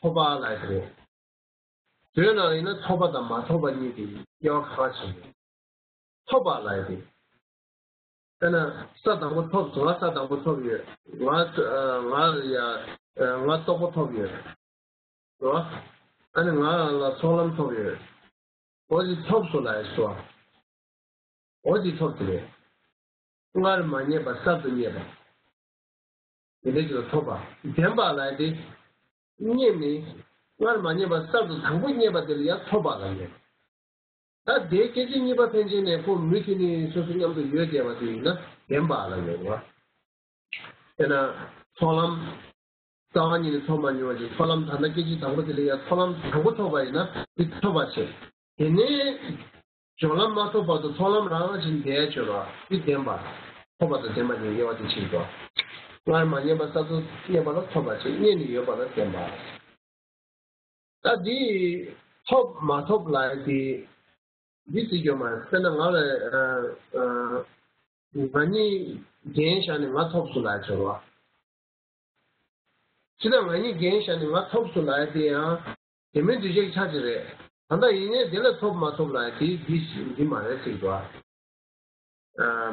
ཐོབ་པ་ལབ་ཡག་དེ་རེད། བོད་ནང་ཡིན་ན་ཐོབ་པ་དང་མ་ཐོབ་པ་གཉིས་ཀྱི་དབྱེ་བ་ཁ་ཁ་བྱས་ནས། ཐོབ་པ་ལབ་ཡག་དེ། དཔེར་ན་ས་དང་པོ་ཐོབ་སོང་། ང་ས་དང་པོ་ཐོབ་ཡོད། ང་ང་ཡ་ང་ལྟོགས་པ་ཐོབ་ཡོད། རེད་བ། ཨ་ནི་ང་ལ་ཚོགས་ལམ་ཐོབ་ཡོད། འོ་དེ་ཐོབ་སོང་ལབ་ཡག་སོ། འོ་དེ་ཐོབ་དེ་རེད། སྔར་མ་རྙེད་པ་གསར་དུ་རྙེད་པ། དེ་འདྲ་ཅིག་ལ་ཐོབ་པ། བདེན་པ་ལབ་ཡག་དེ། རྙེད་ནས། སྔར་མ་རྙེད་པ་གསར་དུ་དང་པོ་རྙེད་པ་དེ་ལ་ཡང་ཐོབ་པ་ལབ་ཡོད། ད་དེའི་སྐད་ཅིག་གཉིས་པ་ཕན་ཆད་ནས་ཁོ་མུ་མཐུད་ནས་སོ་སོ་མཉམ་དུ་ཡོད་བསྡད་པ་དེ་ཡིན་ན་བདེན་པ་ལབ་ཡོད་རེད་བ། དཔེར་ན། ཚོགས་ལམ། རྩ་བ་ཉིད་ནས་ཐོབ་མ་མྱོང་བ་ཅིག་ཚོགས་ལམ་ད་ལྟ་སྐད་ཅིག་དང་པོ་དེ་ལ་ཡང་ཚོགས་ལམ་དང་པོ་ཐོབ་པ་ཡིན་ན་དེ་ཐོབ་པ་བྱེད། དེ་ནས། སྦྱོར་ལམ་མ་ཐོབ་བར་དུ་ཚོགས་ལམ་རང་བཞིན་བསྡད་ཡག་ཅིག་ཡོད་རེད་བ། དེ་བདེན་པ། ཐོབ་པ་དང་བདེན་པ་གཉིས་དབྱེ་བ་དེ་ཕྱེ་དགོས། སྔར་མ་རྙེད་པ་གསར་དུ་རྙེད་པ་ལ་ཐོབ་པ་བྱེད། རྙེད་ནས་ཡོད་པ་ལ་བདེན་པ། ད་འདི་ཐོབ་མ་ཐོབ་ལབ་ཡག་དེ། འདི་ཅིག་ཡོད་མ་རེད། དཔེར་ན་ང་ལ་ཨ་ཨ་ང་གཉིས་རྒྱན་བཞག་ནས་ང་ཐོབ་སོང་ལབ་ཡག་ཅིག་ཡོད་རེད་བ། སྤྱིར་ན་ང་གཉིས་རྒྱན་བཞག་ནས་ང་ཐོབ་སོང་ལབ་ཡག་དེ་ཡང་བདེན་མེད་འདུས་བྱས་ཀྱི་ཆ་ཅིག་རེད། ད་ལྟ་ཡིན་ནའི་དེ་ལ་ཐོབ་མ་ཐོབ་ལབ་ཡག་དེ་འདི་འདི་མ་རེད་ཟེར་གྱི་འདུག་ཨ།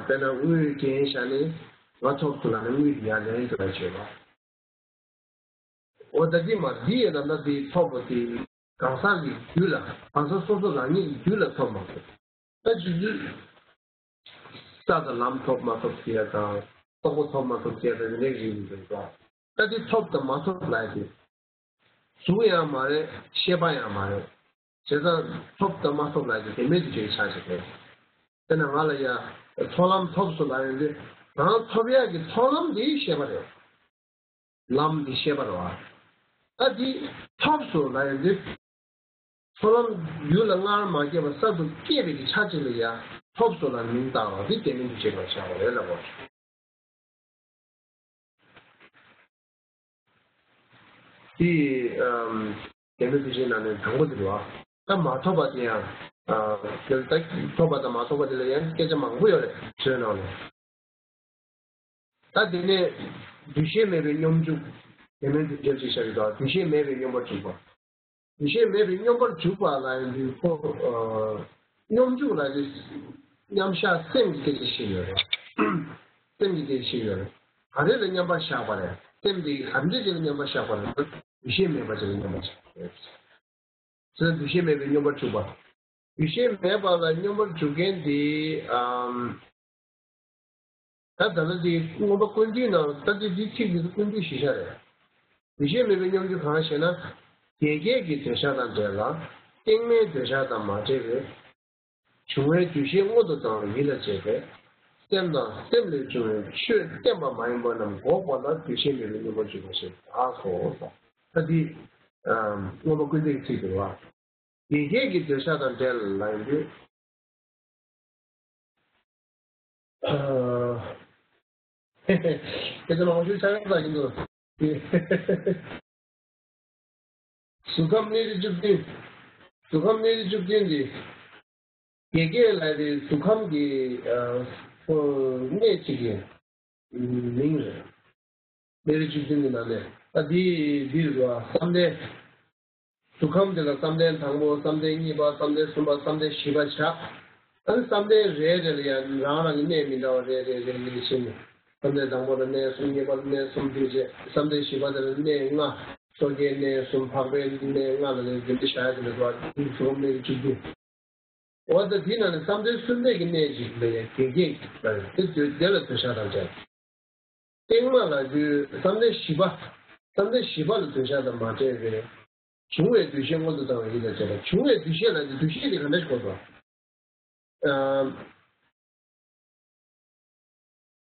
དཔེར་ན་དངུལ་རྒྱན་བཞག་ནས་ང་ཐོབ་སོང་ལབ་ནས་དངུལ་དེ་ཡར་ལེན་དགོས་ཡག་ཅིག་ཡོད་རེད་བ། འོ་ད་འདི་མ་འདི་ཡི་ད་ལྟ་འདི་ཐོབ་པ་དེ་གང་ཟག་གི་རྒྱུད་ལ། གང་ཟག་སོ་སོ་རང་ཉིད་ཀྱི་རྒྱུད་ལ་ཐོབ་མ་ཐོབ། ད་རྒྱུད་རྒྱུད། ས་དང་ལམ་ཐོབ་མ་ཐོབ་ཟེར་ཡག་དང་། རྟོགས་པ་ཐོབ་མ་ཐོབ་ཟེར་ཡག་དང་། དེ་འདྲའི་རིགས་ཡིན་པས་ད། ད་དེ་ཐོབ་དང་མ་ཐོབ་ལབ་ཡག་དེ། གཟུགས་ཡང་མ་རེད། ཤེས་པ་ཡང་མ་རེད། བྱས་ཙང་ཐོབ་དང་མ་ཐོབ་ལབ་ཡག་དེ་བདེན་མེད་དུ་བྱས་ཆགས་ཤིག་རེད། དེ་ན་ང་ལ་ཡ། ཚོགས་ལམ་ཐོབ་སོང་ལབ་ཡོང་དུས། རང་ཐོབ་ཡག་གི་ཚོགས་ལམ་དེ་ཤེས་པ་རེད། ལམ་འདི་ཤེས་པ་རེད་བ། ད་འདི་ཐོབ་སོང་ལབ་ཡོང་དུས། ཚོགས་ལམ་རྒྱུད་ལ་སྔར་མ་སྐྱེས་པ་གསར་དུ་སྐྱེས་པའི་གི་ཆ་གཅིག་ལ་ཡང་ཐོབ་སོང་ལབ་མིང་བཏགས་པ་འདི་བདེན་མེད་འདུས་བྱས་ལ་བཞག་པ་རེད་ལབ་པ། འདི་ཨམ་བདེན་མེད་འདུས་བྱས་ནང་ནས་དང་པོ་འདི་རེད་བ། ད་མ་ཐོབ་པ་དེ་ཡང་ཨ་དེ་ལ་ད་ཐོབ་པ་དང་མ་ཐོབ་པ་དེ་ལ་ཡང་སྐད་ཆ་མང་པོ་ཡོད་རེད་བཟོས་ནང་ནས། ད་དེ་ནས་འདུ་ཤེས་མེད་པའི་སྙོམས་འཇུག་དེ་མིན་དུ་སྐྱེ་ཅིག་བྱ་ཡི་དོ། འདུ་ཤེས་མེད་པའི་སྙོམས་པར་འཇུག་པ། འདུ་ཤེས་མེད་པའི་སྙོམས་པར་འཇུག་པ་ལ་ཡིན་དུས་ཁོ། སྙོམས་འཇུག་ལ་ཡིན་མཉམ་བཞག་སེམས་ཀྱི་སྐད་ཆ་བཤད་ཡོད་རེད། སེམས་ཀྱི་སྐད་ཆ་བཤད་ཡོད་རེད། ག་རེ་ལ་མཉམ་པར་བཞག་པ་རེད། སེམས་དེ་ག་འདྲ་ཅིག་ལ་མཉམ་པར་བཞག་པ་རེད། འདུ་ཤེས་མེད་པ་ཅིག་ལ་མཉམ་པར་བཞག་པ་རེད། ཟེར་ན་འདུ་ཤེས་མེད་པའི་སྙོམས་པར་འཇུག་པ། འདུ་ཤེས་མེད་པ་ལ་སྙོམས་པར་འཇུག་མཁན་དེ་ཨམ། ད་ད་ལྟ་དེ་མངོན་པ་ཀུན་བཏུས་ནང་ད་ལྟ་དེ་ཚིག་དེ་ཚོ་ཀུན་བཏུས་གཞི་བཞག་རེད། འདུ་ཤེས་མེད་པའི་སྙོམས་འཇུག་གང་ཞེ་ན། རྒྱས་འགལ་གྱི་འདོད་ཆགས་དང་བྲལ་ལ། སྟེང་མའི་འདོད་ཆགས་དང་མ་བྲལ་བའི། བྱུང་བའི་འདུ་ཤེས་སྔོན་དུ་བཏང་བ་ཡིད་ལ་བྱེད་པས། སེམས་དང་སེམས་ལས་བྱུང་བའི་ཆོས་བརྟེན་པ་མ་ཡིན་པ་རྣམས་འགོག་པ་ལ་འདུ་ཤེས་མེད་པའི་སྙོམས་པར་འཇུག་པ་ཞེས་གྲགས་སོ། ད་འདི་མངོན་པ་ཀུན་བཏུས་ཀྱི་ཚིག་འདུག་བ། དགེ་རྒན་གྱི་འདོད་ཆགས་དང་འབྲེལ་ལ་ཡིན་དུས། སྐད་ཆ་མང་པོ་ཞིག་ཆགས་ཡོང་ས་ཡིན་འདུག་གཟུགས་ཁམས་གནས་རིགས་བཅུ་བདུན། གཟུགས་ཁམས་གནས་རིགས་བཅུ་བདུན་འདི། དགེ་རྒན་ལ་རེད། གཟུགས་ཁམས་ཀྱི་ཨ་ཁོ་གནས་གཅིག་གི་མིང་རེད། གནས་རིགས་བཅུ་བདུན་གྱི་ནང་ནས་ད་འདི་འདི་རེད་བ། བསམ་གཏན། གཟུགས་ཁམས་དེ་ལ་བསམ་གཏན་དང་པོ། བསམ་གཏན་གཉིས་པ། བསམ་གཏན་གསུམ་པ། བསམ་གཏན་བཞི་པ་བྱ། ཨ་ནི་བསམ་གཏན་རེ་རེ་ལ་ཡང་རང་རང་གི་གནས་མི་འདྲ་བ་རེ་རེ་རེ་རེ་བྱས་ནས། བསམ་གཏན་དང་པོ་ལ་གནས་གསུམ། གཉིས་པ་ལ་གནས་གསུམ། དེ་རྗེས་བསམ་གཏན་བཞི་པ་དེ་ལ་གནས་ལྔ། སོ་སྐྱེའི་གནས་གསུམ། འཕགས་པའི་གནས་ལྔ་ལ་ནི་འདི་འདྲ་བྱ་ཡ་དེ་འདྲ་འདུག་བ། གཟུགས་ཁམས་གནས་རིགས་བཅུ་བདུན། འོ་ད་འདི་ནང་ནས་བསམ་གཏན་གསུམ་པའི་གི་གནས་ཤིག་ལ་ཡང་དགེ་རྒན་གྱི་དེ་འདོད་དེ་ལ་འདོད་ཆགས་དང་བྲལ། རྟིང་མ་ལ་དུས་བསམ་གཏན་བཞི་པ། བསམ་གཏན་བཞི་པ་ལ་འདོད་ཆགས་དང་མ་བྲལ་བའི། བྱུང་བའི་འདུ་ཤེས་སྔོན་དུ་བཏང་བའི་ཡིད་ལ་བྱེད་པ། བྱུང་བའི་འདུ་ཤེས་ལ་ནི་འདུ་ཤེས་དེ་ག་འདྲ་ཞིག་དགོས་སོ། ཨ།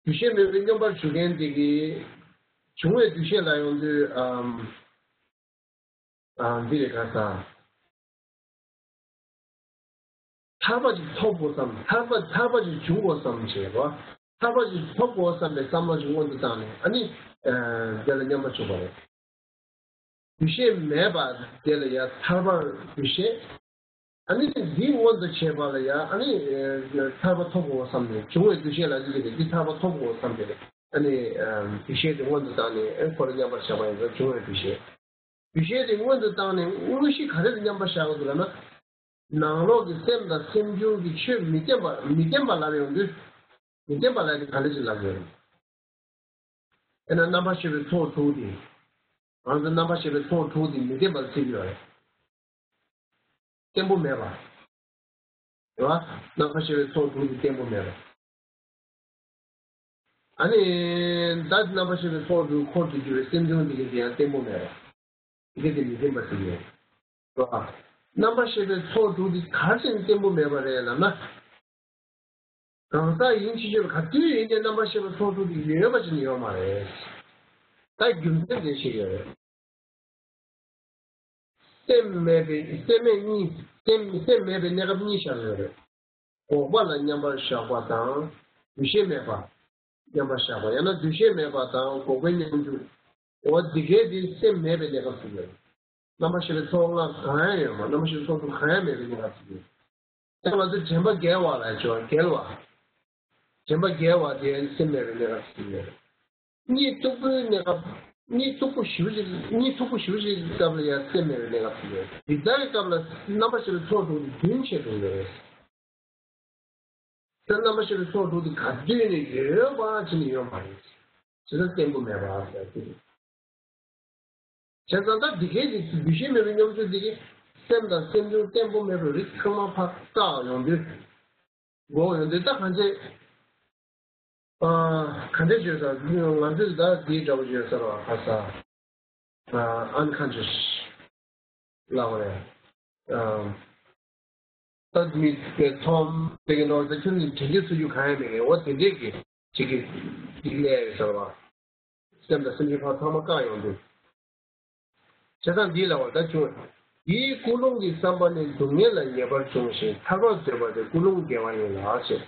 འདུ་ཤེས་མེད་པའི་སྙོམས་པར་ཞུགས་མཁན་དེ་གིས་བྱུང་བའི་འདུ་ཤེས་ལ་ཡོང་དུས། ཨ། ཨ། འདི་རེད་ག་ས། ཐར་པ་ཅིག་ཐོབ་དགོས་བསམ། ཐར་པ་ཐར་པ་ཅིག་འབྱུང་དགོས་བསམ་བྱས་པ། ཐར་པ་ཅིག་ཐོབ་དགོས་བསམ་པའི་བསམ་བློ་ཅིག་སྔོན་དུ་བཏང་ནས། ཨ་ནི། ཨ། དེ་ལ་སྙོམས་པར་ཞུགས་པ་རེད། འདུ་ཤེས་མེད་པ་དེ་ལ་ཡང་ཐར་པར་འདུ་ཤེས། ཨ་ནི་འདི་མངོན་དུ་བྱས་པ་ལ་ཡང་། ཨ་ནི་ཐར་པ་ཐོབ་དགོས་བསམ་ནས། བྱུང་བའི་འདུ་ཤེས་ལ་འདི་འདི་འདི་ཐར་པ་ཐོབ་དགོས་བསམ་སྟེ། ཨ་ནི་འདུ་ཤེས་དེ་སྔོན་དུ་བཏང་ནས། ཨ། ཁོ་ལ་མཉམ་པར་བཞག་པ་ཡིན་ཙང་། བྱུང་བའི་འདུ་ཤེས། འདུ་ཤེས་དེ་སྔོན་དུ་བཏང་ནས། དངོས་གཞི་ག་རེ་ལ་མཉམ་པར་བཞག་དགོས་འདུག་ལབ་ན། ནང་ལོགས་ཀྱི་སེམས་དང་སེམས་བྱུང་གི་ཆོས་མི་བརྟན་པ། མི་བརྟན་པ་ལབ་ཡོང་དུས། མི་བརྟན་པ་ལབ་དེ་ག་འདྲ་ཞིག་ལབ་དགོས་རེད། དཔེར་ན་རྣམ་པར་ཤེས་པའི་ཚོགས་དྲུག་དེ། ང་ཚོ་རྣམ་པར་ཤེས་པའི་ཚོགས་དྲུག་དེ་མི་བརྟན་པར་བརྩི་གི་ཡོད་རེད། བརྟན་པོ་མེད་པ། རེད་བ། རྣམ་པར་ཤེས་པའི་ཚོགས་དྲུག་དེ་བརྟན་པོ་མེད་པ། ཨ་ནི། ད་རྣམ་པར་ཤེས་པའི་ཚོགས་དྲུག་འཁོར་དུ་གྱུར་པའི་སེམས་བྱུང་དེ་ག་དེ་ཡང་བརྟན་པོ་མེད་པ། དེ་ག་དེ་མི་བརྟན་པ་ཟེར་གྱི་ཡོད། རེད་བ། རྣམ་པར་ཤེས་པའི་ཚོགས་དྲུག་དེ་ག་རེ་བྱས་ནས་བརྟན་པོ་མེད་པ་རེད་ལབ་ན། གང་ཟག་ཡིན་ཕྱིན་ཆད་ག་དུས་ཡིན་ནའི་རྣམ་པར་ཤེས་པའི་ཚོགས་དྲུག་དེ་ཡོད་པ་ཅིག་ནི་ཡོད་མ་རེད། ད་རྒྱུ་མཚན་དེ་ཞིག་ཡོད་རེད། སེམས་མེད་པའི། སེམས་མེད་གཉིས། སེམས། སེམས་མེད་པའི་གནས་སྐབས་གཉིས་བཞག་ཡོད་རེད། འགོག་པ་ལ་མཉམ་པར་བཞག་པ་དང་། འདུ་ཤེས་མེད་པ་མཉམ་པར་བཞག་པ། ཡང་ན་འདུ་ཤེས་མེད་པ་དང་འགོག་པའི་སྙོམས་འཇུག། འོ་འདི་གའི་དེ་སེམས་མེད་པའི་གནས་སྐབས་སུ་ཡོད་རེད། རྣམ་པར་ཤེས་པའི་ཚོགས་ལྔ་གང་ཡང་ཡོད་མ། རྣམ་པར་ཤེས་པའི་ཚོགས་དྲུག་གང་ཡང་མེད་པའི་གནས་སྐབས་སུ་ཡོད། ད་ང་ཚོས་དྲན་པ་བརྒྱལ་བ་ལ་བྱ་བ་བརྒྱལ་བ། དྲན་པ་བརྒྱལ་བ་དེ་སེམས་མེད་པའི་གནས་སྐབས་སུ་ཡོད། གཉིད་སྟུག་པོའི་གནས་སྐབས། གཉིད་སྟུག་པོ་ཞེ་པོ་ཅིག་གཉིད་སྟུག་པོ་ཞེ་པོ་ཅིག་སྐབས་ལ་ཡང་སེམས་མེད་པའི་གནས་སྐབས་སུ་ཡོད། འདི་ལྟ་བུའི་སྐབས་ལ་རྣམ་པར་ཤེས་པའི་ཚོགས་དྲུག་དེ་རྒྱུན་ཆད་འགྲོ་གི་རེད། དེ་རྣམ་པར་ཤེས་པའི་ཚོགས་དྲུག་དེ་ག་དུས་ནས་ཡོད་པ་ཅིག་ནི་ཡོད་མ་རེད། བྱས་ཙང་བརྟན་པོ་མེད་པ་ཟེར་གྱི་རེད། བྱས་ཙང་ད་འདི་གའི་འདི་འདུ་ཤེས་མེད་པའི་སྙོམས་འཇུག་འདི་གིས་སེམས་དང་སེམས་བྱུང་བརྟན་པོ་མེད་པའི་རིགས་ཚང་མ་ཕར་བཀག་ཡོང་དུས། འགོག་ཡོང་དུས་ད་གང་བྱེད། ཨ། ག་འདྲ་བརྗོད་ས། ང་ཚོས་ད་འདི་འདྲ་པོ་བརྗོད་ས་རེད་བ། ཁ་ས། ཨ། unconscious ལབ་པ་རེད། ཨ། ད་མི་དེ་ཚོམ་དེ་གི་ནང་ད་ཁྱོད་ནི་དྲན་རྒྱུ་ཚོར་རྒྱུ་གང་ཡང་མེད་མཁན། འོ་དེ་འདྲས་ཀྱི་ཅིག་གི་ཅིག་སླེབས་ཡོད་ས་རེད་བ། སེམས་དང་སེམས་བྱུང་ཕར་ཚང་མ་བཀག་ཡོང་དུས། བྱས་ཙང་འདི་ལ་བ་ད་བྱུང་། དེའི་ཀུན་སློང་གི་བསམ་པ་ནི་སྡུག་བསྔལ་ལ་ངེས་པར་འབྱུང་ཞིང་ཐར་པར་འདོད་པ་དེ་ཀུན་སློང་དགེ་བ་ཡིན་ལ་ཞེས།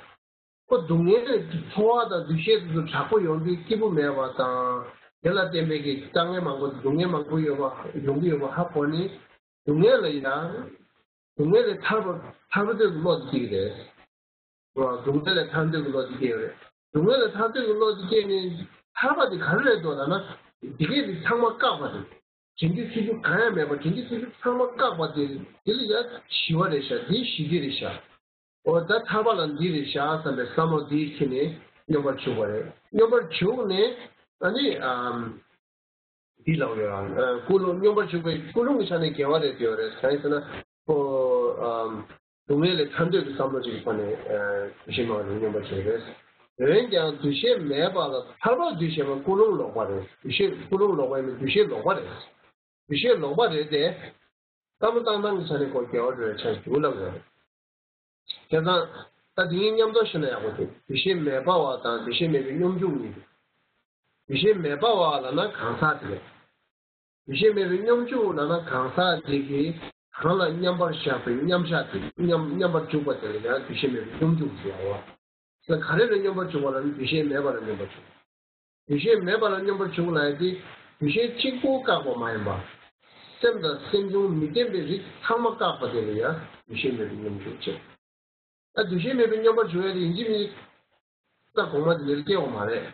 ཁོ་སྡུག་བསྔལ་ཚོར་བ་དང་འདུ་ཤེས་དེ་ཚོ་དྲག་པོ་ཡོང་དུས་སྐྱིད་པོ་མེད་པ་དང་། དེ་ལ་བརྟེན་པའི་གི་དཀའ་ངལ་མང་པོ། སྡུག་བསྔལ་མང་པོ་ཡོད་པ། ཡོང་གི་ཡོད་པ་ཧ་གོ་ནས། སྡུག་བསྔལ་ལ་ཡང་། སྡུག་བསྔལ་ལས་ཐར་པ། ཐར་པ་འདོད་ཀྱི་བློ་དེ་སྐྱེ་གི་རེད། སྡུག་བསྔལ་ལས་ཐར་འདོད་ཀྱི་བློ་དེ་སྐྱེ་ཡོད་རེད། སྡུག་བསྔལ་ལས་ཐར་འདོད་ཀྱི་བློ་དེ་སྐྱེས་ནས་ཐར་པ་དེ་ག་རེ་རེད་འདུག་ལབ་ན། འདི་གས་དེ་ཚང་མ་བཀག་པ་དེ། དྲན་རྒྱུ་ཚོར་རྒྱུ་གང་ཡང་མེད་པ། དྲན་རྒྱུ་ཚོར་རྒྱུ་ཚང་མ་བཀག་པ་དེ། དེ་ལ་ཡ་ཞི་བ་རེད་ཤག་འདི་ཞི་བདེ་རེད་ཤག་འོ་ད་ཐར་པ་ལ་འདི་རེད་ཤག་བསམ་པའི་བསམ་བློ་དེ་ཁྱེར་ནས་སྙོམས་པར་ཞུགས་པ་རེད། སྙོམས་པར་ཞུགས་ནས་ཨ་ནི། ཨམ། འདི་ལབ་ཡོད་ཨ། ཀུན་སློང་། སྙོམས་པར་ཞུགས་པའི་ཀུན་སློང་གི་ཆ་ནས་དགེ་བ་རེད་ཟེར་ཡོད་རེད། གང་ཡིན་ཟེར་ན། ཁོ། ཨམ། སྡུག་བསྔལ་ལས་ཐར་འདོད་ཀྱི་བསམ་བློ་ཅིག་གི་ཐོག་ནས། ཨ། འདུ་ཤེས་མེད་པ་དེ་སྙོམས་པར་བྱེད་པས། འོན་ཀྱང་འདུ་ཤེས་མེད་པ་ལ་ཐར་པར་འདུ་བྱེད་པ་ཀུན་སློང་ལོག་པ་རེད། འདུ་ཤེས། ཀུན་སློང་ལོག་པ་ཡིན་ན་འདུ་ཤེས་ལོག་པ་རེད། འདུ་ཤེས་ལོག་པ་རེད་དེ། བསམ་བློ་བཏང་སྟངས་ཀྱི་ཆ་ནས་ཁོ་དགེ་བ་འགྲོ་བའི་ཆ་འཇུག་ལབ་ཡོད་རེད། བྱས་ཙང་ད་དེ་གཉིས་མཉམ་དུ་ཤེས་ན་ཡག་པོ་འདུག་འདུ་ཤེས་མེད་པ་བ་དང་འདུ་ཤེས་མེད་པའི་སྙོམས་འཇུག་གཉིས་འདུག་འདུ་ཤེས་མེད་པ་བ་ལབ་ན་གང་ཟག་དེ་རེད། འདུ་ཤེས་མེད་པའི་སྙོམས་འཇུག་ལབ་ན་གང་ཟག་དེ་གིས་གང་ལ་མཉམ་པར་བཞག་པའི་མཉམ་བཞག་དེ་མཉམ་མཉམ་པར་འཇུག་པ་དེ་ལ་ཡང་འདུ་ཤེས་མེད་པའི་སྙོམས་འཇུག་ཟེར་བ། ད་ག་རེ་ལ་མཉམ་པར་འཇུག་པ་ལ་ནི་འདུ་ཤེས་མེད་པ་ལ་མཉམ་པར་འཇུག་འདུ་ཤེས་མེད་པ་ལ་མཉམ་པར་འཇུག་ལབ་ཡ་དེ་འདུ་ཤེས་གཅིག་པོ་བཀག་པ་མ་ཡིན་པ། སེམས་དང་སེམས་བྱུང་མི་ལྡན་པའི་རིགས་ཚང་མ་བཀག་པ་དེ་ལ་ཡང་འདུ་ཤེས་མེད་པའི་སྙོམས་འཇུག་ཅེས། ད་འདུ་ཤེས་མེད་པའི་མཉམ་པར་འཇུག་ཡ་དེ་ཡིན་གཅིག་མིན་གཅིག་ས་གོང་མ་དེ་ལ་སྐྱེ་བ་མ་རེད།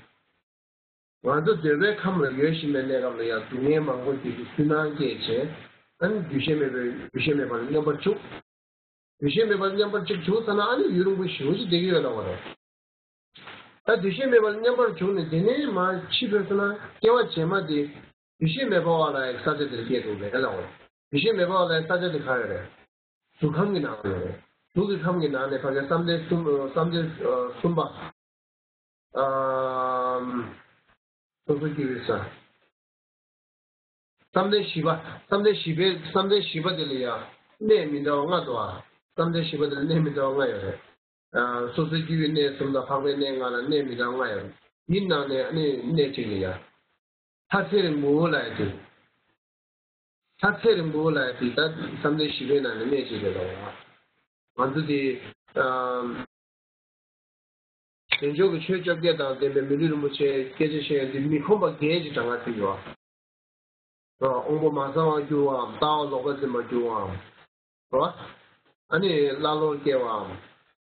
ང་ཚོ་འདོད་པའི་ཁམས་ལ་ཡོད་བཞིན་པའི་གནས་སྐབས་ལ་ཡང་སྡུག་བསྔལ་མང་པོ་ཞིག་གི་སུན་སྣང་སྐྱེས་བྱས། ཨ་ནི་འདུ་ཤེས་མེད་པའི་འདུ་ཤེས་མེད་པར་མཉམ་པར་འཇུག་འདུ་ཤེས་མེད་པར་མཉམ་པར་གཅིག་བྱུང་ཚར་ན་ཨ་ནི་ཡུན་རིང་པོ་ཞེ་པོ་ཅིག་བསྡད་ཀྱི་ཡོད་ལབ་པ་རེད། ད་འདུ་ཤེས་མེད་པར་མཉམ་པར་བྱུང་ནས་དེ་ནས་མར་ཕྱི་བོས་སོང་ན་སྐྱེ་བ་རྗེས་མ་དེ་འདུ་ཤེས་མེད་པ་བ་ལ་ཡང་ས་ཆ་དེར་སྐྱེས་འདུག་རེད་ལབ་པ་རེད། འདུ་ཤེས་མེད་པ་བ་ལ་ཡང་ས་ཆ་དེ་ག་རེ་རེད། གཟུགས་ཁམས་ཀྱི་ནང་ལ་ཡོད་རེད། གཟུགས་ཀྱི་ཁམས་ཀྱི་ནང་ནས་ཕ་གིའི་བསམ་གཏན་གསུམ་བསམ་གཏན་གསུམ་པ། ཨམ། སོ་སོ་སྐྱེ་བོའི་ས། བསམ་གཏན་བཞི་པ། བསམ་གཏན་བཞི་པའི་བསམ་གཏན་བཞི་པ་དེ་ལ་ཡང་གནས་མི་འདྲ་བ་ལྔ་འདུག་ཨ། བསམ་གཏན་བཞི་པ་དེ་ལ་གནས་མི་འདྲ་བ་ལྔ་ཡོད་རེད། ཨ། སོ་སོའི་སྐྱེ་བོའི་གནས་གསུམ་དང་འཕགས་པའི་གནས་ལྔ་ལ་གནས་མི་འདྲ་བ་ལྔ་ཡོད་རེད། དེའི་ནང་ནས་གནས་གནས་གཅིག་ལ་ཡང་ལྷ་ཚེ་རིང་པོ་ལབ་ཡ་དེ། ལྷ་ཚེ་རིང་པོ་ལབ་ཡ་དེ་ད་བསམ་གཏན་བཞི་པའི་ནང་ནས་གནས་གཅིག་རེད་ལབ་པ། ང་ཚོ་དེ། ཨམ། བདེ་མཆོག་གི་ཆོས་བཅོ་བརྒྱད་དང་ལྡན་པའི་མི་ལུས་རིན་པོ་ཆེ་སྐད་ཆ་བཤད་ཡ་འདི་མི་ཁོམ་པ་བརྒྱད་ཅིག་གྲངས་ཀ་བརྩི་ཡོད། དབང་པོ་མ་ཚང་བར་འགྱུར་བའམ། ལྟ་བ་ལོག་པར་འཛིན་པར་འགྱུར་བའམ། རེད་བ། ཨ་ནི་ཀླ་ཀློར་སྐྱེ་བའམ།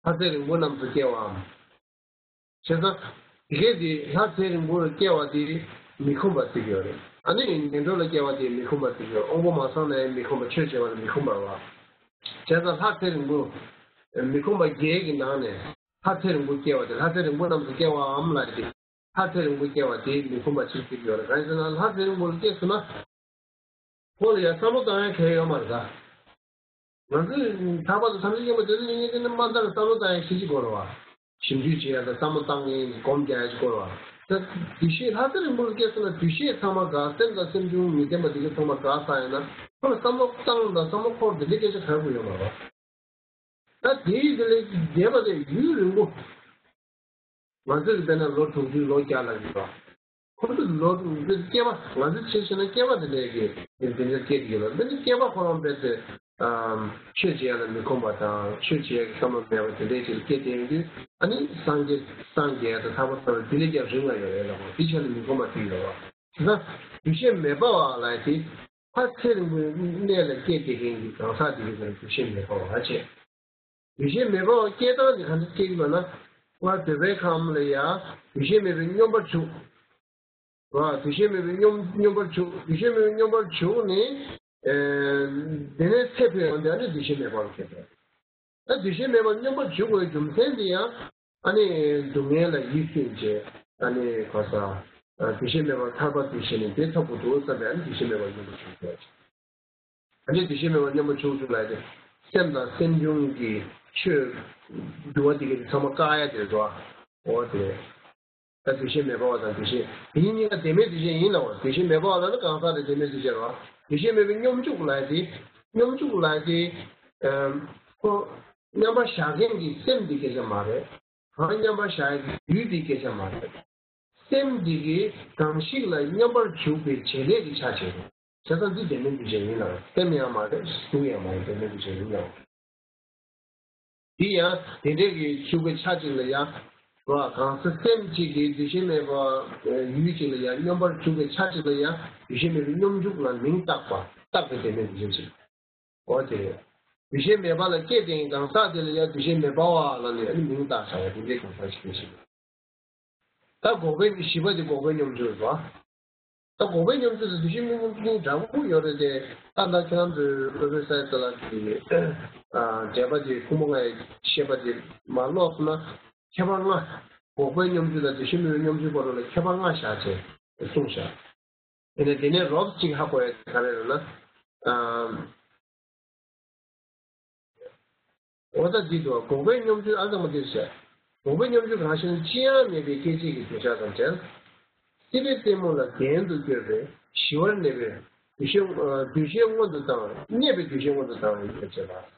ལྷ་ཚེ་རིང་པོ་རྣམས་སུ་སྐྱེ་བའམ། བྱས་ཙང་། དེ་གས་དེ་ལྷ་ཚེ་རིང་པོར་སྐྱེ་བ་དེ་མི་ཁོམ་པ་བརྩི་གི་ཡོད་རེད། ཨ་ནི་ངན་འགྲོ་ལ་སྐྱེ་བ་དེ་མི་ཁོམ་པ་བརྩི་གི་ཡོད། དབང་པོ་མ་ཚང་ན་ཡང་མི་ཁོམ་པ། ཆོས་བྱེད་པ་ལ་མི་ཁོམ་པ་རེད་བ། བྱས་ཙང་ལྷ་ཚེ་རིང་པོ་མི་ཁོམ་པ་བརྒྱད་ཀྱི་ནང་ནས་ལྷ་ཚེ་རིང་པོ་སྐྱེ་བ་དེ། ལྷ་ཚེ་རིང་པོ་རྣམས་སུ་སྐྱེ་བའམ་ལབ་ཡ་དེ། ལྷ་ཚེ་རིང་པོ་སྐྱེ་བ་དེ་མི་ཁོམ་པ་ཅིག་བརྩི་གི་ཡོད་རེད། གང་ཡིན་ཟེར་ན་ལྷ་ཚེ་རིང་པོ་ལ་སྐྱེས་སོང་ན། ཁོ་ལ་ཡང་བསམ་བློ་བཏང་ཡ་གང་ཡང་ཡོད་མ་རེད་ད། ང་ཚོས་ཐར་པ་དང་ཐམས་ཅད་མཁྱེན་པ་དེ་ཚོ་ཡིན་ངེས་དེ་ནི་མ་མཐའ་ལ་བསམ་བློ་བཏང་ཡ་ཤེས་ཀྱི་དགོས་རེད་བ། ཞིབ་འཇུག་བྱེད་ཡ་དང་བསམ་བློ་བཏང་མཁན་གྱི་སྒོམ་རྒྱག་ཡ་ཅིག་དགོས་རེད་བ། ད་འདུ་ཤེས་ལྷ་ཚེ་རིང་པོ་ལ་སྐྱེས་སོང་ན་འདུ་ཤེས་ཚང་མ་འགག་སེམས་དང་སེམས་བྱུང་མི་ལྡན་པ་དེ་ག་ཚང་མ་འགག་ཚར་ཡིན་ན་ཁོ་ལ་བསམ་བློ་བཏང་དང་བསམ་བློ་འཁོར་དེ་འདྲའི་སྐད་ཆ་ག་རེ་དགོས་ཡོད་མ་རེད་བ། ད་དེའི་དེ་ལས་འདས་པ་དེ་ཡུན་རིང་པོ། ང་ཚོས་དཔེར་ན་ལོ་དྲུག་ཅུ་ལོ་བརྒྱ་ལ་ཡོད་པ། ཁོ་ཚོ་ལོ་དྲུག་ཅུ་སྐྱེ་བ། ང་ཚོས་ཆེ་ཆེ་ན་སྐྱེ་བ་དེ་ལས་ཀྱི་དེ་འདྲ་སྐྱེ་དེ་ཡོད་པ། འདི་ནི་སྐྱེ་བ་ཁོ་རང་རྦད་དེ། ཨམ། ཆོས་བྱེད་ཡ་ལ་མི་ཁོམ་པ་དང་ཆོས་བྱེད་ཡ་གི་བསམ་བློ་མེད་པ་དེ་འདྲའི་ཅིག་སྐྱེ་དེ་ཡོང་དུས། ཨ་ནི་སངས་རྒྱས་སངས་རྒྱས་དང་ཐར་པ་ཐོབ་པ་དེ་ལས་ཀྱང་རིང་ལ་ཡོད་རེད་ལབ་པ། དེ་ཆ་ལ་མི་ཁོམ་པ་དེ་ཡོད་པ། དེ་ན་འདུ་ཤེས་མེད་པ་བ་ལ་དེ། ལྷ་ཚེ་རིང་པོའི་གནས་ལ་སྐྱེས་དེ་མཁན་གྱི་གང་ཟག་དེ་གི་ནང་འདུ་ཤེས་མེད་པ་བ་བྱས། འདུ་ཤེས་མེད་པ་བ་སྐྱེ་སྟངས་དེ་ག་འདྲ་སྐྱེ་གི་ལབ་ན། སྔར་འདོད་པའི་ཁམས་ལ་ཡ་འདུ་ཤེས་མེད་པའི་སྙོམས་པར་འཇུག་ར། འདུ་ཤེས་མེད་པའི་སྙོམས་སྙོམས་པར་འཇུག་འདུ་ཤེས་མེད་པའི་སྙོམས་པར་འཇུག་ནས། ཨེ། དེ་ནས་ཚེ་འཕོས་ཡོང་དུས་ཨ་ནི་འདུ་ཤེས་མེད་པ་ལ་སྐྱེས་པ། ད་འདུ་ཤེས་མེད་པར་སྙོམས་པར་འཇུག་པའི་རྒྱུ་མཚན་དེ་ཡང་། ཨ་ནི་སྡུག་བསྔལ་ལ་ཡིད་སུན་བྱས། ཨ་ནི་ག་ས། ཨ། འདུ་ཤེས་མེད་པར་ཐར་པ་དེ་བྱས་ནས་དེ་ཐོབ་དགོས་འདུག་བསམ་པའི་ཨ་ནི་འདུ་ཤེས་མེད་པར་སྙོམས་པར་འཇུག་དགོས། ཨ་ནི་འདུ་ཤེས་མེད་པར་སྙོམས་པར་འཇུག་འཇུག་ལབ་ཡ་དེ། སེམས་དང་སེམས་བྱུང་གི་ཆོས་འདུལ་བ་དེ་ག་དེ་ཚང་མ་བཀག་ཡ་དེ་རེད་དོ། འོ་དེ་རེད། ད་འདུ་ཤེས་མེད་པ་བ་དང་འདུ་ཤེས། དེ་གཉིས་གཉིས་ཀ་བདེན་མེད་འདུ་བྱེད་ཡིན་ལབ་པ། འདུ་ཤེས་མེད་པ་བ་ལ་ནི་གང་ཟག་དེ་བདེན་མེད་འདུ་བྱེད་རེད་བ། འདུ་ཤེས་མེད་པའི་སྙོམས་འཇུག་ལབ་ཡ་དེ། སྙོམས་འཇུག་ལབ་ཡ་དེ། ཨམ། ཁོ་མཉམ་པར་བཞག་མཁན་གྱི་སེམས་དེ་སྐད་ཆ་མ་རེད། གང་མཉམ་པར་བཞག་ཡ་གི་ཡུལ་དེའི་སྐད་ཆ་མ་རེད། སེམས་འདི་གིས་གང་ཞིག་ལ་མཉམ་པར་འཇུག་པའི་བྱེད་ལས་ཀྱི་ཆ་བྱེད་དོ། བྱས་ཙང་འདི་བདེན་མེད་འདུ་བྱེད་ཡིན་ལ། སེམས་ཡང་མ་རེད། གཟུགས་ཡང་མ་རེད། བདེན་མེད་འདུ་བྱེད་ཡིན་ལ། འདི་ཡང་དེ་འདྲའི་གི་འཇུག་པའི་ཆ་གཅིག་ལ་ཡང་། རོ། གང་ཟག་སེམས་གཅིག་གིས་འདུ་ཤེས་མེད་པ་ཡུལ་གཅིག་ལ་ཡང་མཉམ་པར་འཇུག་པའི་ཆ་གཅིག་ལ་ཡང་འདུ་ཤེས་མེད་པའི་སྙོམས་འཇུག་ལ་མིང་བཏགས་པ། བཏགས་པའི་བདེན་མེད་འདུ་བྱེད་ཅིག་འོ་དེ་རེད། འདུ་ཤེས་མེད་པ་ལ་སྐྱེས་ཏེ་གང་ཟག་དེ་ལ་ཡང་འདུ་ཤེས་མེད་པ་བ་ལ་ནི་ཨ་ནི་མིང་བཏགས་བྱ་བ་དེ་འདྲའི་གང་ཟག་ཞིག་རེད་ཤག་ད་འགོག་པའི་བཞི་པ་དེ་འགོག་པའི་སྙོམས་འཇུག་རེད་པ། ད་འགོག་པའི་སྙོམས་འཇུག་དང་འདུ་ཤེས་མེད་པའི་སྙོམས་འཇུག་འདྲ་པོ་ཡོད་རེད་དེ། ད་ལྟ་ཁྱེད་རང་ཚོའི་སློབ་དཔོན་ས་ཡ་རྩ་ལག་གི་འགྲེལ་པ་དེ་ཁུངས་མ་ལྔའི་བཤད་པ་དེ་མར་ཀློག་སོང་ན། ཁྱད་པར་ལྔ། འགོག་པའི་སྙོམས་འཇུག་དང་འདུ་ཤེས་མེད་པའི་སྙོམས་འཇུག་བར་དུ་ལ་ཁྱད་པར་ལྔ་བཞག་ཅེས་གསུངས་བཞག་དེ་ནས་དེ་ནས་རོབ་ཅིག་ཧ་གོ་ཡ་ག་རེ་རེད་ན། ཨམ། འོ་ད་འདི་འདུག་འགོག་པའི་སྙོམས་འཇུག་ཨ་ཙམ་མ་འདིར་བཤད། འགོག་པའི་སྙོམས་འཇུག་གང་ཞེ་ན། ཅི་ཡང་མེད་པའི་སྐད་ཅིག་གི་འདོད་ཆགས་དང་བྲལ། སྲིད་པའི་རྩེ་མོ་ལ་གྱེན་དུ་བསྐྱོད་པའི་ཞི་བར་གནས་པའི་འདུ་ཤེས། འདུ་ཤེས་མངོན་དུ་བཏང་བའི་གནས་པའི་འདུ་ཤེས་མངོན་དུ་བཏང་བའི་ཡོ་བྱད་ལ།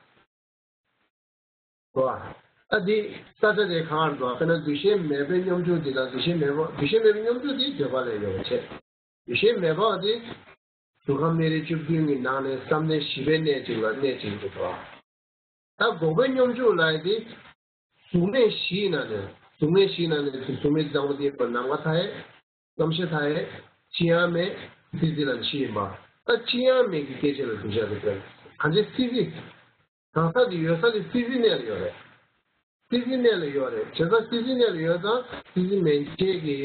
རེད་བ། ཨ་འདི་ས་ཆ་དེ་གང་རེད་འདུག་དཔེར་ན་འདུ་ཤེས་མེད་པའི་སྙོམས་འཇུག་འདི་དང་འདུ་ཤེས་མེད་པ་འདུ་ཤེས་མེད་པའི་སྙོམས་འཇུག་འདི་འདོད་པ་ལས་ཡོད་པ་བྱས། འདུ་ཤེས་མེད་པ་འདི་གཟུགས་ཁམས་གནས་རིས་བཅུ་བདུན་གྱི་ནང་ནས་བསམ་གཏན་བཞི་པའི་གནས་གཅིག་ལ་གནས་གཅིག་འདུག་གོ། ད་འགོག་པའི་སྙོམས་འཇུག་ལ་ཡི་དེ་གཟུགས་མེད་བཞིའི་ནང་ནས་གཟུགས་མེད་བཞིའི་ནང་ནས་གཟུགས་མེད་གཙང་མ་དེ་ནམ་མཁའ་མཐའ་ཡས། རྣམ་ཤེས་མཐའ་ཡས། ཅི་ཡང་མེད། སྲིད་རྩེ་ལ་བཞི་ཡིན་པ། ད་ཅི་ཡང་མེད་ཀྱི་སྐད་ཅིག་ལ་འདུ་བྱེད་དུ་སྤེལ། གང་ཅི་སྲིད་རྩེ། གང་ཟག་དེ་ཡོད་ས་དེ་སྲིད་རྩེའི་གནས་ལ་ཡོད་རེད། སྲིད་རྩེའི་གནས་ལ་ཡོད་རེད། བྱས་ཙང་སྲིད་རྩེའི་གནས་ལ་ཡོད་ཙང་སྲིད་རྩེ་མན་ཆད་ཀྱི་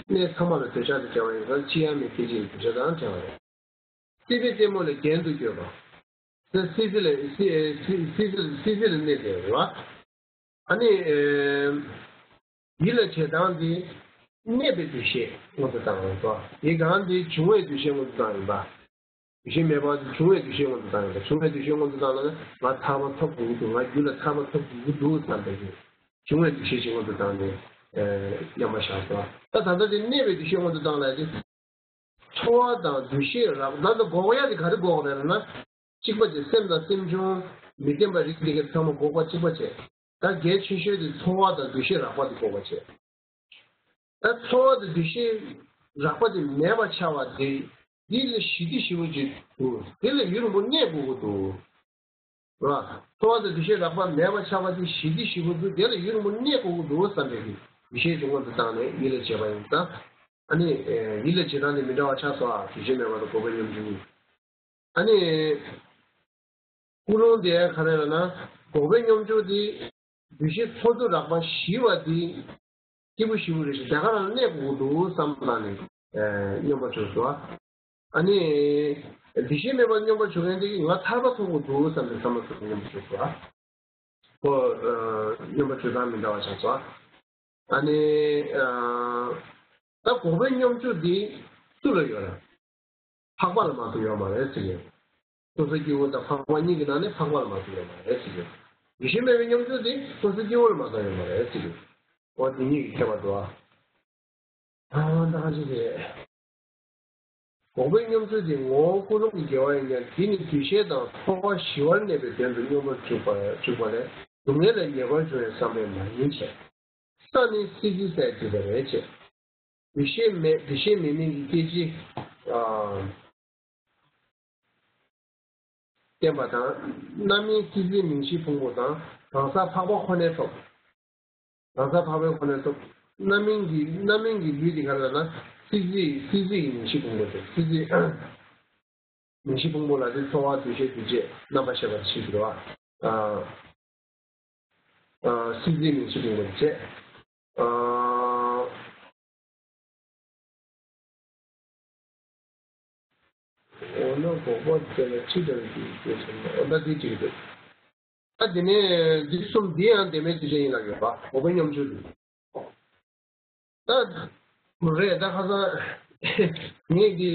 གནས་ཚང་མ་ལ་འདོད་ཆགས་དེ་བྲལ་བ་ཡིན་ཙང་ཅི་ཡང་མེད་སྐད་ཅིག་ལ་འདུ་བྱེད་དང་བྲལ་བ་རེད། སྲིད་པའི་རྩེ་མོ་ལས་གྱེན་དུ་བསྐྱོད་པ། སྲིད་རྩེ་ལ་སྲིད་སྲིད་སྲིད་རྩེ་ལ་གནས་ཏེ་རེད་བ། ཨ་ནི། ཡིད་ལ་བྱེད་སྟངས་འདི། གནས་པའི་འདུ་ཤེས་མངོན་དུ་བཏང་བ་ཡིན་པ། ཡིད་གང་འདི་བྱུང་བའི་འདུ་ཤེས་མངོན་དུ་བཏང་ཡིན་པ། འདུ་ཤེས་མེད་པ་འདི་བྱུང་བའི་འདུ་ཤེས་མངོན་དུ་བཏང་ཡིན་པ། བྱུང་བའི་འདུ་ཤེས་མངོན་དུ་བཏང་ལ་ནི་ང་ཐར་པ་ཐོབ་དགོས་ཀྱི་འདུག་ང་རྒྱུད་ལ་ཐར་པ་ཐོབ་དགོས་ཀྱི་འདུག་བསམ་པའི་གི། བྱུང་བའི་འདུ་ཤེས་ཤིག་མངོན་དུ་བཏང་ནས། མཉམ་པར་བཞག་པ། ད་ད་ལྟ་དེ་གནས་པའི་འདུ་ཤེས་མངོན་དུ་བཏང་ལ་ཡ་དེ། ཚོར་བ་དང་འདུ་ཤེས་རགས་ད་ལྟ་འགོག་ཡ་དེ་ག་རེ་འགོག་རེད་ལབ་ན། གཅིག་པ་དེ་སེམས་དང་སེམས་བྱུང་མི་བརྟན་པ་རིགས་དེ་ག་ཚང་མ་འགོག་པ་གཅིག་པ་བྱས། ད་གལ་ཆེ་ཤོས་དེ་ཚོར་བ་དང་འདུ་ཤེས་རགས་པ་དེ་འགོག་པ་བྱས། ད་ཚོར་བ་དང་འདུ་ཤེས་རགས་པ་དེ་མེད་པ་ཆགས་པ་དེ། འདི་ལ་ཞི་བདེ་ཞེ་པོ་ཅིག་འདུག་དེ་ལ་ཡུན་རིང་པོ་གནས་དགོས་ཀྱི་འདུག་རེད་བ། ཚོར་བ་དང་འདུ་ཤེས་རགས་པ་མེད་པ་ཆགས་པ་དེ་ཞི་བདེ་ཞེ་པོ་འདུག་དེ་ལ་ཡུན་རིང་པོ་གནས་དགོས་ཀྱི་འདུག་བསམ་པའི་གི་འདུ་ཤེས་ཀྱི་སྔོན་དུ་བཏང་ནས་ཡིད་ལ་བྱེད་པ་ཡིན་ཙང་། ཨ་ནི། ཡིད་ལ་བྱེད་སྟངས་དེ་མི་འདྲ་བ་ཆགས་སོང་ཨ། འདུ་ཤེས་མེད་པ་དང་འགོག་པའི་སྙོམས་འཇུག་གཉིས། ཨ་ནི། ཀུན་སློང་དེ་ག་རེ་ལབ་ན། འགོག་པའི་སྙོམས་འཇུག་དེ། འདུ་ཤེས་ཚོར་འདུ་རགས་པ་ཞི་བ་དེ། སྐྱིད་པོ་ཞེ་པོ་རེད་ཤག་དེ་ག་རང་ལ་གནས་དགོས་ཀྱི་འདུག་བསམ་བློ་བཏང་ནས། སྙོམས་པར་འཇུག་སོང་ཨ། ཨ་ནི། འདུ་ཤེས་མེད་པར་སྙོམས་པར་འཇུག་མཁན་དེ་གིས་ང་ཐར་པ་ཐོབ་དགོས་འདུག་བསམ་པའི་བསམ་བློ་ཐོབ་སྙོམས་པར་འཇུག་སོང་ཨ། ཁོ། སྙོམས་པར་འཇུག་སྟངས་མི་འདྲ་བ་ཆགས་སོང་ཨ། ཨ་ནི། ད་འགོག་པའི་སྙོམས་འཇུག་འདི་སུ་ལ་ཡོད་རེད། འཕགས་པ་ལ་མ་གཏོགས་ཡོད་མ་རེད་ཟེར་གྱི་ཡོད། སོ་སོ་སྐྱེ་བོ་དང་འཕགས་པ་གཉིས་ཀྱི་ནང་ནས་འཕགས་པ་ལ་མ་གཏོགས་ཡོད་མ་རེད་ཟེར་གྱི་ཡོད། འདུ་ཤེས་མེད་པའི་སྙོམས་འཇུག་དེ་སོ་སོ་སྐྱེ་བོ་ལ་མ་གཏོགས་ཡོད་མ་རེད་ཟེར་གྱི་ཡོད། འོ་དེ་གཉིས་ཀྱི་ཁྱད་པར་འདུག་ཨ། ཨ་ད་ག་ཅི་རེད། འགོག་པའི་སྙོམས་འཇུག་དེ་ངོ་བོ་ཀུན་སློང་གི་དགེ་བ་ཡིན་ཀྱང་དེ་ནི་འདུ་ཤེས་དང་ཚོར་བ་ཞི་བར་གནས་པའི་དོན་དུ་སྙོམས་པར་འཇུག་པ་འཇུག་པ་ལས་སྡུག་བསྔལ་ལས་ངེས་པར་འབྱུང་བའི་བསམ་པས་མ་ཡིན་ཞེས། ས་ནི་སྲིད་རྩེའི་སའི་དུས་པ་རེད་ཅེས། འདུ་ཤེས་མེད་འདུ་ཤེས་མེད་མིན་གྱི་སྐད་ཅིག་ཨ། བསྟན་པ་དང་། རྣམ་སྨིན་སྲིད་རྩེའི་མིང་བཞི་ཕུང་པོ་དང་གང་ཟག་འཕགས་པ་ཁོ་ནའི་ཐོབ། གང་ཟག་འཕགས་པའི་ཁོ་ནའི་ཐོབ། རྣམ་སྨིན་གྱི་རྣམ་སྨིན་གྱི་ལུས་དེ་ག་རེ་ལབ་ན་སྲིད་རྩེའི་སྲིད་རྩེའི་མིང་བཞི་ཕུང་པོ་དེ་སྲིད་རྩེའི། མིང་བཞི་ཕུང་པོ་ལ་དེ་ཚོར་བ་འདུ་ཤེས་འདུ་བྱེད་རྣམ་པར་ཤེས་པ་བཞི་ཟེར་བ། ཨ། ཨ། སྲིད་རྩེའི་མིང་བཞི་ཕུང་པོ་འདུ་བྱེད། ཨ། འོ་ན་འགོག་པ་དེ་ལ་ཅི་འདྲ་བའི་དུས་ཚོད་ཟེར་ན་འོ་ན་དེ་གཅིག་རེད། ད་དེ་ནས་འདི་གསུམ་འདི་ཡང་བདེན་མེད་རྟོགས་བྱེད་ཡིན་ལབ་ཡོད་པ་འགོག་པའི་སྙོམས་འཇུག་ལ། ད། རེད་ད་ཁ་སང་། ངས་འདི་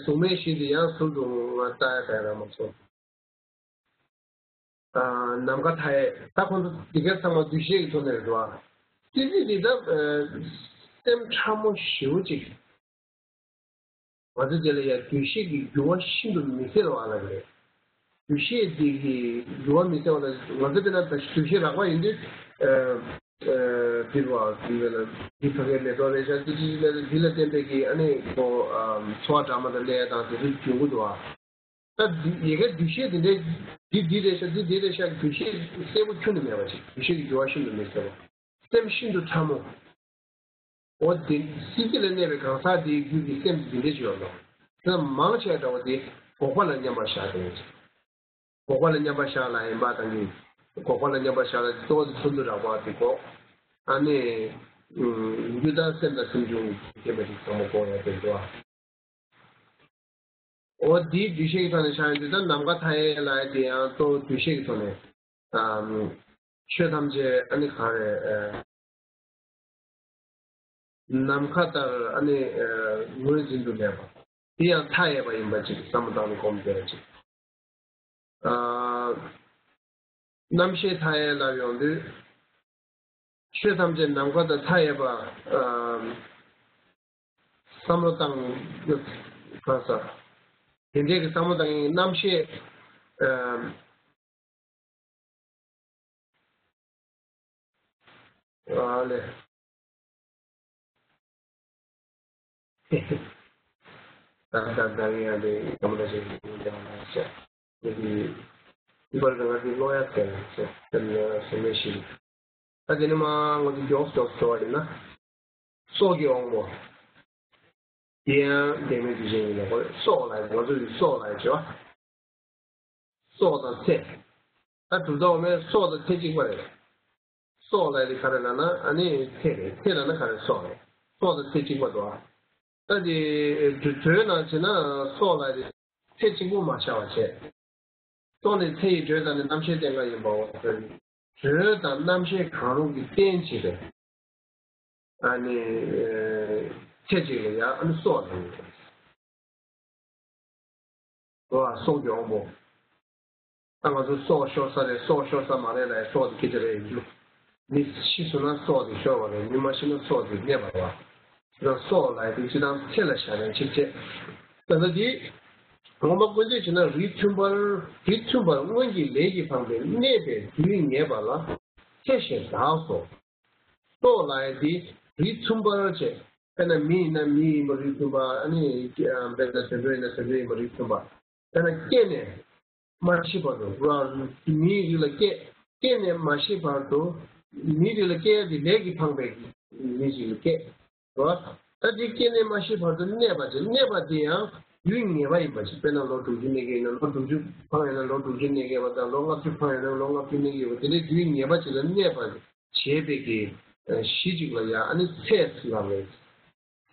གཟུགས་མེད་བཞི་འདི་ཡང་ཟུར་དུ་ང་ལྟ་ཡ་ག་རང་མ་སོང་། ཨ། ནམ་མཁའ་མཐའ་ཡས་ད་ཁོང་ཚོ་འདི་ག་ཚང་མ་འདུ་ཤེས་ཀྱི་ཐོག་ནས་རེད་བ། སྲིད་རྩེ་འདི་ད། སེམས་ཕྲ་མོ་ཞེ་པོ་ཅིག་ང་ཚོ་དེ་ལ་ཡང་འདུ་ཤེས་ཀྱི་འགྱུར་བ་ཤིན་ཏུ་མི་སེལ་བ་ལ་རེད། འདུ་ཤེས་དེ་གི་འགྱུར་བ་མི་སེལ་བ་ལ་ང་ཚོ་དཔེར་ན་ད་འདུ་ཤེས་རགས་པ་ཡིན་དུས། ཨ། འདིར་བ་འདི་ལ་འདི་ཕ་གའི་མེ་ཏོག་རེད་ཤག་འདི་འདི་ལ་འདི་ལ་བརྟེན་པའི་གི་ཨ་ནི་ཁོ། ཨ། ཚོར་བ་འདྲ་མ་དང་ལས་དང་དེ་ཚོ་འབྱུང་གི་འདུག་ཨ། ད་འདི་ཡི་གེ་འདུ་ཤེས་འདི་འདྲའི་འདི་འདི་རེད་ཤག་འདི་འདི་རེད་ཤག་འདུ་ཤེས་གསལ་པོ་ཁྱོན་ནས་མེད་པ་ཞིག་འདུ་ཤེས་ཀྱི་འགྱུར་བ་ཤིན་ཏུ་མི་སེལ་བ། སེམས་ཤིན་ཏུ་ཕྲ་མོ། འོ་དེ་སྲིད་རྩེ་ལ་གནས་པའི་གང་ཟག་དེའི་རྒྱུད་ཀྱི་སེམས་འདི་འདྲ་ཞིག་ཡོད་ལ། སེམས་མང་ཆེ་འདྲ་བ་དེ་འགོག་པ་ལ་མཉམ་པར་བཞག་དེ། འགོག་པ་ལ་མཉམ་པར་བཞག་ལ་ཡིན་པ་དང་གི། འགོག་པ་ལ་མཉམ་པར་བཞག་ལ་གཙོ་བོ་དེ་ཚོར་འདུ་རགས་པ་དེ་འགོག་ཨ་ནི། རྒྱུ་དང་སེམས་དང་སེམས་བྱུང་གི་སྐྱེ་བ་དེ་ཚང་མ་འགོག་ཡ་དེ་འགྲོ་ཨ། འོ་དེའི་འདུ་ཤེས་ཀྱི་ཐོག་ནས་བཞག་ཡོང་དུས་ད་ནམ་མཁའ་མཐའ་ཡས་ལ་དེ་ཡང་གཙོ་བོ་འདུ་ཤེས་ཀྱི་ཐོག་ནས། ཨམ། ཆོས་ཐམས་ཅད་ཨ་ནི་གང་རེད། ཨ། ནམ་མཁའ་ལྟར་ཨ་ནི། ཨ། ངོས་འཛིན་དུ་མེད་པ། དེ་ཡང་མཐའ་ཡས་པ་ཡིན་པ་ཅིག་བསམ་བློ་བཏང་ནས་སྒོམ་བསྡད་པ་ཅིག་ཨ། རྣམ་ཤེས་མཐའ་ཡས་ལ་ཡོང་དུས། ཆོས་ཐམས་ཅད་ནམ་མཁའ་དང་མཐའ་ཡས་པ། ཨ། བསམ་བློ་བཏང་། གང་ཟག་དེ་འདྲའི་གི་བསམ་བློ་བཏང་ཡིན་རྣམ་ཤེས། ཨ། ཨ་ལེ། ད་ད་ད་ཡིན་ཡང་དེ་ག་མ་ད་ཞིག་ཡིན་ཀྱང་ན་ཤ་དེ་དེ་དེ་བར་ག་ང་དེ་ཀློག་ཡ་དེ་ཤ་དེ་ནི་སེམས་མེད་ཞིག་ད་དེ་ནི་མ་ང་དེ་མགྱོགས་མགྱོགས་ཤོར་བ་ཡིན་ན། སྲོག་གི་དབང་པོ། དེ་ཡང་བདེན་མེད་དུ་བཞེངས་ཡིན་ན་ཁོ་སྲོག་ལ་ང་ཚོ་ཡི་སྲོག་ལ་བྱེད་པ། སྲོག་དང་ཚེ། ད་གྲུབ་མཐའ་འོག་མའི་སྲོག་དང་ཚེ་གཅིག་པ་རེད། སྲོག་ལ་དེ་ག་རེ་ལབ་ན་ཨ་ནི་ཚེ་རེད། ཚེ་ལབ་ན་ག་རེ་སྲོག་རེད། སྲོག་དང་ཚེ་གཅིག་པ་འདུག་ཨ། ད་དེ་དྲོད་ནང་བྱས་ན་སྲོག་ལ་དེ་ཚེ་གཅིག་པུ་མ་ཤར་བ་བྱས། སྲོག་ནི་ཚེ་ཡི་དྲོད་དང་ནི་རྣམ་ཤེས་རྟེན་འབྲེལ་ཡིན་པའོ། དྲོད་དང་རྣམ་ཤེས་གང་རུང་གི་རྟེན་བྱེད་པའི་ཨ་ནི་ཚེ་གཅིག་ལ་ཡང་ཨ་ནི་སྲོག་ལ་ཡིན། སྲོག་གི་དབང་པོ། ད་ང་ཚོ་སྲོག་ཤོར་ས་རེད། སྲོག་ཤོར་ས་མ་རེད་ལ་ཡང་སྲོག་དེ་སྐད་ཆ་རེད་ཡིན་རྒྱུ། མི་ཤི་སོང་ན་སྲོག་དེ་ཤོར་བ་རེད། མི་མ་ཤི་ན་སྲོག་དེ་གནས་པ་རེད་བ། ད་སྲོག་ལ་ཡང་དེ་སྤྱི་དང་ཚེ་ལ་བཞག་ནས་ཕྱིར་བྱས། ད་ལྟ་འདི་ངོ་མ་བཀོད་འདོད་བྱས་ན་རིགས་མཐུན་པར་རིགས་མཐུན་པར་སྔོན་གྱི་ལས་ཀྱིས་འཕངས་པའི་གནས་པའི་དུས་ངེས་པ་ལ་ཚེ་ཞེས་གྲགས་སོ། སྲོག་ལ་ཡང་དེ་རིགས་མཐུན་པར་བྱས། དཔེར་ན་མི་ཡིན་ན་མི་ཡིན་པ་རིགས་མཐུན་པ། ཨ་ནི་དཔེར་ན་དུད་འགྲོ་ཡིན་ན་དུད་འགྲོ་ཡིན་པ་རིགས་མཐུན་པ། དཔེར་ན་སྐྱེས་ནས་མ་ཤི་བར་དུ་ར། མིའི་རིགས་ལ་སྐྱེ། སྐྱེས་ནས་མ་ཤི་བར་དུ། མིའི་རིགས་ལ་སྐྱེ་ཡ་དེ་ལས་ཀྱིས་འཕངས་པའི་མི་ཞིག་ལ་སྐྱེ། ར། ད་དེ་སྐྱེས་ནས་མ་ཤི་བར་དུ་གནས་པ་ཅིག་གནས་པ་དེ་ཡང་དུས་ངེས་པ་ཡིན་པ་ཞིག་དཔེར་ན་ལོ་དྲུག་ཅུ་གནས་ཀྱི་ཡིན་ན་ལོ་དྲུག་ཅུ་འཕངས་ཡོད་ན་ལོ་དྲུག་ཅུ་གནས་ཀྱི་ཡོད་པ་དང་ལོ་ལྔ་བཅུ་འཕངས་ཡོད་ན་ལོ་ལྔ་བཅུ་གནས་ཀྱི་ཡོད་པ་དེ་འདྲའི་དུས་ངེས་པ་ཅིག་ལ་གནས་པ་བྱེད་པའི་གི་གཞི་ཅིག་ལ་ཡང་ཨ་ནི་ཚེ་ལབ་རེད།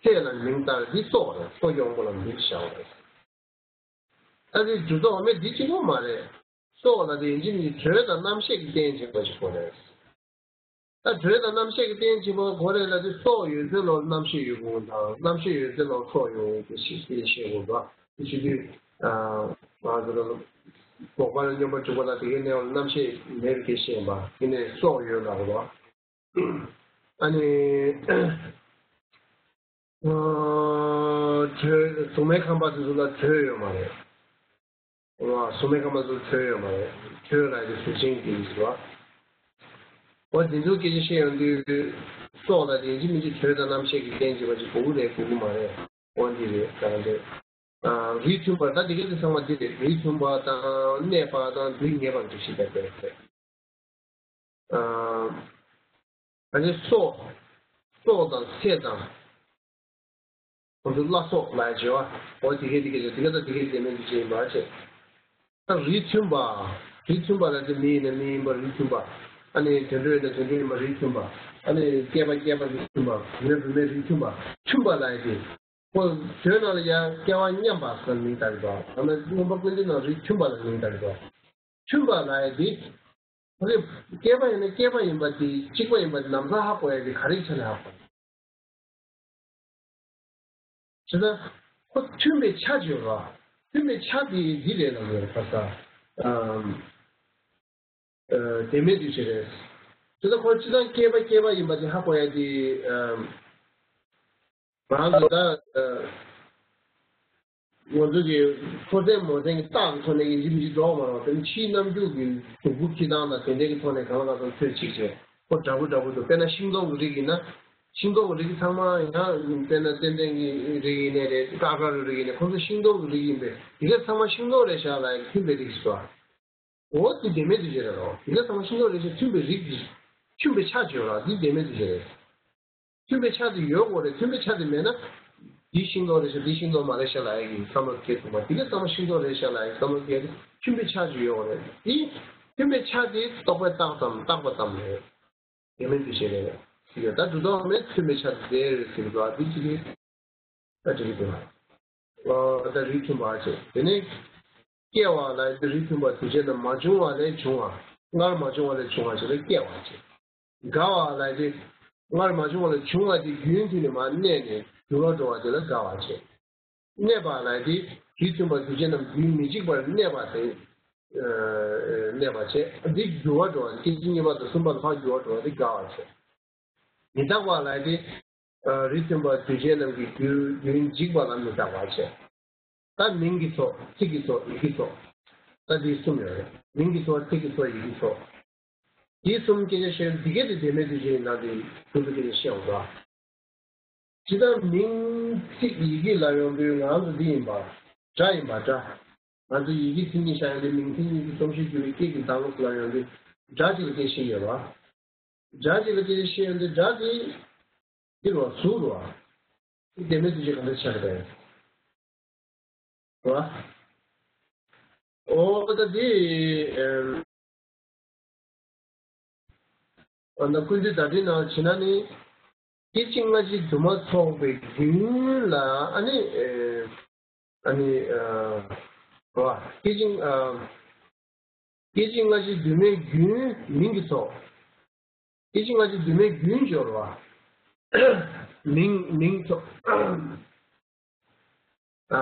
ཚེ་ལ་མིང་བཏགས་འདི་སྲོག་རེད། སྲོག་གི་དབང་པོ་ལ་མིང་བཞག་པ་རེད། ད་དེ་སྒྲུབ་ཐབས་མེད་འདི་གཅིག་པོ་མ་རེད། སྲོག་ལ་དེ་ཡིན་གཅིག་མིན་གཅིག་དྲོད་དང་རྣམ་ཤེས་ཀྱི་རྟེན་བྱེད་པ་ཞིག་དགོས་རེད། ད་དྲོད་དང་རྣམ་ཤེས་ཀྱི་རྟེན་བྱེད་པ་དགོས་རེད་ལ་དེ་སྲོག་ཡོད་ཚད་ལ་རྣམ་ཤེས་ཡོད་དགོས་དང་རྣམ་ཤེས་ཡོད་ཚད་ལ་སྲོག་ཡོད་དགོས་ཞེས་དེ་བཤད་དགོས་པ་དེ་བྱེད་དུས། ང་ཚོ་ལ་འགོག་པ་ལ་སྙོམས་པར་འཇུག་པ་དང་དེ་གའི་གནས་པ་ལ་རྣམ་ཤེས་མེད་པའི་སྐད་བཤད་པ་དེ་ནས་སྲོག་ཡོད་ལ་དགོས་པ། ཨ་ནི། དྲོད་གཟུགས་མེད་ཁམས་པ་དེ་ཚོ་ལ་དྲོད་ཡོད་མ་རེད། གཟུགས་མེད་ཁམས་པ་ཚོ་དྲོད་ཡོད་མ་རེད། དྲོད་ལ་དེ་གཟུགས་ཅན་གྱི་རིགས་རེད་བ། འོ་དེ་ཚོ་སྐད་ཆ་བཤད་ཡོང་དུས་སྲོག་ལ་དེ་ཡིན་གཅིག་མིན་གཅིག་དྲོད་དང་རྣམ་ཤེས་ཀྱི་རྟེན་བྱེད་པ་ཅིག་དགོས་ཀྱི་རེད་དགོས་ཀྱི་མ་རེད། འོ་འདི་རེད་ད་འདི། རིགས་མཐུན་པ་ད་དེ་ག་དེ་ཚང་མ་འདི་རེད། རིགས་མཐུན་པ་དང་གནས་པ་དང་དུས་ངེས་པར་འདུ་ཤེས་པའི་དོན་རེད། ཨ་ནི་སྲོག་སྲོག་དང་ཚེ་དང་། ཁོང་ཚོ་བླ་སྲོག་ལ་བྱེད་པ། འོ་དེ་གས་དེ་གས་དེ་གས་ད་དེ་གས་དེ་མིན་དུ་བྱེད་ཡིན་པ་བྱེད། ད་རིགས་མཐུན་པ། རིགས་མཐུན་པ་ལ་དེ་མི་ཡིན་ན་མི་ཡིན་པ་རིགས་མཐུན་པ། ཨ་ནི་དུད་འགྲོ་ཡིན་ན་དུད་འགྲོ་ཡིན་པ་རིགས་མཐུན་པ། ཨ་ནི་སྐྱེས་པ་སྐྱེས་པ་རིགས་མཐུན་པ། བུད་མེད་བུད་མེད་རིགས་མཐུན་པ། མཐུན་པ་ལ་ཡི་དེ། ཁོ་དོན་ནང་ལ་ཡང་སྐལ་བ་མཉམ་པ་ཟེར་མིང་བཏགས་ཡོད་པ། ཡང་ན་མངོན་པ་ཀུན་བཏུས་ནང་རིགས་མཐུན་པ་ལ་མིང་བཏགས་ཡོད་པ། མཐུན་པ་ལ་ཡི་དེ། ཁོ་ཚོས་སྐྱེས་པ་ཡིན་ན་སྐྱེས་པ་ཡིན་པ་དེ་གཅིག་པ་ཡིན་པ་དེ་ལམ་སང་ཧ་གོ་ཡ་དེ་ག་རེ་ཆ་ནས་ཧ་གོ་ཡ། བྱས་ན་ཁོ་མཐུན་པའི་ཆ་ཅིག་ཡོད་ར། མཐུན་པའི་ཆ་དེ་འདི་རེད་ལབ་ཡོད་ར་ཁ་ས། ཨམ། ཨ། དེ་མེད་དུས་ཆེ་རེད། བྱས་ན་ཁོ་སྤྱི་བཏང་སྐྱེས་པ་སྐྱེས་པ་ཡིན་པ་དེ་ཧ་གོ་ཡ་དེ། ཨམ། རང་གི་ད། ཨ། ང་ཚོ་གི་ཕོ་མཚན་མོ་མཚན་གྱི་རྟགས་ཀྱི་ཐོག་ནས་ཡིན་གཅིག་མིན་གཅིག་འགྲོ་བ་མ་རེད་པ། དེ་ནི་ཕྱིའི་རྣམ་འགྱུར་གྱི་གཟུགས་པོ་ཁྱེར་སྟངས་དང་དེ་འདྲའི་གི་ཐོག་ནས་གང་ལ་གང་འཚམ་ཚོད་ཅིག་བྱས་ཁོ་འདྲ་པོ་འདྲ་པོ་འདུག་དཔེར་ན་ཤིང་ཏོག་གི་རིགས་ཡིན་ན། ཤིང་ཏོག་གི་རིགས་ཚང་མ་ཡང་དཔེར་ན་ཙན་དན་གྱི་རིགས་ཡིན་ནའི་རེད། ཀ་ཀ་རུ་རིགས་ཡིན་ནའི་ཁོང་ཚོ་ཤིང་ཏོག་གི་རིགས་ཡིན་པས་དེ་ག་ཚང་མ་ཤིང་ཏོག་རེད་བཞག་ལ་ཡང་མཐུན་པའི་རིགས་སུ། འོ་དེ་བདེན་མེད་དུ་བྱས་རེད་རོ། དེ་ག་ཚང་མ་ཤིང་ཏོག་རེད་བཞག་མཐུན་པའི་རིགས་དེ། མཐུན་པའི་ཆ་བྱོས་ར་དེ་བདེན་མེད་དུ་བྱས་རེད། མཐུན་པའི་ཆ་དེ་ཡོད་དགོས་རེད། མཐུན་པའི་ཆ་དེ་མེད་ན། འདི་ཤིང་ཏོག་རེད་ཤག་འདི་ཤིང་ཏོག་མ་རེད་ཤག་ལབ་ཡ་གི་བསམ་བློ་སྐྱེ་ཐུབ་མ། དེ་ག་ཚང་མ་ཤིང་ཏོག་རེད་ཤག་ལབ་ཡ་གི་བསམ་བློ་སྐྱེ་ཡ་དེ་མཐུན་པའི་ཆ་ཅིག་ཡོད་དགོས་རེད། དེ་མཐུན་པའི་ཆ་དེ་རྟོག་པས་བཏགས་ཙམ་བཏགས་པ་ཙམ་རེད། བདེན་མེད་དུ་བྱས་རེད། ཟེར་གི་ད་དུ་ཐོག་མེད་མཐུན་པའི་ཆ་དེ་རེད་ཟེར་གི་འདུག་ཨ་དེ་ཅི་རེད། ད་དེ་གི་འདུག་ཨ། ད་རིགས་མཐུན་པ་བྱས། དེ་ནས་སྐྱེ་བ་ལ་ཡི་དེ་རིགས་མཐུན་པ་དུས་བྱས་ན་མ་བྱུང་བ་ལས་བྱུང་བ། སྔར་མ་བྱུང་བ་ལས་བྱུང་བ་ཞིག་ལ་སྐྱེ་བ་བྱས། རྒ་བ་ལ་ཡི་དེ་སྔར་མ་བྱུང་བ་ལས་བྱུང་བ་དེ་རྒྱུན་མཐུད་ནས་མར་གནས་ནས་འགྱུར་བ་འགྲོ་བ་དེ་ལ་རྒ་བ་བྱས། གནས་པ་ལ་ཡི་དེ་རིགས་མཐུན་པ་དུས་བྱས་རྣམས་རྒྱུན་མི་འཇིག་པར་གནས་པ་དེ་གནས་པ་བྱས། འདི་འགྱུར་བ་འགྲོ་བ་དེ་སྐད་ཅིག་གཉིས་པ་དང་གསུམ་པ་ལ་ཕར་འགྱུར་བ་འགྲོ་བ་དེ་རྒ་བ་བྱས། མི་རྟག་པ་ལ་ཡི་དེ། རིགས་མཐུན་པ་དུས་བྱས་རྣམས་ཀྱི་རྒྱུན་རྒྱུན་འཇིག་པ་ལ་མི་རྟག་པ་བྱས། ད་མིང་གི་ཚོགས། ཚིག་གི་ཚོགས། ཡི་གེའི་ཚོགས། ད་འདི་གསུམ་ཡོད་རེད། མིང་གི་ཚོགས། ཚིག་གི་ཚོགས། ཡི་གེའི་ཚོགས། དེ་གསུམ་སྐད་ཆ་བཤད་འདི་ག་དེ་བདེན་མེད་འདུས་བྱས་ནང་དེ་ཐུག་ཐུག་སྐད་ཆ་བཤད་འོང་ད། ཇི་ལྟར་མིང་ཚིག་ཡི་གེ་ལ་ཡོང་དུས་ང་ཚོ་འདི་ཡིན་པ། སྒྲ་ཡིན་པ་སྒྲ། ང་ཚོ་ཡི་གེ་མཚན་ཉིད་ཤར་ཡོང་དུས་མིང་མཚན་ཉིད་ཀྱི་རྩོམ་གཞི་བརྒྱུད་པའི་སྐད་ཀྱི་གདངས་ལ་ཡོང་དུས་སྒྲ་གཅིག་ལ་སྐད་ཤེས་ཡོད་པ། སྒྲ་གཅིག་ལ་སྐད་ཤེས་ཡོང་དུས་སྒྲ་དེ་འདི་རུ་གཟུགས་རུ་བདེན་མེད་འདུས་བྱས་གང་འདྲ་ཆགས་པ་རེད། རེད་བ། འོ་ད་དེ། ཨ་ན་ཀུན་བཏུས་བརྡ་འཕྲིན་ནང་བྱས་ན་ནི། སྐད་ཅིག་སྔ་ཕྱི་དུ་མ་ཚོགས་པའི་རྒྱུན་ལ་ཨ་ནི། ཨ་ནི། རེད་བ། སྐད་ཅིག་སྐད་ཅིག་སྔ་ཕྱི་དུ་མའི་རྒྱུན་མིང་གི་ཚོགས། སྐད་ཅིག་སྔ་ཕྱི་དུ་མའི་རྒྱུན་སྦྱོར་བ། མིང་མིང་ཚོགས། ཨ།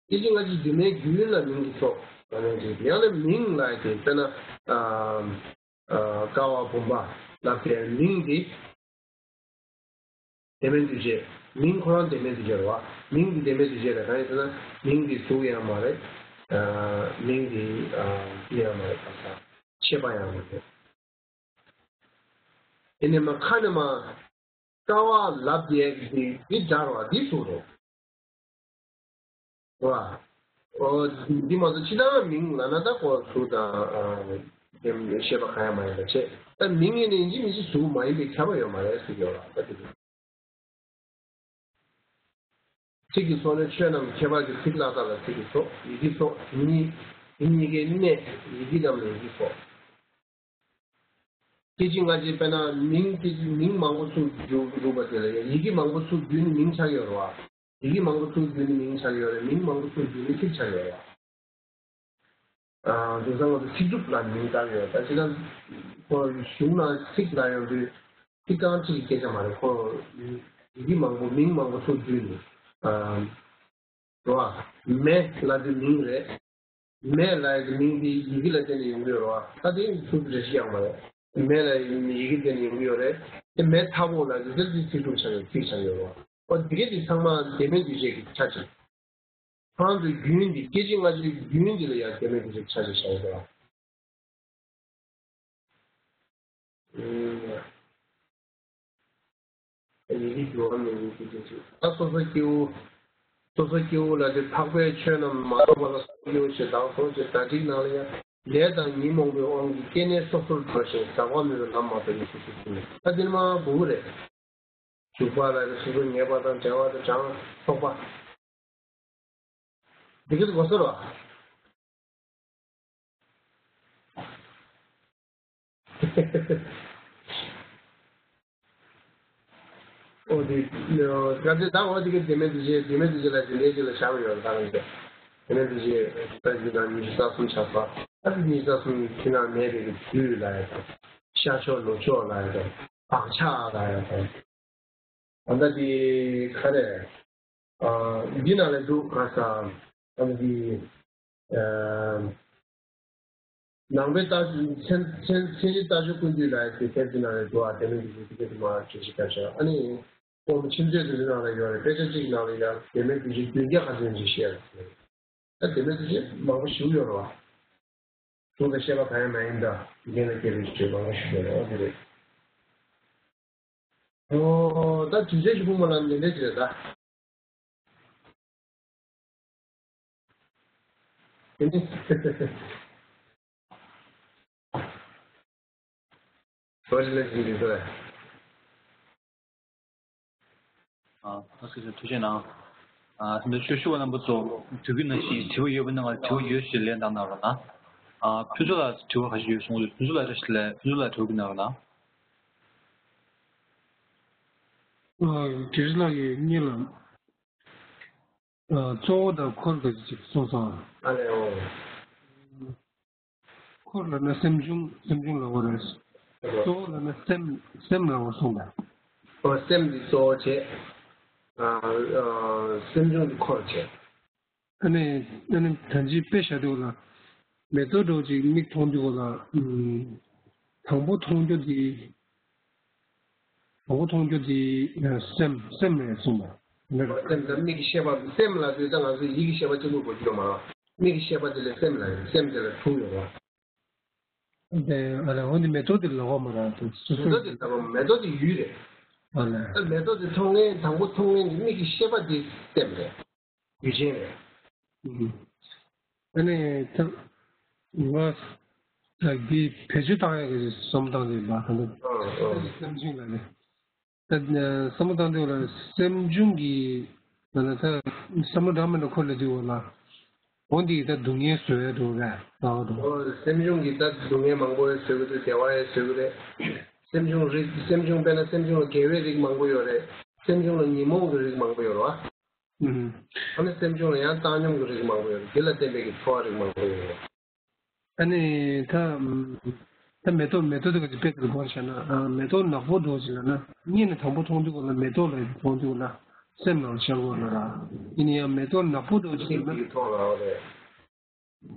སྐད་ཅིག་སྔ་ཕྱི་དུ་མའི་རྒྱུན་ལ་མིང་གི་ཚོགས་ལ་ནང་བཞིན་ཡང་ན་མིང་ལ་དེ་དཔེར་ན། ཨ། ཀ་བ་བུམ་པ་ལ་དེ་མིང་དེ། བདེན་མེད་འདུས་བྱས། མིང་ཁོ་རང་བདེན་མེད་འདུས་བྱས་རེད་བ། མིང་འདི་བདེན་མེད་འདུས་བྱས་རེད། གང་ཡིན་ཟེར་ན་མིང་འདི་གཟུགས་ཡང་མ་རེད། མིང་འདི་འདི་ཡང་མ་རེད། ཁ་སང་ཤེས་པ་ཡང་མ་རེད། དེ་ནས་མ་ཁ་ནས་མ་ཀ་བ་ལབ་བསྡད་འདི་འདི་སྒྲ་རེད་བ། འདི་གཟུགས་རེད། རེད་བ། འོ། འདི་མ་གཏོགས་ཕྱི་དང་མིང་ལབ་ན་ད་ཁོ་གཟུགས་དང་། ཨ། དེ་ཤེས་པ་གང་ཡང་མ་ཡིན་པ་བྱས། ད་མིང་ཡིན་ནི་ཡིན་གཅིག་མིན་གཅིག་གཟུགས་མ་ཡིན་པའི་ཁྱབ་པ་ཡོད་མ་རེད་ཟེར་གྱི་ཡོད་ལ་ད་དེ་རེད། ཚིག་གི་ཚོགས་ནི་ཆོས་རྣམས་ཁྱད་པར་གྱི་ཚིག་ལ་དག་ལ་ཚིག་གི་ཚོགས། ཡི་གེ་ཚོགས་དེ་གཉིས་དེ་གཉིས་ཀའི་གནས་ཡི་གེ་རྣམས་ལ་ཡི་གེ་ཚོགས། སྐད་ཅིག་སྔ་ཕྱི་དཔེར་ན་མིང་སྐད་ཅིག་མིང་མང་པོ་ཚུར་བསྒྱུར་བསྒྱུར་བ་དེ་ལ་ཡང་ཡི་གེ་མང་པོ་ཚུར་བསྒྱུར་ནི་མིང་ཆགས་ཡོད་རེད་བ། ཡི་གེ་མང་པོ་ཚུར་བསྒྱུར་ནི་མིང་ཆགས་ཡོད་རེད། མིང་མང་པོ་ཚུར་བསྒྱུར་ནི་ཚིག་ཆགས་ཡོད་རེད་བ། ཨ། དེང་སང་ང་ཚོ་ཚིག་གྲུབ་ལ་མིང་བཏགས་ཡོད། ད་ཅི་ལྟར་ཁོ་གཞུང་ནང་ཚིག་ལ་ཡོང་དུས་ཚིག་རྐང་གཅིག་གི་སྐད་ཆ་མ་རེད། ཁོ་ཡི་གེ་མང་པོ་མིང་མང་པོ་ཚུར་བསྒྱུར་ནས། ཨ། རེད་བ། མེ་ལབ་དུས་མིང་རེད། མེ་ལབ་ཡག་གི་མིང་དེ་ཡི་གེ་ལ་བརྟེན་ནས་ཡོང་གི་ཡོད་རེད་བ། ད་དེ་ཚུར་རེ་ཞིག་ཡང་མ་རེད། མེ་ལ་ཡི་གེ་བརྟེན་ནས་ཡོང་གི་ཡོད་རེད། དེ་མེ་མཐའ་དགོས་ལབ་དུས་དེ་ཚིག་གྲུབ་ཆགས་ཡོད། ཚིག་ཆགས་ཡོད་རེད་བ། འོ་དེ་གས་དེ་ཚང་མ་བདེན་མེད་འདུས་བྱས་ཀྱི་ཆ་ཅིག་ཁོ་རང་ཚོའི་རྒྱུན་འདི་སྐད་ཅིག་སྔ་ཕྱིའི་རྒྱུན་འདི་ལ་ཡང་བདེན་མེད་འདུས་བྱས་ཀྱི་ཆ་ཅིག་བཞག་ཡོད་རེད་བ། ཡི་གེ་འགྱུར་བ་མེད་པའི་སྐད་ཅིག་ད་སོ་སོ་སྐྱེ་བོ། སོ་སོ་སྐྱེ་བོ་ལ་དེ་འཕགས་པའི་ཆོས་རྣམས་མ་རྟོགས་པ་ལ་སོགས་སྐྱེ་བོ་ཞེས་གདགས་སོ་ཞེས་བརྡ་བསྒྲིགས་ནང་ལ་ཡང་ལས་དང་ཉོན་མོངས་པའི་དབང་གིས་སྐྱེ་གནས་སོ་སོར་འགྲོ་ཞིང་ཟག་པ་མེད་པའི་ལམ་མ་བཏོན་ནས་སོ་སོ་སྐྱེ་གནས་ད་དེ་མ་འགོར་གྱི་རེད། ཞུགས་པ་ལ་སོ་སོ་ངེས་པ་དང་བྲལ་བ་དང་བྱང་ཆུབ་པ། འདི་ག་དགོས་སོ་ར། ཨོ་དེ། ག་ཚོད་ད་འོ་དེ་ག་བདེན་མེད་འདུས་བྱས་བདེན་མེད་འདུས་བྱས་ལ་དེ་འདྲའི་ཅིག་ལ་བཞག་ཡོད་ད་རང་གི། བདེན་མེད་འདུས་བྱས་ད་ཡུལ་དང་ཉི་ཤུ་རྩ་གསུམ་ཆགས་པ། ཨ་དེ་ཉི་ཤུ་རྩ་གསུམ་ཕྱི་ནང་མེད་པའི་དུས་ལ་ཡང་ཤར་ཕྱོགས་ནུབ་ཕྱོགས་ལ་ཡང་བག་ཆགས་ལ་ཡང་། ད་ལྟ་དེ་ག་རེ། ཨ། འདི་ནང་ལ་འདུག་ག་ས། ཨ་ནི་འདི། ཨ། ནང་པའི་ལྟ་མཚན་མཚན་མཚན་གཞི་ལྟ་སྤྱོད་ཀུན་བཏུས་ལ་དེ་ཐེར་འདི་ནང་ལ་འདུག་ཨ་དེ་མིན་འདི་འདི་ག་དེ་མ་བརྗོད་ཤིག་ཀ་ཤ་ཨ་ནི། ཁོང་ཁྱིམ་མཚེས་དེ་ཚོའི་ནང་ལ་ཡོད་རེད། དཔེ་ཆ་གཅིག་ནང་ལ་ཡང་དེ་མིན་འདི་བཞིན་བདུན་བརྒྱ་ཁ་ཤས་ཅིག་བཤད་རེད། ད་དེ་མིན་འདི་བཞིན་མང་པོ་ཞིག་ཡོད་རེད་བ། གཟུགས་དང་ཤེས་པ་གང་ཡང་མ་ཡིན་པ་རྒྱན་ལ་སྐྱེས་པའི་ཆོས་མང་པོ་ཞིག་ཡོད་རེད་བ་དེ་རེད། ཨོ། ད་དུས་ཚོད་ཞིག་ཕུང་བ་ལ་འདི་འདྲ་ཞིག་རེད་ད། དེ་ནི། ཚོ་ཞིག་ལ་ཞིག་འདི་ཚོ་རེད། ཨ། ད་སྐད་ཆ་ཐུགས་རྗེ་གནང་། ཨ། འདི་ཆོས་ཞུ་བ་རྣམ་པ་ཚོ་དུས་ཀྱི་ནང་བཞིན་དྲི་བ་ཡོད་པ་ནང་ལ་དྲི་བ་ཡོད་ཞེས་ལན་བཏང་གནང་རོགས་གནང་། ཨ། ཕུན་ཚོགས་ལགས་དྲི་བ་ག་ཞིག་ཡོད་གསུངས་ཡོད། ཕུན་ཚོགས་ལགས་བཀྲ་ཤིས་བདེ་ལེགས། ཕུན་ཚོགས་ལགས་དྲི་བ་བཀོད་གནང་རོགས་གནང་། ཨ། དྲི་བ་ལགས་ཀྱིས་གཉིས་ལ། ཨ། གཙོ་བོ་དང་འཁོར་གྱི་ཅིག་གསུངས་སོང་། ཨ་ལས་འོ། འཁོར་ལབ་ན་སེམས་བྱུང་སེམས་བྱུང་ལབ་པ་རེད། གཙོ་བོ་ལབ་ན་སེམས་སེམས་ལབ་པ་གསུངས་པ། ཨོ་སེམས་འདི་གཙོ་བོ་བྱས། ཨ། ཨ། སེམས་བྱུང་འདི་འཁོར་བྱས། ཨ་ནི་ཨ་ནི་ད་ཅི་དཔེ་བཞག་དུས་ལ། མེ་ཏོག་འདྲ་བོ་ཅིག་མིག་མཐོང་དུས་ལ། ཨུམ། དང་པོ་མཐོང་རྒྱུ་འདི། དང་པོ་མཐོང་རྒྱུ་འདི་སེམས་སེམས་ནས་གསུངས་པ། སེམས་དང་མིག་གི་ཤེས་པ་སེམས་ལ་དུས་ད་ང་ཚོ་ཡིད་ཀྱི་ཤེས་པ་གཅིག་པུ་གོ་རྒྱུ་མ་རེད། མིག་གི་ཤེས་པ་དེ་ལ་སེམས་ལ་ཡོད། སེམས་དེ་ལ་དྲུག་ཡོད་རེད་བ། དེ་ཨ་ལས་འོ་འདི་མེ་ཏོག་དེ་ལ་འོ་མ་ར་དེ་སོ་མེ་སོ་ཏོག་དེ་ལ་འོ་མེ་ཏོག་དེ་ཡུལ་རེད། ཨ་ལས། ད་མེ་ཏོག་དེ་མཐོང་མཁན་དང་པོ་མཐོང་མཁན་གྱི་མིག་གི་ཤེས་པ་དེ་སེམས་རེད། ཡུལ་ཅན་རེད། ཨ་ནི་ད་ང་ད་འདི་བེད་སྤྱོད་བཏང་ཡག་གི་བསམ་སྟངས་དེ་མ་གཏོགས་སེམས་བྱུང་ལ་ནི། ད་བསམ་བློ་བཏང་དུས་ལ་སེམས་བྱུང་གི་ལ་ན་ད་བསམ་བློ་འདྲ་མི་འདྲ་འཁོར་ལ་དུས་ལ་འོ་འདི་ད་སྡུག་བསྔལ་བཟོ་ཡ་འགྲོ་རེད་ད་འོ་འགྲོ། ཨོ་སེམས་བྱུང་གི་ད་སྡུག་བསྔལ་མང་པོ་བཟོ་གི་འདུག་བདེ་བ་ཡང་བཟོ་གི་རེད། སེམས་བྱུང་རིགས་སེམས་བྱུང་དཔེར་ན་སེམས་བྱུང་ལ་དགེ་བའི་རིགས་མང་པོ་ཡོད་རེད། སེམས་བྱུང་ལ་ཉོན་མོངས་ཀྱི་རིགས་མང་པོ་ཡོད་རེད་བ། ཨ་ནི་སེམས་བྱུང་ལ་ཡང་བཏང་སྙོམས་ཀྱི་རིགས་མང་པོ་ཡོད་རེད། དེ་ལ་བརྟེན་པའི་གི་ཚོར་བ་རིགས་མང་པོ་ཡོད་རེད། ཨ་ནི་ད་ད་མེ་ཏོག་མེ་ཏོག་དེ་ག་ཅིག་དཔེ་དེ་སྒོར་བྱས་ན་མེ་ཏོག་ནག་པོ་འདྲ་ཅིག་ལ་ན་གཉིས་ནས་དང་པོ་མཐོང་དུས་ལ་མེ་ཏོག་ལ་མཐོང་དུས་ལ་སེམས་ནང་ཤར་གོ་ལ་ར། ཡིན་ཡང་མེ་ཏོག་ནག་པོ་འདྲ་ཅིག་ལ་ན་མཐོང་ལ་རེད།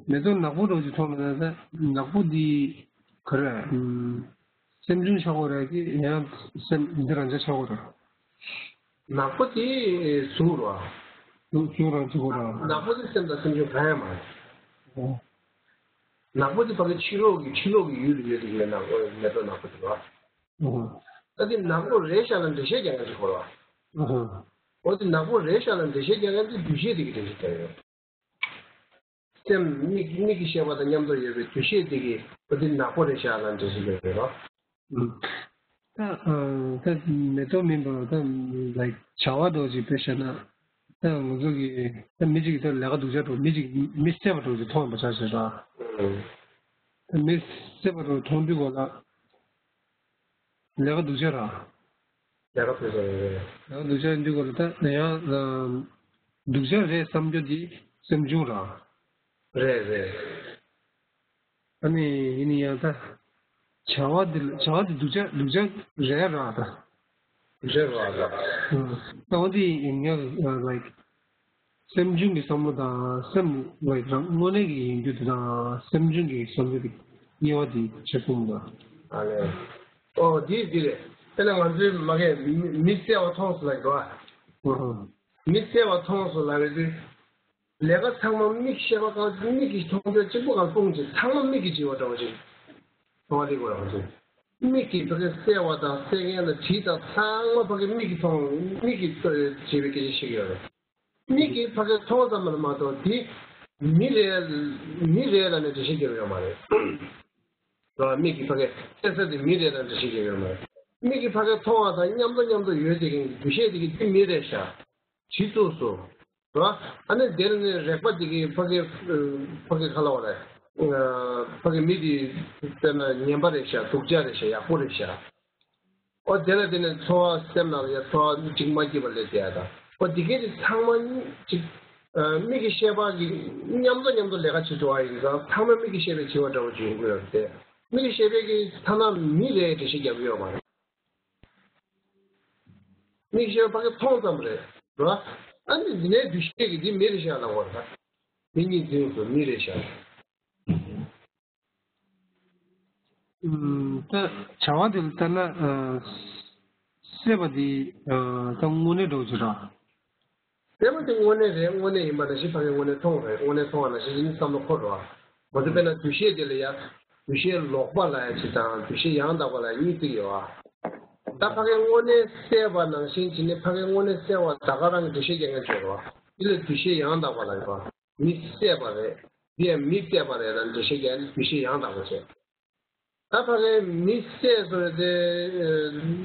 མེ་ཏོག་ནག་པོ་འདྲ་ཅིག་མཐོང་ལ་ན་ད་ནག་པོ་འདི་ག་རེ། སེམས་བྱུང་ཆགས་ཀྱི་རེད་ཀྱི་ཡང་སེམས་འདི་རང་ཅག་ཆགས་ཀྱི་རེད། ནག་པོ་དེ་གཟུགས་རེད་བ། གཟུགས་གཟུགས་རང་གཅིག་པོ་རེད་བ། ནག་པོ་དེ་སེམས་དང་སེམས་བྱུང་གང་ཡང་མ་རེད། ཨོ། ནག་པོ་དེ་ཕ་གི་ཕྱི་ལོགས་ཀྱི་ཕྱི་ལོགས་ཀྱི་ཡུལ་དུ་ཡོད་དེ་ཡིན་ན་ནག་པོ་མེ་ཏོག་ནག་པོ་དེ་རེད་བ། ཨོ། ད་དེ་ནག་པོ་རེད་ཤག་ལ་འགྲེལ་བཤད་རྒྱག་མཁན་ཅིག་ཡོད་རེད་བ། ཨོ། འོ་དེ་ནག་པོ་རེད་ཤག་ལ་འགྲེལ་བཤད་རྒྱག་མཁན་དེ་འདུ་ཤེས་དེ་གི་འགྲེལ་བཤད་རྒྱག་ཡོད། སེམས་མིག་མིག་གི་ཤེས་པ་དང་མཉམ་དུ་ཡོད་པའི་འདུ་ཤེས་དེ་གིས་འོ་དེ་ནག་པོ་རེད་ཤག་ལ་འགྲེལ་བཤད་རྒྱག་ཡོད་རོ། ད་ཨ་ད་མེ་ཏོག་མིན་པར་ད་ལའིཀ་བྱ་བ་འདྲ་ཅིག་དཔེ་བཤད་ན་ད་ང་ཚོ་གི་ད་མི་གཅིག་གིས་ད་ལས་ཀ་སྡུག་ཅག་འགྲོ་མི་གཅིག་མི་བསད་པ་འདྲ་ཅིག་མཐོང་བ་ཆ་བཞག་ད་མི་བསད་པ་འདྲ་མཐོང་དུས་གོ་ལ། ལས་ཀ་སྡུག་ཅག་ར། ལས་ཀ་སྡུག་ཅག་རེད། ལས་ཀ་སྡུག་ཅག་འདི་སྐོར་ལ་ད་ཡང་སྡུག་ཅག་རེད་བསམ་རྒྱུ་འདི་སེམས་བྱུང་ར། རེད་རེད། ཨ་ནི་ཡིན་ན་ཡང་ད་བྱ་བ་འདི་བྱ་བ་འདི་སྡུག་ཅག་སྡུག་ཅག་རེད་ར་ད། རེད་ར་ད། ད་འོ་འདི་ཡིན་ཡང་ལའིཀ་སེམས་བྱུང་གི་བསམ་བློ་དང་སེམས་ལའིཀ་རང་དངོས་གནས་ཀྱི་ཡིན་རྒྱུ་དེ་དང་སེམས་བྱུང་གི་བསམ་བློ་དེ་དབྱེ་བ་དེ་ཆ་ཚང་དང་། ཨ་ལས། ཨོ་དེ་དེ་རེད། དེ་ལ་ང་ཚོའི་མ་གས་མི་མི་བསད་པ་མཐོང་སོང་ལབ་འགྲོ་ཨ། མི་བསད་པ་མཐོང་སོང་ལབ་རེད་དུས། ལས་ཀ་ཚང་མ་མིག་ཤེས་པ་གང་མིག་གིས་མཐོང་རྒྱུ་གཅིག་པུ་གང་སྤུངས་ཀྱི་ཚང་མ་མིག་གིས་བྱེད་པ་འདྲ་བོ་ཅིག་མཐོང་བ་ལེགས་པ་རང་བྱུང་། མིག་གིས་ཕ་གི་གསལ་བ་དང་གསལ་མཁན་དང་དྲི་དང་ཚང་མ་ཕ་གི་མིག་གིས་མཐོང་མིག་གིས་བྱེད་པའི་སྐད་ཆ་བཤད་ཀྱི་ཡོད་རེད། མིག་གིས་ཕ་གི་མཐོང་ཙམ་མ་མ་གཏོགས་དེ་མི་རེད་མི་རེད་ལབ་ནས་འགྲེལ་བཤད་རྒྱབ་ཡོད་མ་རེད། རེད་བ། མིག་གིས་ཕ་གི་གསལ་ས་དེ་མི་རེད་ལབ་འགྲེལ་བཤད་རྒྱབ་ཡོད་མ་རེད། མིག་གིས་ཕ་གི་མཐོང་བ་དང་མཉམ་དུ་མཉམ་དུ་ཡོད་དེ་གི་འདུ་ཤེས་དེ་གི་དེ་མི་རེད་ཤག་གྲི་བཙུགས་སོ། རེད་བ། ཨ་ནི་དེར་ནི་རེག་པ་དེ་གི་ཕ་གི་ཕ་གི་ཁ་ལ་བ་རེད། ཕ་གི་མི་དེ་དཔེར་ན་ངན་པ་རེད་ཤག་སྡུག་ཅག་རེད་ཤག་ཡག་པོ་རེད་ཤག་ཨོ་དེ་ལ་དེ་ནས་ཚོར་བ་སེམས་ནང་ལ་ཡ་ཚོར་བ་གཅིག་མ་སྐྱིད་པ་ལས་དེ་ཡ་དང་ཨོ་དེ་གས་དེ་ཚང་མ་གཅིག་མིག་གི་ཤེས་པ་གི་མཉམ་དུ་མཉམ་དུ་ལས་ཀ་བྱེད་འགྲོ་བ་ཡིན་ཙང་ཚང་མ་མིག་གི་ཤེས་པས་བྱེད་པ་འདྲ་བོ་ཅིག་ཡིན་དགོས་ཡོད་རེད་དེ། མིག་གི་ཤེས་པའི་གི་ཐ་ན་མི་རེད་འགྲེལ་བཤད་རྒྱབ་ཀྱི་ཡོད་མ་རེད། མིག་གི་ཤེས་པ་ཕ་གི་མཐོང་ཙམ་རེད་ར། ཨ་ནི་འདི་ནས་འདུ་ཤེས་ཀྱི་འདི་མི་རེད་ཤག་ལབ་དགོས་རེད། མི་གཉིས་འཛིན་དགོས་མི་རེད་ཤག་ད་བྱ་བ་དེ་ལ་ལྟར་ན་སྲེད་པ་དེ་ད་དངོས་གནས་འགྲོ་གི་ར། སྲེད་པ་དེ་དངོས་གནས་རེད། དངོས་གནས་ཡིན་པ་ནང་བཞིན་ཕ་གི་དངོས་གནས་མཐོང་རེད། དངོས་གནས་མཐོང་བ་ནང་བཞིན་ཡིན་བསམ་བློ་འཁོར་རོ། མ་གཏོགས་དཔེར་ན་འདུ་ཤེས་དེ་ལ་ཡ་འདུ་ཤེས་ལོག་པ་ལབ་ཡ་ཅིག་དང་འདུ་ཤེས་ཡང་དག་པ་ལབ་ཡ་གཉིས་ཅིག་ཡོད་ཨ། ད་ཕ་གི་དངོས་གནས་སྲེད་པ་ནང་བཞིན་བྱས་ནས་ཕ་གི་དངོས་གནས་སྲེད་པ་ད་ག་རང་གི་འདུ་ཤེས་རྒྱག་མཁན་ཅིག་ཡོད་རོ། དེ་ལ་འདུ་ཤེས་ཡང་དག་པ་ལབ་ཡོད་ཨ། མི་བསད་པ་རེད། འདི་ཡང་མི་བསད་པ་རེད་ལ་འགྲེལ་བཤད་རྒྱག་ནས་འདུ་ཤེས་ཡང་དག་པ་བྱས། ད་ཕ་གིའི་མི་བསད་ཟེར་བ་དེ་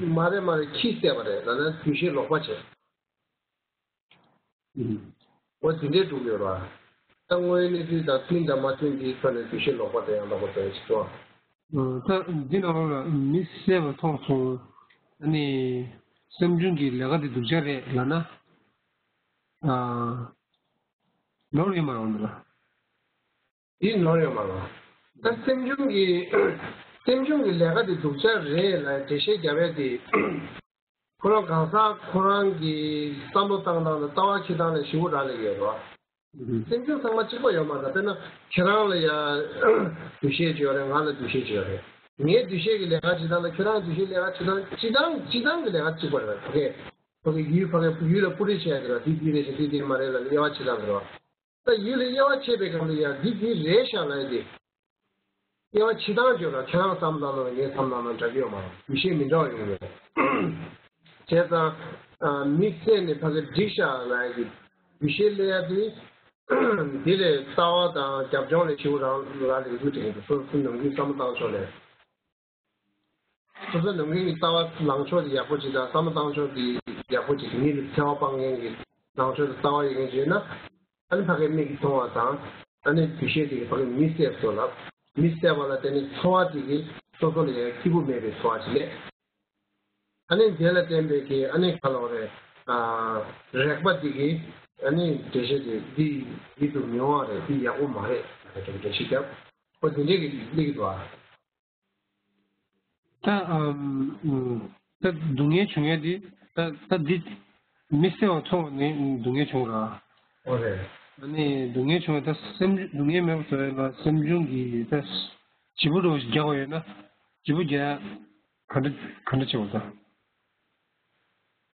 མ་རེད་མ་རེད། ཁྱི་བསད་པ་རེད་ལབ་ན་འདུ་ཤེས་ལོག་པ་བྱས། འོ་དེ་འདྲའི་འགྲོ་གི་ཡོད་ར། ད་དངོས་ཡོད་གནས་ཚུལ་དང་མཐུན་དང་མ་མཐུན་དེའི་ཐོག་ནས་འདུ་ཤེས་ལོག་པ་དང་ཡང་དག་པ་བྱས་ཞེས་སོ། ད་འདི་ནང་ལོགས་ལ་མི་བསད་པ་མཐོང་སོང་། ཨ་ནི་སེམས་བྱུང་གི་ལས་ཀ་དེ་སྡུག་ཅག་རེད་ལབ་ན། ནོར་ཡོད་མ་རེད་འདི་ལ། འདི་ནོར་ཡོད་མ་རེད། ད་སེམས་བྱུང་གི་སེམས་བྱུང་གི་ལས་ཀ་དེ་སྡུག་ཅག་རེད་ལ་འགྲེལ་བཤད་རྒྱབ་ཡ་དེ། ཁོ་རང་གང་ཟག་ཁོ་རང་གི་བསམ་བློ་བཏང་སྟངས་དང་ལྟ་བ་འཁྱེར་སྟངས་ལ་ཞེ་པོ་རག་ལས་ཡོད་རེད་བ། སེམས་བྱུང་ཚང་མ་གཅིག་པ་ཡོད་མ་རེད། དཔེར་ན་ཁྱེད་རང་ལ་ཡ་འདུ་ཤེས་ཅིག་ཡོད་རེད། ང་ལ་འདུ་ཤེས་ཅིག་ཡོད་རེད། ངའི་འདུ་ཤེས་ཀྱི་ལས་ཀ་བྱེད་སྟངས་དང་ཁྱེད་རང་འདུ་ཤེས་ལས་ཀ་བྱེད་སྟངས་སྤྱི་བཏང་སྤྱི་བཏང་གི་ལས་ཀ་གཅིག་པ་རེད་བ། ཕ་གི་ཕ་གི་ཡུལ་ཕ་གི་ཡུལ་ལ་སྤུ་རིས་བྱེད་ཡ་དེ་རེད་བ། འདི་འདི་རེད་ཤག་འདི་འདི་མ་རེད་ལབ་ནས་དབྱེ་བ་ཕྱེ་སྟངས་དེ་རེད་བ། ད་ཡུལ་ལ་དབྱེ་བ་ཕྱེ་བའི་སྒང་ལ་ཡང་འདི་འདི་རེད་ཤག་ལབ་ཡ་དེ། དབྱེ་བ་ཕྱེ་སྟངས་བརྗོད་ར། ཁྱེད་རང་བསམ་བློ་བཏང་ན་ངས་བསམ་བློ་བཏང་ན་འདྲ་གི་ཡོད་མ་རེད། འདུ་ཤེས་མི་འདྲ་བ་ཡོང་གི་རེད། བྱས་ཙང་། ཨ། དམིགས་བསལ་ནས་ཕ་གི་འགྲིག་ཤག་ལབ་ཡ་གི་འདུ་ཤེས་སླེབས་ཡ་དེ། འདི་ལས་ལྟ་བ་དང་རྒྱབ་ལྗོངས་ལས་ཞིབ་རང་ར་ལས་འགུལ་དེ་ཡིན་འདུག་སོ་སོ་ནམ་རྒྱུན་བསམ་བློ་བཏང་ཕྱོགས་ལས། སོ་སོ་ནམ་རྒྱུན་གྱི་ལྟ་བ་ལངས་ཕྱོགས་དེ་ཡག་པོ་ཅིག་དང་བསམ་བློ་བཏང་ཕྱོགས་དེ་ཡག་པོ་ཅིག་མི་ལ་འཚེ་བ་སྤང་མཁན་གྱི་ལངས་ཕྱོགས་དེ་ལྟ་བ་ཡོད་མཁན་ཅིག་ཡོད་ན། ཨ་ནི་ཕ་གིའི་མིག་གིས་མཐོང་བ་དང་། ཨ་ནི་འདུ་ཤེས་དེ་གིས་ཕ་གིའི་མི་གསལ་བཟོ་ལ། མི་གསལ་བ་ལ་བརྟེན་ནས་ཚོར་བ་དེ་གིས་སོ་སོ་ལ་ཡང་སྐྱིད་པོ་མེད་པའི་ཚོར་བ་ཅིག་སླེབས། ཨ་ནི་དེ་ལ་བརྟེན་པའི་གི་ཨ་ནི་ག་ལབ་རེད། ཨ། རེག་པ་དེ་གིས་ཨ་ནི་འགྲེལ་བཤད་དེ་འདི་ཡིད་དུ་མི་འོང་བ་རེད། འདི་ཡག་པོ་མ་རེད་ལབ་འགྲེལ་བཤད་བརྒྱབ། ཨོ་དེ་འདྲས་ཀྱི་སླེབས་ཀྱི་འདུག་ཨ། ད་ཨམ། ད་སྡུག་བསྔལ་བྱུང་ཡས་དེ། ད་ད་འདི་མི་གསལ་བ་མཐོང་བ་ནི་སྡུག་བསྔལ་བྱུང་ར། ཨོ་རེད། ཨ་ནི་སྡུག་བསྔལ་བྱུང་ཡས་ད་སེམས་སྡུག་བསྔལ་མེད་པ་བཟོ་ཡས་ལ་སེམས་བྱུང་གི་ད་བྱེད་པོ་འདྲ་བོ་ཞིག་རྒྱག་པ་ཡོད་ན། བྱེད་པོ་རྒྱག་ཡ་ག་འདྲ་ག་འདྲ་བྱེད་པ་ད།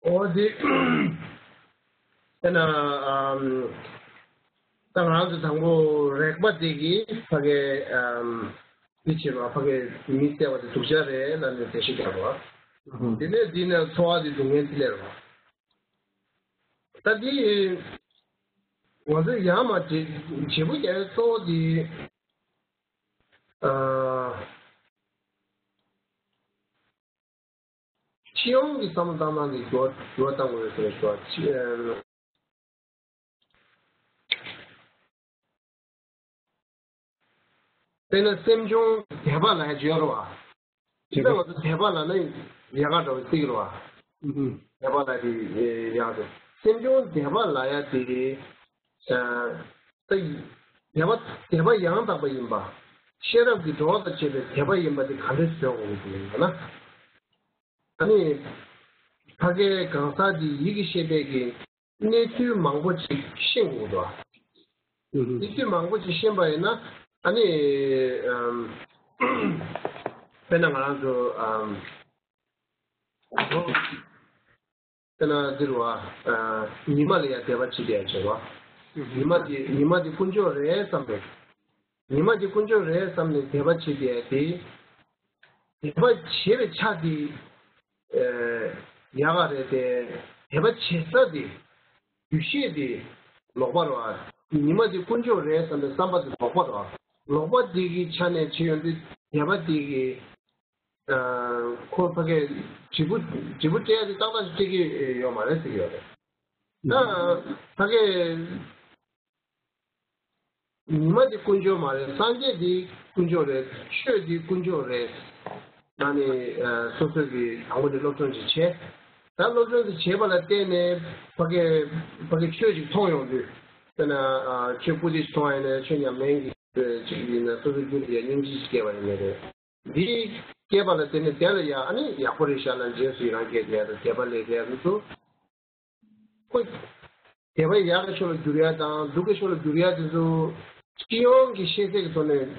ཨོ་དེ། དེ་ན། ཨམ། ད་ང་ཚོ་དང་པོ་རེག་པ་དེ་གིས་ཕ་གི། ཨམ། འདི་བྱེད་པ་ཕ་གི་མི་གསལ་བ་དེ་སྡུག་ཅག་རེད་ལབ་ནས་འགྲེལ་བཤད་རྒྱག་པ། ཨུ་ཧུ། དེ་ནས་འདི་ནས་ཚོར་བ་དེ་སྡུག་བསྔལ་དེ་སླེབས་པ། ད་འདི་ང་ཚོ་ཡར་མར་བྱེད་བྱེད་པོ་རྒྱག་ཡས་གཙོ་བོ་དེ། ཨ། སྤྱི་ཡོངས་ཀྱི་བསམ་བློ་བཏང་སྟངས་ཀྱི་འགྱུར་བ་འགྱུར་བ་གཏོང་དགོས་ཟེར་བ། དཔེར་ན་སེམས་བྱུང་དད་པ་ལབ་ཡ་ཅིག་ཡོད་རེད་བ། དེ་ལྟར་ང་ཚོ་དད་པ་ལབ་ན་ཡག་ག་འདྲ་བོ་བརྩི་གི་རེད་བ། ཨུ་ཧུ། དད་པ་ལབ་དེ་ཡག་འདུག་སེམས་བྱུང་དད་པ་ལབ་ཡ་དེ། ད་དད་པ་དད་པ་ཡང་དག་པ་ཡིན་པ། ཤེས་རབ་ཀྱི་འགྲོ་བ་དང་བཅས་པའི་དད་པ་ཡིན་པ་དེ་ག་འདྲས་བཟོ་དགོས་ཀྱི་འདུག་ལབ་ན། ཨ་ནི། ཕ་གིའི་གང་ཟག་འདིས་ཡིད་ཀྱི་ཤེས་པས་ཀྱི་གནས་ཚུལ་མང་པོ་ཅིག་ཤེས་དགོས་འདུག་བ། ཨུ་ཧུ། གནས་ཚུལ་མང་པོ་ཅིག་ཤེས་པ་ཡིན་ན་ཨ་ནི། ཨམ། དཔེར་ན་ང་རང་ཚོ། ཨམ། དཔེར་ན་འདིར་བ། ཉི་མ་ལ་ཡང་དད་པ་བྱེད་བསྡད་ཡ་བྱེད་བ། ཉི་མ་དེ་ཉི་མ་དེ་དཀོན་མཆོག་རེད་བསམ་པས། ཉི་མ་དེ་དཀོན་མཆོག་རེད་བསམ་ནས་དད་པ་བྱེད་བསྡད་ཡ་དེ། དད་པ་བྱེད་པའི་ཆ་དེ། ཨེ། ཡག་ག་རེད་དེ། དད་པ་བྱེད་ས་དེ། འདུ་ཤེས་དེ། ལོག་པ་རེད་བ། ཉི་མ་དེ་དཀོན་མཆོག་རེད་བསམ་པའི་བསམ་པ་དེ་ལོག་པ་རེད་བ། ལོག་པ་དེ་གི་ཆ་ནས་བྱེད་ཡོང་དུས་དད་པ་དེ་གི། ཁོ་ཕ་གིའི་འབྲས་བུ་འབྲས་བུ་སྤྲད་ཡ་དེ་ཏག་ཏག་ཅིག་སྤྲད་ཀྱི་ཡོད་མ་རེད་ཟེར་གྱི་ཡོད་རེད། ད་ཕ་གིའི་ཉི་མ་དེ་དཀོན་མཆོག་མ་རེད། སངས་རྒྱས་དེ་དཀོན་མཆོག་རེད། ཆོས་དེ་དཀོན་མཆོག་རེད། ད་ནི་སོ་སོ་གི་དང་པོ་དེ་སློབ་སྦྱོང་ཅིག་བྱས། ད་སློབ་སྦྱོང་དེ་བྱས་པ་ལ་བརྟེན་ནས་ཕ་གིའི་ཕ་གིའི་ཆོས་ཅིག་མཐོང་ཡོང་དུས། དཔེར་ན་ཆོས་པོ་ཏི་ཅིག་མཐོང་ཡ་ཡིན་ན་ཆོས་ཉམས་ལེན་གྱི་ཅིག་ཡིན་ན་སོ་སོའི་རྒྱུད་ལ་ཡ་སྙིང་རྗེ་ཅིག་སྐྱེ་བ་ཡིན་ནི་རེད། འདི་སྐྱེས་པ་ལ་བརྟེན་ནས་དེ་ལ་ཡང་ཨ་ནི་ཡག་པོ་རེད་ཤག་ལ་རྗེས་སུ་ཡི་རང་སྐྱེས་དེ་ཡ་དང་དད་པ་ལས་དེ་ཡ་ཚོ། ཁོ། དད་པ་ཡག་གི་ཕྱོགས་ལ་བསྒྱུར་ཡ་དང་སྡུག་གི་ཕྱོགས་ལ་བསྒྱུར་ཡ་དེ་ཚོ། སྤྱི་ཡོངས་ཀྱི་ཤེས་ཚད་ཀྱི་ཐོག་ནས།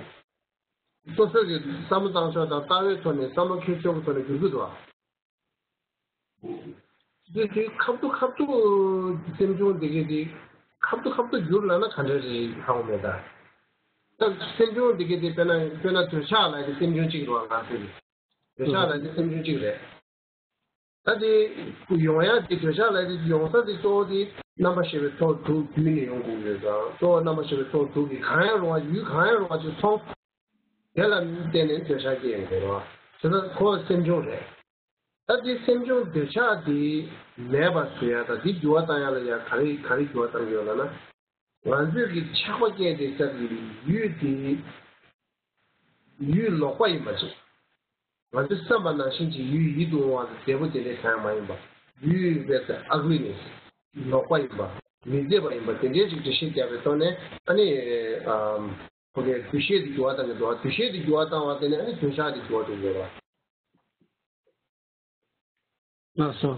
སོ་སོ་གི་བསམ་བློ་བཏང་ཕྱོགས་དང་ལྟ་བའི་ཐོག་ནས་བསམ་བློ་འཁྱེར་ཕྱོགས་ཀྱི་ཐོག་ནས་བསྒྱུར་གྱི་འདུག་ཨ། དེ་དུས་ཁ་ཐུག་ཁ་ཐུག་སེམས་བྱུང་འདི་གས་དེ་ཁ་ཐུག་ཁ་ཐུག་བསྒྱུར་ལབ་ན་ག་འདྲ་རེད་ཧ་གོ་མེད་ད། ད་སེམས་བྱུང་འདི་གས་དེ་དཔེར་ན་དཔེར་ན་འདོད་ཆགས་ལབ་དེ་སེམས་བྱུང་གཅིག་རེད་བ། ང་ཚོས་འདོད་ཆགས་ལབ་དེ་སེམས་བྱུང་གཅིག་རེད། ད་དེ་ཡོང་ཡ་དེ་འདོད་ཆགས་ལབ་དེ་ཡོང་ས་དེ་གཙོ་བོ་དེ་རྣམ་པར་ཤེས་པའི་ཚོགས་དྲུག་བརྒྱུད་ནས་ཡོང་དགོས་ཡོད་ཙང་གཙོ་བོ་རྣམ་པར་ཤེས་པའི་ཚོགས་དྲུག་གིས་གང་ཡང་རུང་བ་ཡུལ་གང་ཡང་རུང་བ་ཅིག་མཐོང་། དེ་ལ་བརྟེན་ནས་འདོད་ཆགས་སྐྱེ་ཡོང་དགོས་རེད་བ། དེ་ལྟར་ཁོ་སེམས་བྱུང་རེད། ད་དེ་སེམས་བྱུང་འདོད་ཆགས་དེ་མེད་པ་བཟོ་ཡ་དང་དེ་འགྱུར་བ་བཏང་ཡ་ལ་ཡ་ག་རེ་ག་རེ་འགྱུར་བ་བཏང་གི་ཡོད་ལབ་ན། ང་ཚོས་ཀྱི་ཆགས་པ་སྐྱེས་ཏེ་ས་ཀྱི་ཡུལ་དེ་ཡུལ་ལོག་པ་ཡིན་པ་ཅིག་ང་ཚོས་བསམ་པ་ནང་བཞིན་གྱི་ཡུལ་ཡིད་དུ་འོང་བ་དང་བདེ་པོ་དེ་འདྲའི་གང་ཡང་མ་ཡིན་པ། ཡུལ་བས་ས་ཨག་ལི་ནི་ལོག་པ་ཡིན་པ། མི་མཛེས་པ་ཡིན་པ་དེ་འདྲའི་ཅིག་འགྲེལ་བཤད་བརྒྱབ་པའི་ཐོག་ནས་ཨ་ནི། ཨམ། ཁོ་གའི་འདུ་ཤེས་དེ་འགྱུར་བ་བཏང་གི་འདུག་འདུ་ཤེས་དེ་འགྱུར་བ་བཏང་བ་དེ་ནས་ཨ་ནི་འདོད་ཆགས་དེ་འགྱུར་བ་འགྲོ་གི་རེད་བ། ལགས་སོ།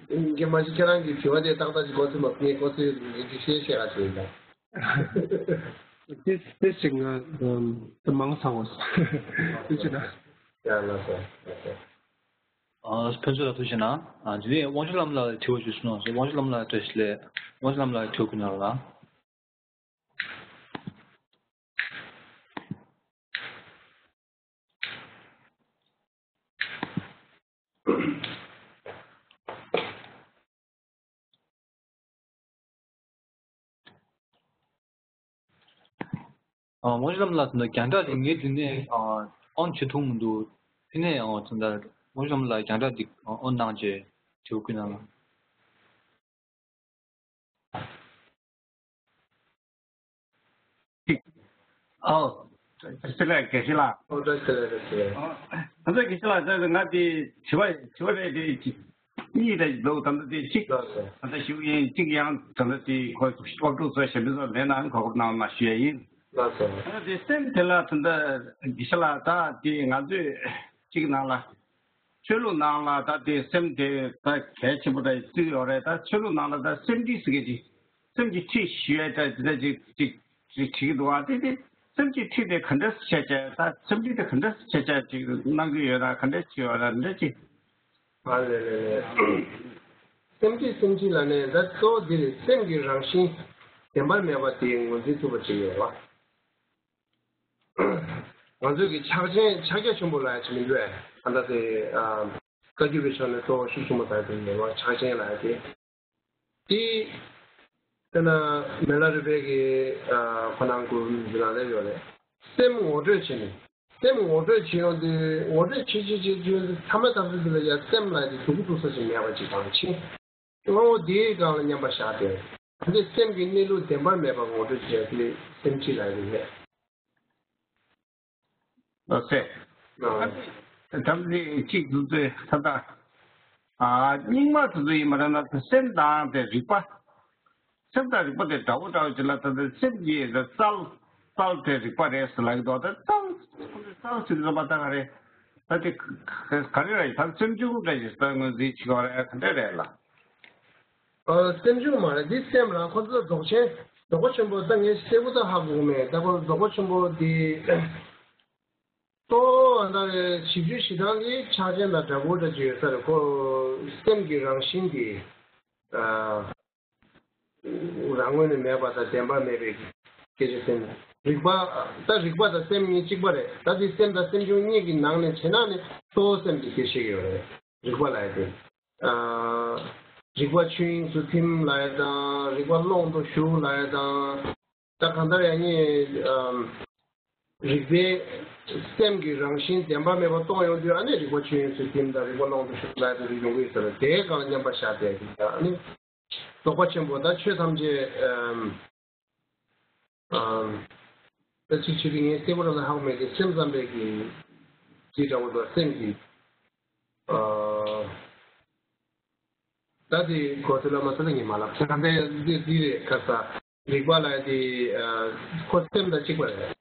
རྒན་མ་གཞི་ཁྱེད་རང་གི་དྲི་བ་དེ་ཏག་ཏག་ཅིག་གོ་ཐུབ་མ་ངས་གོ་ཐུབ་ཡོད་འདུག་འདུ་ཤེས་བཤད་ག་ཞིག་ཡིན་ད། དེ་དེ་ཅིག་ང་ད་མང་ཚ་བ་དེ་ཅིག་ན། ཡ་ལགས་སོ་ལགས་སོ། ཨ། ཕུན་ཚོགས་ལགས་ཐུགས་རྗེ་གནང་། ཨ། དེ་ནས་དབང་ཕྱུག་ལྷ་མོ་ལགས་ལ་དྲི་བ་ཞུ་གསུངས་གནང་སོང་། དབང་ཕྱུག་ལྷ་མོ་ལགས་བཀྲ་ཤིས་བདེ་ལེགས། མོ་ལམ་ལ་ཐུག་གི་ནང་ལ། ཨ། མོ་ལམ་ལ་ད་རྒྱང་བསྒྲགས་དེ་ངས་དེ་ནས་ཨོན་བྱེད་ཐུབ་མི་འདུག་དེ་ནས་ཨོན་ད་མོ་ལམ་ལ་རྒྱང་བསྒྲགས་དེ་ཨོན་གནང་བྱས་ཐུག་གི་ནང་ལ། ཨོ། ཟེར་ལ་དགེ་བཤེས་ལགས། ཨོ་ད་ཟེར་ལ་དགེ་བཤེས། ཨོ། ད་ལྟ་དགེ་བཤེས་ལགས་ད་ང་དེ་དྲི་བ་དྲི་བ་རེ་རེ་གཉིས་རེ་འདུག་ད་ལྟ་དེ་གཅིག་ད་ལྟ་ཞུ་ཡིན། གཅིག་ཡང་ད་ལྟ་དེ་ཁོ་སློབ་ཕྲུག་ཚོ་གཞན་པ་ཚོ་ལན་ནང་གོ་སྐབས་གནང་མ་ཞུ་ཡ་ཡིན། ད་ལྟ་དེ་སེམས་དེ་ལ་ད་ལྟ་དགེ་བཤེས་ལགས་ད་དེ་ང་ཚོས་གཅིག་ནང་ལ། ཆོས་ལུགས་ནང་ལ་ད་དེ་སེམས་དེ་ད་གལ་ཆེན་པོ་ད་བརྩི་ཡོད་རེད། ད་ཆོས་ལུགས་ནང་ལ་ད་སེམས་ཁྲིད་ཟེར་མཁན་ཅིག་སེམས་ཀྱི་ཁྲིད་ཞུ་ཡས་ད་དེ་ད་ཅིག་ཅིག་ཅིག་བྲིས་ཀྱི་འདུག་ཨ། དེ་དེ་སེམས་ཀྱི་ཁྲིད་དེ་ག་འདྲ་བྱས་བྱས་ད་སེམས་ཁྲིད་དེ་ག་འདྲ་བྱས་བྱས་ཅིག་གནང་གི་ཡོད་ན་ག་འདྲ་བྱས་ཡོད་ན་འདྲ་ཅིག་ཨ་ལེ་ལེ་ལེ། སེམས་ཁྲིད་སེམས་ཁྲིད་ལ་ནས་ད་གཙོ་བོ་འདི་རེད། སེམས་ཀྱི་རང་བཞིན་བདེན་པར་མེད་པ་དེ་ངོས་འཛིན་ཐུབ་པ་ཅིག་ཡོད་པ། ང་ཚོས་ཀྱི་ཕྱག་ཆེན་ཕྱག་རྒྱ་ཆེན་པོ་ལ་ཡ་ཅི་མི་འདུག་ཨེ། ད་ལྟ་དེ་ཨ་བཀའ་བརྒྱུད་པའི་ཕྱོགས་ནས་གཙོ་བོ་ཤུགས་ཆེན་པོ་དར་དེ་ཡིན་པ་ཕྱག་ཆེན་ལ་ཡ་དེ། དེ་དེ་ན་མི་ལ་རས་པའི་གི་ཨ་ཁོ་ནང་ཁུལ་འཛིན་ལ་ལས་ཡོད་རེད། སེམས་ངོ་སྤྲོད་བྱེད་ནི། སེམས་ངོ་སྤྲོད་བྱེད་ཡོང་དུས་ངོ་སྤྲོད་བྱེད་བྱེད་བྱེད་བྱེད་ཡོང་དུས་ཐ་མ་དམ་ཚིག་འདི་ལ་ཡ་སེམས་ལ་ཡ་དེ་སྡུག་པོ་སྡུག་ས་ཞིག་མེད་པ་ཅིག་དང་ཕྱིན། དབང་པོ་དེའི་སྒང་ལ་མཉམ་པར་བཞག་སྟེ། ད་ལྟའི་སེམས་ཀྱི་གནས་ལུགས་བདེན་པར་མེད་པར་ངོ་སྤྲོད་བྱས་ཏེ་སེམས་ཅི་ལ་ཡོད་མེད། ལགས་སེ། ཨ་ནི་དམ་ཚིག་གཅིག་ཏུ་ཚོས་ད་ལྟ་ཨ་རྙིང་མ་དེ་ཚོ་ཡིན་པ་ན་ན་སེམས་དང་དེ་རིག་པ། སེམས་དང་རིག་པ་དེ་འདྲ་བོ་འདྲ་བོ་ཅིག་ལ་ད་ལྟ་སེམས་ཀྱི་རྩལ་རྩལ་དེ་རིག་པ་རེད་ཟེར་ལབ་ཀྱི་འདུག་ད་རྩལ་རྩལ་ཟེར་ཙམ་པ་ད་ག་རེ་ད་དེ་ག་རེ་རེད། ད་སེམས་བྱུང་འདྲ་ཞིག་ད་ངོས་འཛིན་བྱེད་དགོས་རེད། ག་འདྲ་རེད་ལ། ཨ་སེམས་བྱུང་མ་རེད། འདི་སེམས་རང་ཁོ་ཚོ་རྫོགས་ཆེན་རྫོགས་པ་ཆེན་པོ་ད་ངས་གསལ་པོ་ད་ཧ་གོ་གི་མེད། ད་ཁོ་རྫོགས་པ་ཆེན་པོ་འདི་གཙོ་བོ་ད་རེ་བྱིས་པའི་ཞི་སྟངས་འདི་ཕྱག་ཆེན་དང་འདྲ་པོ་འདྲ་ཅིག་ཡོད་ས་རེད། ཁོ་སེམས་ཀྱི་རང་བཞིན་འདི་ཨ་རང་ངོས་ནས་མེད་པ་དང་བདེན་པ་མེད་པའི་སྐད་ཆ་ཟེར་ནས་རིག་པ་ད་རིག་པ་དང་སེམས་གཉིས་གཅིག་པ་རེད། ད་འདི་སེམས་དང་སེམས་བྱུང་གཉིས་ཀྱི་ནང་ནས་བྱས་ན་ནི་གཙོ་བོ་སེམས་ཀྱི་སྐད་བཤད་ཀྱི་ཡོད་རེད། རིག་པ་ལ་ཡ་དེ། རིག་པ་ཆོས་དབྱིངས་སུ་ཐིམ་ལབ་ཡ་དང་། རིག་པ་ཀློང་དུ་ཞུགས་ལབ་ཡ་དང་། ད་གང་ལྟར་ཡང་ནི་རིག་པའི་སེམས་ཀྱི་རང་བཞིན་བདེན་པ་མེད་པ་རྟོགས་ཡོང་དུས། ཨ་ནི་རིག་པ་ཆོས་དབྱིངས་སུ་ཐིམ་དང་རིག་པ་ཀློང་དུ་ཞུགས་ལབ་ཡ་དེ་ཡོང་གི་ཡོད་ས་རེད། དེའི་སྒང་ལ་མཉམ་པར་བཞག་བསྡད་ཀྱི། ཨ་ནི་རྫོགས་པ་ཆེན་པོ་ད་ཆོས་ཐམས་ཅད། ཨ་ད་ཅིག་བྱེད་དུས་ངས་གསལ་པོ་རང་ལ་ཧ་གོ་མེད་དེ། སེམས་ཙམ་པའི་གི་ཅི་འདྲ་བོ་འདུག་སེམས་ཀྱི་ཨ་ད་དེ་གོ་ཚུལ་ལ་མ་ཚད་ལ་ངས་མ་ལབ། ད་ལྟ་འདི་འདི་རེད། ཁ་ས་རིག་པ་ལ་དེ་ཨ་ཁོ་སེམས་དང་གཅིག་པ་རེད།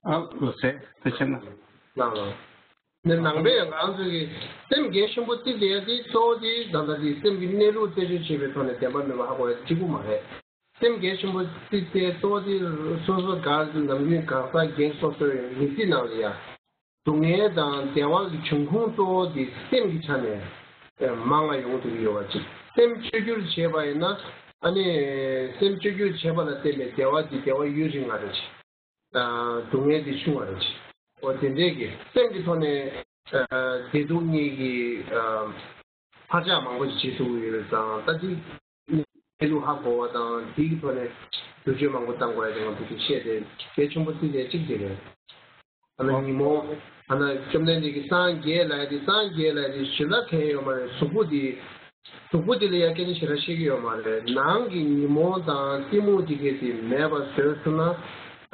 ཨ་ལོ་ཟེར་དེ་བྱས་ན། ལགས་ལགས། ནས་ནང་པའི་ང་རང་ཚོའི་གི་སེམས་རྒྱན་ཆེན་པོ་རྩི་བསྡད་ཡ་དེ་གཙོ་བོ་དེ་ད་ལྟ་དེ་སེམས་ཀྱི་གནས་ལུགས་རྩད་གཅོད་བྱེད་པའི་ཐོག་ནས་བདེན་པ་མེད་པ་ཧ་གོ་ཡ་གཅིག་པུ་མ་རེད། སེམས་རྒྱན་ཆེན་པོ་རྩི་བསྡད་གཙོ་བོ་དེ་སོ་སོ་ག་ནམ་རྒྱུན་གང་ཟག་སྒེར་སོ་སོའི་མི་ཚེ་ནང་ལ་ཡ། སྡུག་བསྔལ་དང་བདེ་བ་གི་འབྱུང་ཁུངས་གཙོ་བོ་དེ་སེམས་ཀྱི་ཆ་ནས་མང་ང་ཡོང་ཐུབ་ཀྱི་ཡོད་པ་ཅིག་སེམས་བཅོས་བསྒྱུར་བྱས་པ་ཡིན་ན། ཨ་ནི་སེམས་བཅོས་བསྒྱུར་བྱས་པ་ལ་བརྟེན་པའི་བདེ་བ་དེ་བདེ་བ་ཡུན་རིང་ང་རེད་ཅིག་སྡུག་བསྔལ་དེ་ཆུང་བ་རེད་ཅིག་འོ་དེ་འདྲས་ཀྱི་སེམས་ཀྱི་ཐོག་ནས་བདེ་སྡུག་གཉིས་ཀྱི་བར་ཆད་མང་པོ་ཞིག་བྱེད་ཐུབ་ཀྱི་ཡོད་པས་ཙང་། ད་དེ་གནས་ལུགས་ཧ་གོ་བ་དང་། དེའི་ཐོག་ནས་བསྒྱུར་བཅོས་མང་པོ་བཏང་དགོས་ཡ་དེ་ང་ཚོ་གིས་བཤད་དེ། གལ་ཆེན་པོ་བརྩི་དེ་གཅིག་དེ་རེད། ཨ་ན་ཉིན་མོ་ཨ་ན་བཅོམ་ལྡན་འདས་ཀྱིས་སངས་རྒྱས་ལབ་ཡ་དེ། སངས་རྒྱས་ལབ་ཡ་དེ་ཞིང་ལ་གང་ཡོད་མ་རེད། གཟུགས་པོ་དེ་གཟུགས་པོ་དེ་ལ་ཡ་སྐད་ཆ་ཞེ་དྲག་བཤད་ཀྱི་ཡོད་མ་རེད། ནང་གི་ཉིན་མོ་དང་གཏི་མུག་དེ་གས་དེ་མེད་པ་བཟོས་སོང་ན།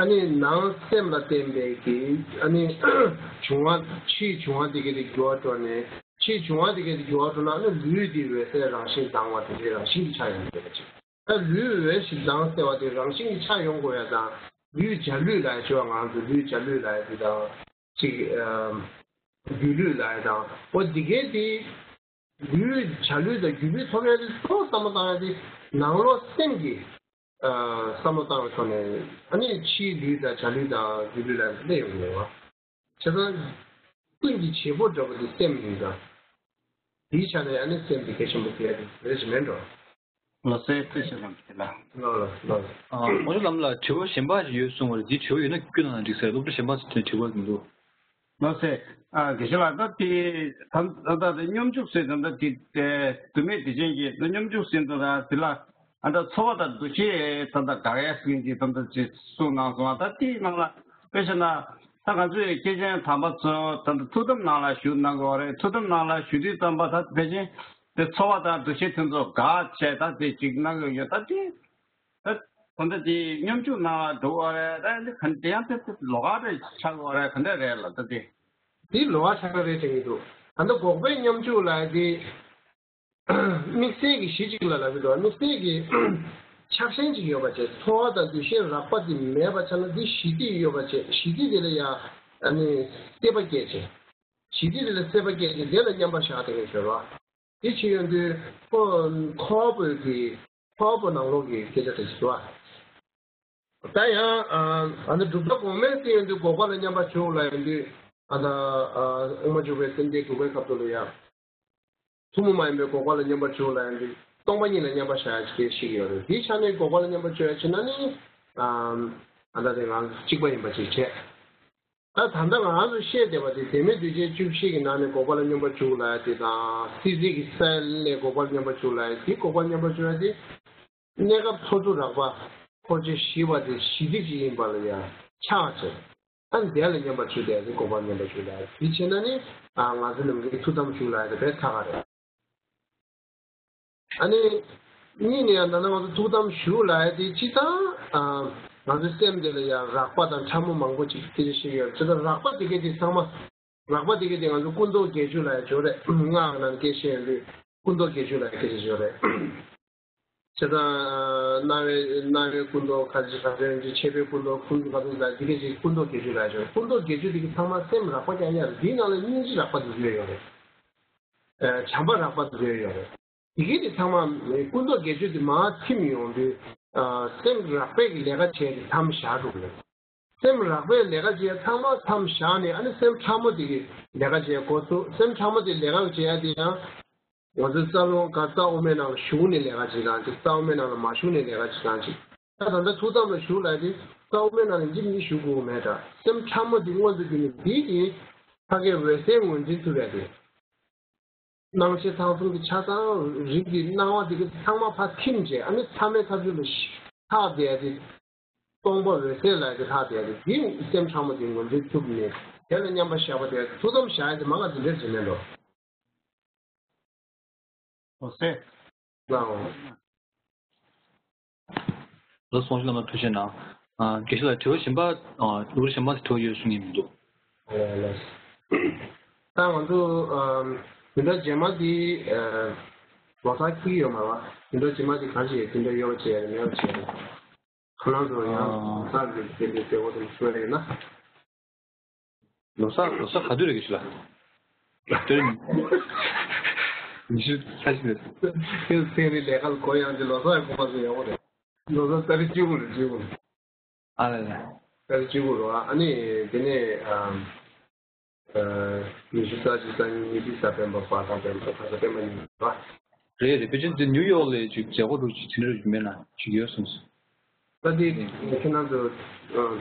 ཨ་ནི་ནང་སེམས་ལ་བརྟེན་པའི་གི་ཨ་ནི་འབྱུང་བ། ཕྱིའི་འབྱུང་བ་དེ་གས་དེ་འགྱུར་བ་འགྲོ་ནས། ཕྱིའི་འབྱུང་བ་དེ་གས་དེ་འགྱུར་བ་འགྲོ་ན། ཨ་ནི་ལུས་དེ་འོད་གསལ་རང་བཞིན་དྭངས་པ་དེ་འདྲའི་རང་བཞིན་གྱི་ཆ་ཡོང་གི་ཡོད་པ་ཅིག་ད་ལུས་འོད་ཞིག་དྭངས་གསལ་བ་དེ་རང་བཞིན་གྱི་ཆ་ཡོང་དགོས་ཡ་དང་། ལུས་འཇའ་ལུས་ལབ་ཡ་ཅིག་ཡོད་པ། ང་རང་ཚོ་ལུས་འཇའ་ལུས་ལབ་ཡ་དེ་དང་། ཅིག་ཨ་སྒྱུ་ལུས་ལབ་ཡ་དང་། འོ་དེ་གས་དེ་ལུས་འཇའ་ལུས་དང་སྒྱུ་ལུས་ཐོབ་ཡ་དེ་གཙོ་བོ་བསམ་བློ་བཏང་ཡ་དེ་ནང་ལོགས་སེམས་ཀྱི་ཨ་བསམ་བློ་བཏང་བའི་ཐོག་ནས། ཨ་ནི་ཕྱིའི་ལུས་དང་འཇའ་ལུས་དང་སྒྱུ་ལུས་ལ་སླེབས་ཡོང་གི་ཡོད་པ། བྱས་ཙང་ཀུན་གྱི་བྱེད་པོ་འདྲ་པོ་དེ་སེམས་ཡིན་ཙང་། དེའི་ཆ་ནས་ཨ་ནི་སེམས་དེ་གལ་ཆེན་པོ་དེ་རེད་ཅེས་མིན་འགྲོ། ལགས་སོ། ཐུགས་རྗེ་ཆེ་ལགས། ལགས་ལགས་ལགས། ཨ། དབང་ཕྱུག་ལམ་ལ་དྲི་བ་གཞན་པ་ཞིག་ཡོད་གསུངས་པ་རེད། དེ་དྲི་བ་ཡོད་ན་བསྐུར་གནང་ན་འགྲིག་ས་རེད། སློབ་ཕྲུག་གཞན་པ་ཚོ་དྲི་བ་མི་འདུག་ལགས་སོ། ཨ། དགེ་བཤེས་ལགས། ད་དེ་ད་ད་ད་སྙོམས་འཇུག་ཟེར་ད་ད་དེ་དེ་དུ་མེད་དེ་ཅན་གྱི་ད་སྙོམས་འཇུག་ཟེར་ད་ད་དེ་ལ་ཨ་ད་ཚོར་བ་དང་འདུ་ཤེས་ད་ད་དགག་ཡ་ཟེར་གྱི་ད་ད་ཅིག་གསུངས་གནང་སོང་བ། ད་དེའི་ནང་ལ་དཔེ་བྱས་ན་ད་ང་ཚོའི་སྐྱེས་ཆེན་དམ་པ་ཚོ་ད་ད་ཐུགས་དམ་ནང་ལ་བཞུགས་གནང་དགོས་པ་རེད། ཐུགས་དམ་ནང་ལ་བཞུགས་དུས་ཙམ་པ་ད་ཕལ་ཆེར་དེ་ཚོར་བ་དང་འདུ་ཤེས་དེ་ཚོ་དགག་བྱས་ད་དེ་ཅིག་གནང་གི་ཡོད། ད་དེ། ད་ད་ལྟ་དེ་སྙོམས་འཇུག་ནང་ལ་འགྲོ་བ་རེད། ད་འདི་ག་འདི་ཡང་དེ་ལོགས་ཀ་རེ་ཆགས་པ་རེད། ག་འདྲ་རེད་ལ་ད་དེ། དེ་ལོགས་ཀ་ཆགས་ཀ་རེད་དྲན་གྱི་འདུག་ད་ལྟ་འགོག་པའི་སྙོམས་འཇུག་ལ་དེ་དམིགས་བསལ་གྱི་གཞི་གཅིག་ལ་ལབ་ཀྱི་འདུག་དམིགས་བསལ་གྱི་ཆགས་ཞེན་གཅིག་ཡོད་པ་བྱས། ཚོར་བ་དང་འདུ་ཤེས་རགས་པ་དེ་མེད་པ་ཆགས་ན་འདི་ཞི་བདེ་ཡོད་པ་བྱས། ཞི་བདེ་དེ་ལ་ཡང་ཨ་ནི་སྲེད་པ་སྐྱེད་བྱས། ཞི་བདེ་དེ་ལ་སྲེད་པ་སྐྱེད་བྱས་དེ་ལ་མཉམ་པར་བཞག་དེ་ག་ཞོར་བ། དེ་བྱེད་ཡོང་དུས་ཁོ་ཁོ་བོའི་གི་ཁོ་བོ་ནང་ལོགས་ཀྱི་སྐད་ཆ་དེ་ཞིག་བ། ད་ཡང་ཨ་ནི་གྲུབ་མཐའ་གོང་མའི་སྟེང་ཡོང་དུས་འགོག་པ་ལ་མཉམ་པར་ཞུགས་ལ་ཡོང་དུས་ཨ་ད་དབུ་མ་འཇུག་པའི་སེམས་བསྐྱེད་དྲུག་པའི་སྐབས་སུ་ལ་ཡང་ཐུན་མོང་མ་ཡིན་པའི་འགོག་པ་ལ་མཉམ་པར་ཞུགས་ལ་ཡོང་དུས་སྟོང་པ་ཉིད་ལ་མཉམ་པར་བཞག་ཡ་ཞིག་ཡོད་རེད། དེའི་ཆ་ནས་འགོག་པ་ལ་མཉམ་པར་ཞུགས་ཡ་བྱེད་ན་ནི་ཨ་ད་དེ་ང་གཅིག་པ་ཡིན་པ་ཅིག་བྱས། ད་ད་ལྟ་ང་རང་ཚོ་བཤད་བསྡད་པ་དེ་བདེན་མེད་འདུས་བྱས་བཅུ་བཞི་གི་ནང་ནས་འགོག་པ་ལ་སྙོམས་པར་འཇུག་ལབ་ཡ་དེ་དང་། སྲིད་རྩེ་གི་སའི་ལ་འགོག་པ་ལ་སྙོམས་པར་འཇུག་ལབ་ཡ་དེ། འགོག་པ་ལ་སྙོམས་པར་འཇུག་ཡ་དེ་གནས་སྐབས་ཚོར་ཚུལ་རགས་པ་འཁོར་བཅས་ཞི་བ་དེ་ཞི་བདེ་ཅིག་ཡིན་པ་ལ་ཡ་ཆགས་བྱས། ཨ་ནི་དེ་ལ་སྙོམས་པར་འཇུག་བསྡད་ཡ་དེ་འགོག་པ་ལ་སྙོམས་པར་འཇུག་ལབ་ཡ། དེ་བྱས་ན་ནི་ང་ཚོ་ནམ་རྒྱུན་ཐུགས་དམ་བཞུགས་ལབ་ཡ་དེ་དཔེ་ཐག་ཆོད་རེད། ཨ་ནི། གཉིས་ནས་ཡང་ད་ནང་ང་ཚོ་ཐུགས་དམ་བཞུགས་ལབ་ཡ་དེ་སྤྱིར་བཏང་ང་ཚོའི་སེམས་དེ་ལ་ཡང་རགས་པ་དང་ཕྲ་མོ་མང་པོ་ཅིག་སྐད་ཆ་བཤད་ཡོད་རེད། བྱས་ཙང་རགས་པ་དེ་གའི་དེ་ཚང་མ་རགས་པ་དེ་གའི་དེ་ང་ཚོ་ཀུན་རྟོག་བརྒྱད་ཅུ་ལབ་ཡ་ཅིག་ཡོད་རེད། སྔགས་ནང་སྐད་བཤད་ཡོང་དུས་ཀུན་རྟོག་བརྒྱད་ཅུ་ལབ་ཡ་སྐད་ཆ་ཅིག་ཡོད་རེད། བྱས་ཙང་རྣ་བའི་རྣ་བའི་ཀུན་རྟོག་ག་ཅི་ག་ཚོད་ཅིག་མཆེད་པའི་ཀུན་རྟོག་ཀུན་རྟོག་ག་ཚོད་ལབ་དེ་གའི་ཅིག་ཀུན་རྟོག་བརྒྱད་ཅུ་ལབ་ཡ་ཅིག་ཡོད་རེད། ཀུན་རྟོག་བརྒྱད་ཅུ་དེ་གའི་ཚང་མ་སེམས་རགས་པ་རྐྱང་རྐྱང་རེད། དེའི་ནང་ལ་སྙིང་རྗེ་རགས་པ་དེ་ཡོད་ཡོད་རེད། བྱམས་པ་རགས་པ་དེ་ཡོད་ཡོད་རེད། དེ་གའི་དེ་ཚང་མ་ཀུན་རྟོག་བརྒྱད་ཅུ་དེ་མར་ཐིམ་ཡོང་དུས་སེམས་རགས་པའི་གི་ལས་ཀ་བྱས་ཏེ་མཚམས་བཞག་འགྲོ་གི་རེད། སེམས་རགས་པའི་ལས་ཀ་བྱས་ཚང་མ་མཚམས་བཞག་ནས་ཨ་ནི་སེམས་ཕྲ་མོ་དེ་གི་ལས་ཀ་བྱས་འགོ་ཚུགས། སེམས་ཕྲ་མོ་དེ་ལས་ཀ་བྱས་ཡ་དེ་ཡང་ང་ཚོའི་རྩ་རླུང་ག་རྩ་དབུ་མའི་ནང་ལ་ཞུགས་ནས་ལས་ཀ་བྱེད་སྟངས་ཅིག་རྩ་དབུ་མའི་ནང་ལ་མ་ཞུགས་ནས་ལས་ཀ་བྱེད་སྟངས་ཅིག་ད་ད་ལྟ་ཐུགས་དམ་ལ་ཞུགས་ལབ་དེ་རྩ་དབུ་མའི་ནང་ལ་ཡིན་གཅིག་མིན་གཅིག་ཞུགས་དགོས་མེད་འདྲ། སེམས་ཕྲ་མོ་འདི་མངོན་དུ་གྱུར་ནས་འདི་གིས་ཕ་གིའི་འོད་གསལ་ངོས་འཛིན་ཐུབ་ཡ་དེ། སྣང་མཆེད་མཐའ་གསུམ་གྱི་ཆ་ཚང་རིགས་ཀྱི་སྣང་བ་འདི་གི་ཚང་མ་ཕར་ཐིམ་བྱས་ཨ་ནི་མཚམས་མེད་མཐའ་དྲུག་ལ་ལྷག་བསྡད་དེ། སྟོང་པ་འོད་གསལ་ལབ་དེ་ལྷག་བསྡད་དེ། འདི་སེམས་ཕྲ་མོ་འདི་ངོས་འཛིན་ཐུབ་ནས་དེ་ལ་མཉམ་པར་བཞག་པ་དེ་ཐུགས་དམ་བཞག་ཡ་དེ་མ་ང་འདི་འདྲ་བྱེད་མེད་འགྲོ། འོ་སེ། ལའོ། ལོ་སོང་ཞིག་ལ་མ་ཐུགས་ཆེ་ན། དགེ་བཤེས་ལ་དྲི་བ་གཞན་པ། ལུགས་གཞན་པ་དྲི་བ་ཡོད་གསུང་ཡིན་མི་འདུག་ད་ང་ཚོ་བདུན་ཕྲག་རྗེས་མ་འདི་ལོ་གསར་འཁེལ་གྱི་ཡོད་མ་རེད་བ། བདུན་ཕྲག་རྗེས་མ་འདི་ག་རེ་བྱེད། བདུན་ཕྲག་ཡོད་པ་བྱེད་ཡ་རེད་མེད་པ་བྱེད་ཡ་རེད། ཁོ་རང་ཚོ་ཡང་ཨ། གསར་གྱི་དེ་འདྲའི་བྱེད་སྒོ་དེ་འཚོགས་ཡ་ཡིན་ན། ལོ་གསར་ལོ་གསར་ག་དུས་རེད་དགེ་བཤེས་ལགས། དེ་རིང་ཉི་ཤུ་རྩ་བཞི་རེད། ཁྱེད་ཚེ་རིང་ལས་ཀ་ལ་གོ་ཡང་དེ་ལོ་གསར་ཡང་གོ་མ་སོང་ཡག་པོ་རེད། ལོ་གསར་ཏ་རིག་བཅུ་དགུ་རེད། བཅུ་དགུ་རེད། ཨ་ལ་ལ། ཏ་རིག་བཅུ་དགུ་རེད་བ། ཨ་ནི་དེ་ནས་ཨ་ཨ་ཉི་ཤུ་རྩ་གཅིག་རྩ་གཉིས་ཉི་ཤུ་རྩ་སྤེན་པ་བར་དང་སྤེན་པ་ཁ་ས་སྤེན་པ་ཉིན་རེད་བ། རེད་རེད། དཔེ་ཅན་དེ་ཉིའུ་ཡོག་ལ་ཅིག་མཛད་སྒོ་འདྲ་ཅིག་དེ་འདྲ་ཅིག་མེད་ན་ཅིག་ཡོད་གསུངས་སོང་། ད་དེ་ཁྱེད་རང་ཚོ་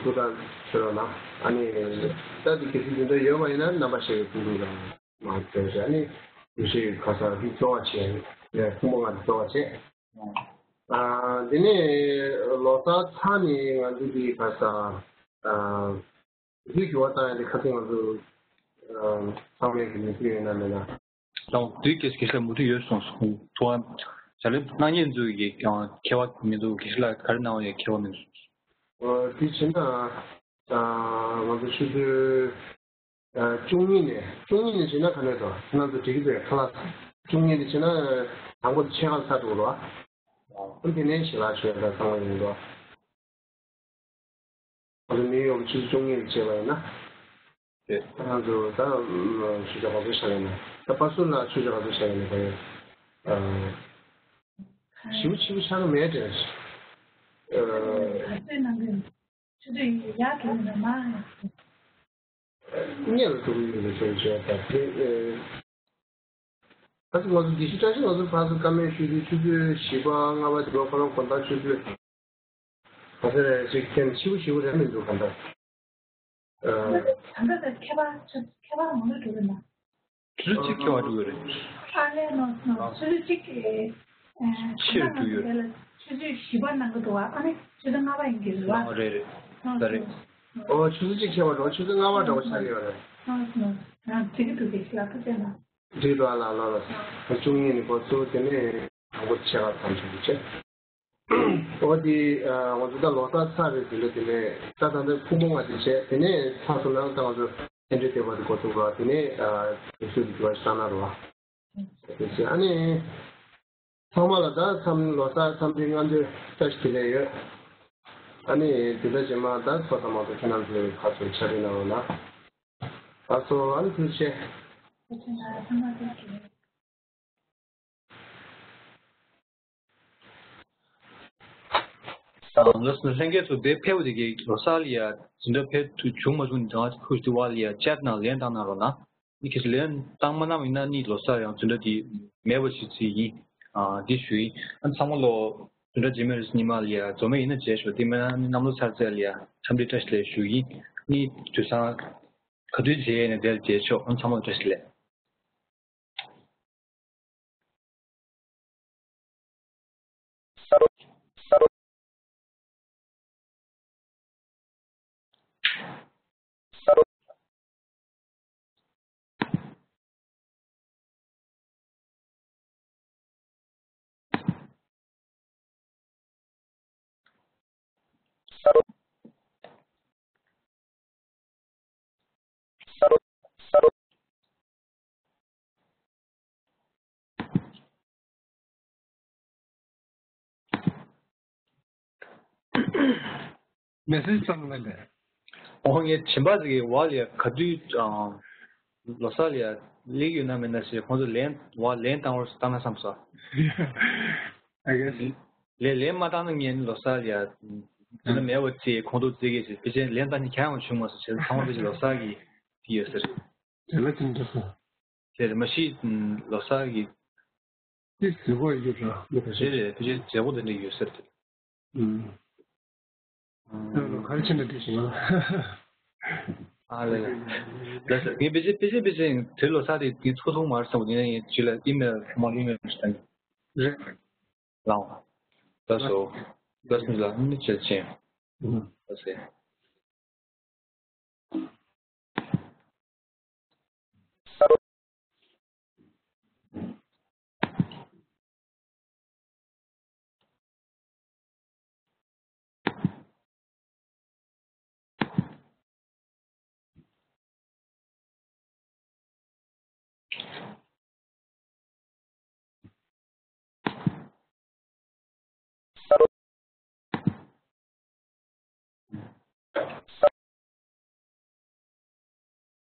ཐུགས་ཐག་ཆོད་རོགས་གནང་། ཨ་ནི་ད་དེ་གལ་སྲིད་དེ་འདྲ་ཡོད་པ་ཡིན་ན་རྣམ་པ་ཤེས་ཀྱི་ཐུགས་ཐུགས་རང་མ་བྱས་བྱས། ཨ་ནི་དེ་ཤེས་ཁ་སང་དེ་གཙོ་བ་བྱས་ནས་ཕུང་པོ་ལྔ་དེ་གཙོ་བ་བྱས། ཨ་དེ་ནས་ལོ་གསར་ཚར་ནས་ང་ཚོ་དེ་ཁ་སང་ཨ་དུས་འགྱུར་བ་བཏང་ཡ་དེ་ཁ་སང་ང་ཚོ་ཚང་མས་ཀྱི་མི་ཚེ་ཡོད་ན་མེད་ན། དང་དུས་སྐབས་ཀྱི་ལྷ་མུ་མཐུད་ཡོད་གསུངས་སོང་། ཐུབ་དབང་ཞལ་འདེབས་གནང་མཁན་ཚོ་ཡི་ཀྱང་ཁྱད་པར་མི་འདུག་དགེ་བཤེས་ལགས་ག་རེ་གནང་བ་ཡི་ཁྱད་པར་མི་འདུག་དེ་བྱས་ན་ང་ཚོ་ཆུ་ཚོད་བཅུ་གཉིས་ནས་བཅུ་གཉིས་ནས་བྱས་ན་ག་ནས་དང་ང་ཚོ་འགྲིག་གི་འདུག་ཁ་ལག་བཅུ་གཉིས་ནས་བྱས་ན་དང་པོ་དེ་ཕྱེད་ཀ་ལ་ཚར་འགྲོ་གི་རེད་བ། དེ་ནས་ཞལ་ལག་མཆོད་ཡ་ཚང་མ་ཡོང་འགྲོ། ང་ཚོ་ནིའུ་ཡོག་ཆུ་ཚོད་བཅུ་གཉིས་ལ་བྱས་པ་ཡིན་ན། རེད། ང་ཚོ་ད་ཆུ་ཚོད་ག་ཚོད་ཆགས་ཡིན་ན། ད་པ་སུ་ལ་ཆུ་ཚོད་ག་ཚོད་ཆགས་ཡིན་ན་ག་ཡོད། ཞིབ་ཞིབ་ཆགས་མེད་དྲན། ག་ཚོད་གནང་གི་ཡིན། ཆུ་ཚོད་ཡག་གི་ཡིན་ན་མ། གཉིས་ལ་འགྲོ་གི་ཡོད་རེད་ཟེར་བྱས་ད་དེ། ད་ང་ཚོ་དགེ་བཤེས་བཀྲ་ཤིས་ང་ཚོ་ཕར་ཚུར་བཀའ་མོལ་ཞུས་དུས་ཆུ་ཚོད་བཞི་པ་ལྔ་པ་དེ་ལོ་ཁོ་རང་དགོང་དག་ཆུ་ཚོད་ག་ཚོད་རེད་ཅིག་ཐེངས་ཆེ་པོ་ཞེ་པོ་རེད་མི་འདུག་གང་ལྟར། ཨ། ད་ལྟ་ད་ཁྱད་པར་ཆུ་ཁྱད་པར་མང་པོ་འགྲོ་གི་ན། ཆུ་ཚོད་གཅིག་ཁྱད་པར་འགྲོ་གི་རེད། ཨ་ལས་ནོ་ནོ། ཨ། ཆུ་ཚོད་གཅིག་གི་ཨ་ཆེ་རུ་འགྲོ་གི་ཡོད་རེད། ཆུ་ཚོད་བཞི་པ་གནང་གི་འདུག་བ། ཨ་ནི་ཆུ་ཚོད་ལྔ་པ་ཡིན་གྱི་རེད་བ། ཨ་རེད་རེད། ད་རེད། ཨོ་ཆུ་ཚོད་གཅིག་ཁྱད་པར་འགྲོ། ཆུ་ཚོད་ལྔ་པ་འདྲ་བོ་ཆགས་ཀྱི་ཡོད་རེད། ནོ་ནོ། ང་འགྲིག་གི་འདུག་གི་ལག་པ་བཙལ་ན། འགྲིག་འགྲོ། ཨ་ལ་ལ་ལ་ལ་བཅུ་གཉིས་ནས་འགོ་ཚུགས། དེ་ནས་དང་པོ་ཆེ་ཁག་ཐམས་ཅད་ཀྱི་ཆེ། ཨོ་དེ་ང་ཚོ་ད་ལོ་གསར་ཚར་རེད། དེ་ལ་དེ་ནས་ད་ད་ལྟ་ཕུང་པོ་ལྔ་དེ་བྱས། དེ་ནས་ཚར་སོང་ན་ད་ང་ཚོ་ཕན་འབྲས་དེ་བར་དུ་འགོ་ཚུགས་ར། དེ་ནས་དེ་ཚོ་དེ་བར་བཏང་ན་རོ། དེ་བྱས་ཨ་ནི་ཚང་མ་ལ་ད་མཚམས་ལོ་གསར་འཚམས་འདྲི་སྔ་འདོན་བཀྲ་ཤིས་བདེ་ལེགས་ཡོད། ཨ་ནི་དེ་ལྟར་རྗེས་མ་ད་ཚོགས་ཚང་མ་དང་ཁྱེད་རྣམ་ཚོའི་ཁ་ཚོ་ཕྱག་རིས་གནང་རོགས་གནང་། ཨ་ཚོ་ཨ་ནི་ཐུགས་རྗེ་ཆེ། ལགས་སོ། ལྷན་རྒྱས་ཚོ་དེ་ཕེབས་པ་དེ་གའི་ལོ་གསར་ལ་ཡ་འཛིན་གྲྭ་ཕེབས་ཐུབ་བྱུང་མ་བྱུང་ནི་དང་ཁུ་ཞི་བ་ལ་ཡ་ཅེཊ་ནང་ལན་བཏང་གནང་རོགས་གནང་། ནི་ཁྱེད་ཚོ་ལན་བཏང་མ་གནང་བ་ཡིན་ན་ནི་ལོ་གསར་ཡང་འཛིན་གྲྭ་དེ་མེད་པ་ཞིག་བརྩི་ཡིན། ཨ་འདི་ཞུ་ཡིན། ཨ་ཚང་མ་ལོ་འཛིན་གྲྭ་རྗེས་མའི་རེས་ཉི་མ་ལ་ཡ་འཛོམས་ཡིན་ན་མཇལ་ཤོག་དེ་མིན་ན་ནི་གནམ་ལོ་གསར་ཚེས་ལ་ཡ་འཚམས་འདྲི་བཀྲ་ཤིས་བདེ་ལེགས་ཞུ་ཡིན། ནི་དུས་སང་ག་དུས་མཇལ་ཡས་ནས་དེར་མཇལ་ཆོག་ཨ་ཚང་མ་ལ་བཀྲ་ཤིས་བདེ་ལེགས། མེ་སེ་ཇི་ཙམ་ལ་ལས། ཨོ་ངས་བྱིན་པ་ཟིག་གི་བ་ལ་ཡ་ག་དུས་ཨང་ལོ་གསར་ལ་ཡ་སླེབས་ཡོད་ན་མེད་ན་ཞེས་ཁོང་ཚོ་ལན་བ་ལན་བཏང་བར་བཏང་ན་བསམ་སོང་། I guess. ལན་ལན་མ་བཏང་ན་ངས་ནི་ལོ་གསར་ལ་ཡ་དེ་ན་མེད་པ་བརྩིས་ཁོང་ཚོ་བརྩི་གས་ཞེས་ཕལ་ཆེར་ལན་བཏང་ནི་ཁྱང་ཡང་བྱུང་མ་སོང་། བྱས་ཚང་མ་ཕལ་ཆེར་ལོ་གསར་གི་དེ་ཡོད་ཟེར། དེ་ལ་ཅི་འདྲ་སོང་། དེར་མ་གཞི་ལོ་གསར་གི་དེ་ཟེར་གོ་ཡོད་ར་མི་ཁ་ཤས། རེད་རེད། ཕལ་ཆེར་མཛད་སྒོ་དེ་འདྲ་ཡོད་ཟེར་ཏེ། ཨུམ། ཨུམ། ག་རེ་བྱས་ན་འགྲིག་སོང་ང་། ཨ་ལས། ལགས་སོ། ངས་ཕལ་ཆེར་ཕལ་ཆེར་ཕལ་ཆེར་དེ་ལོ་གསར་དེ་ངས་ཚོགས་ཐུབ་མ་རེད་བསམ་པ་དེ་ནས་ངས་ཅི་ལ་ཨི་མེལ་ཁོ་མ་ཨི་མེལ་ཞིག་བཏང་། རེད། ལའོ། ལགས་སོ། ལགས་སོ་ལགས་མི་བྱེད་ཅན། ཨུམ། ལགས་སོ།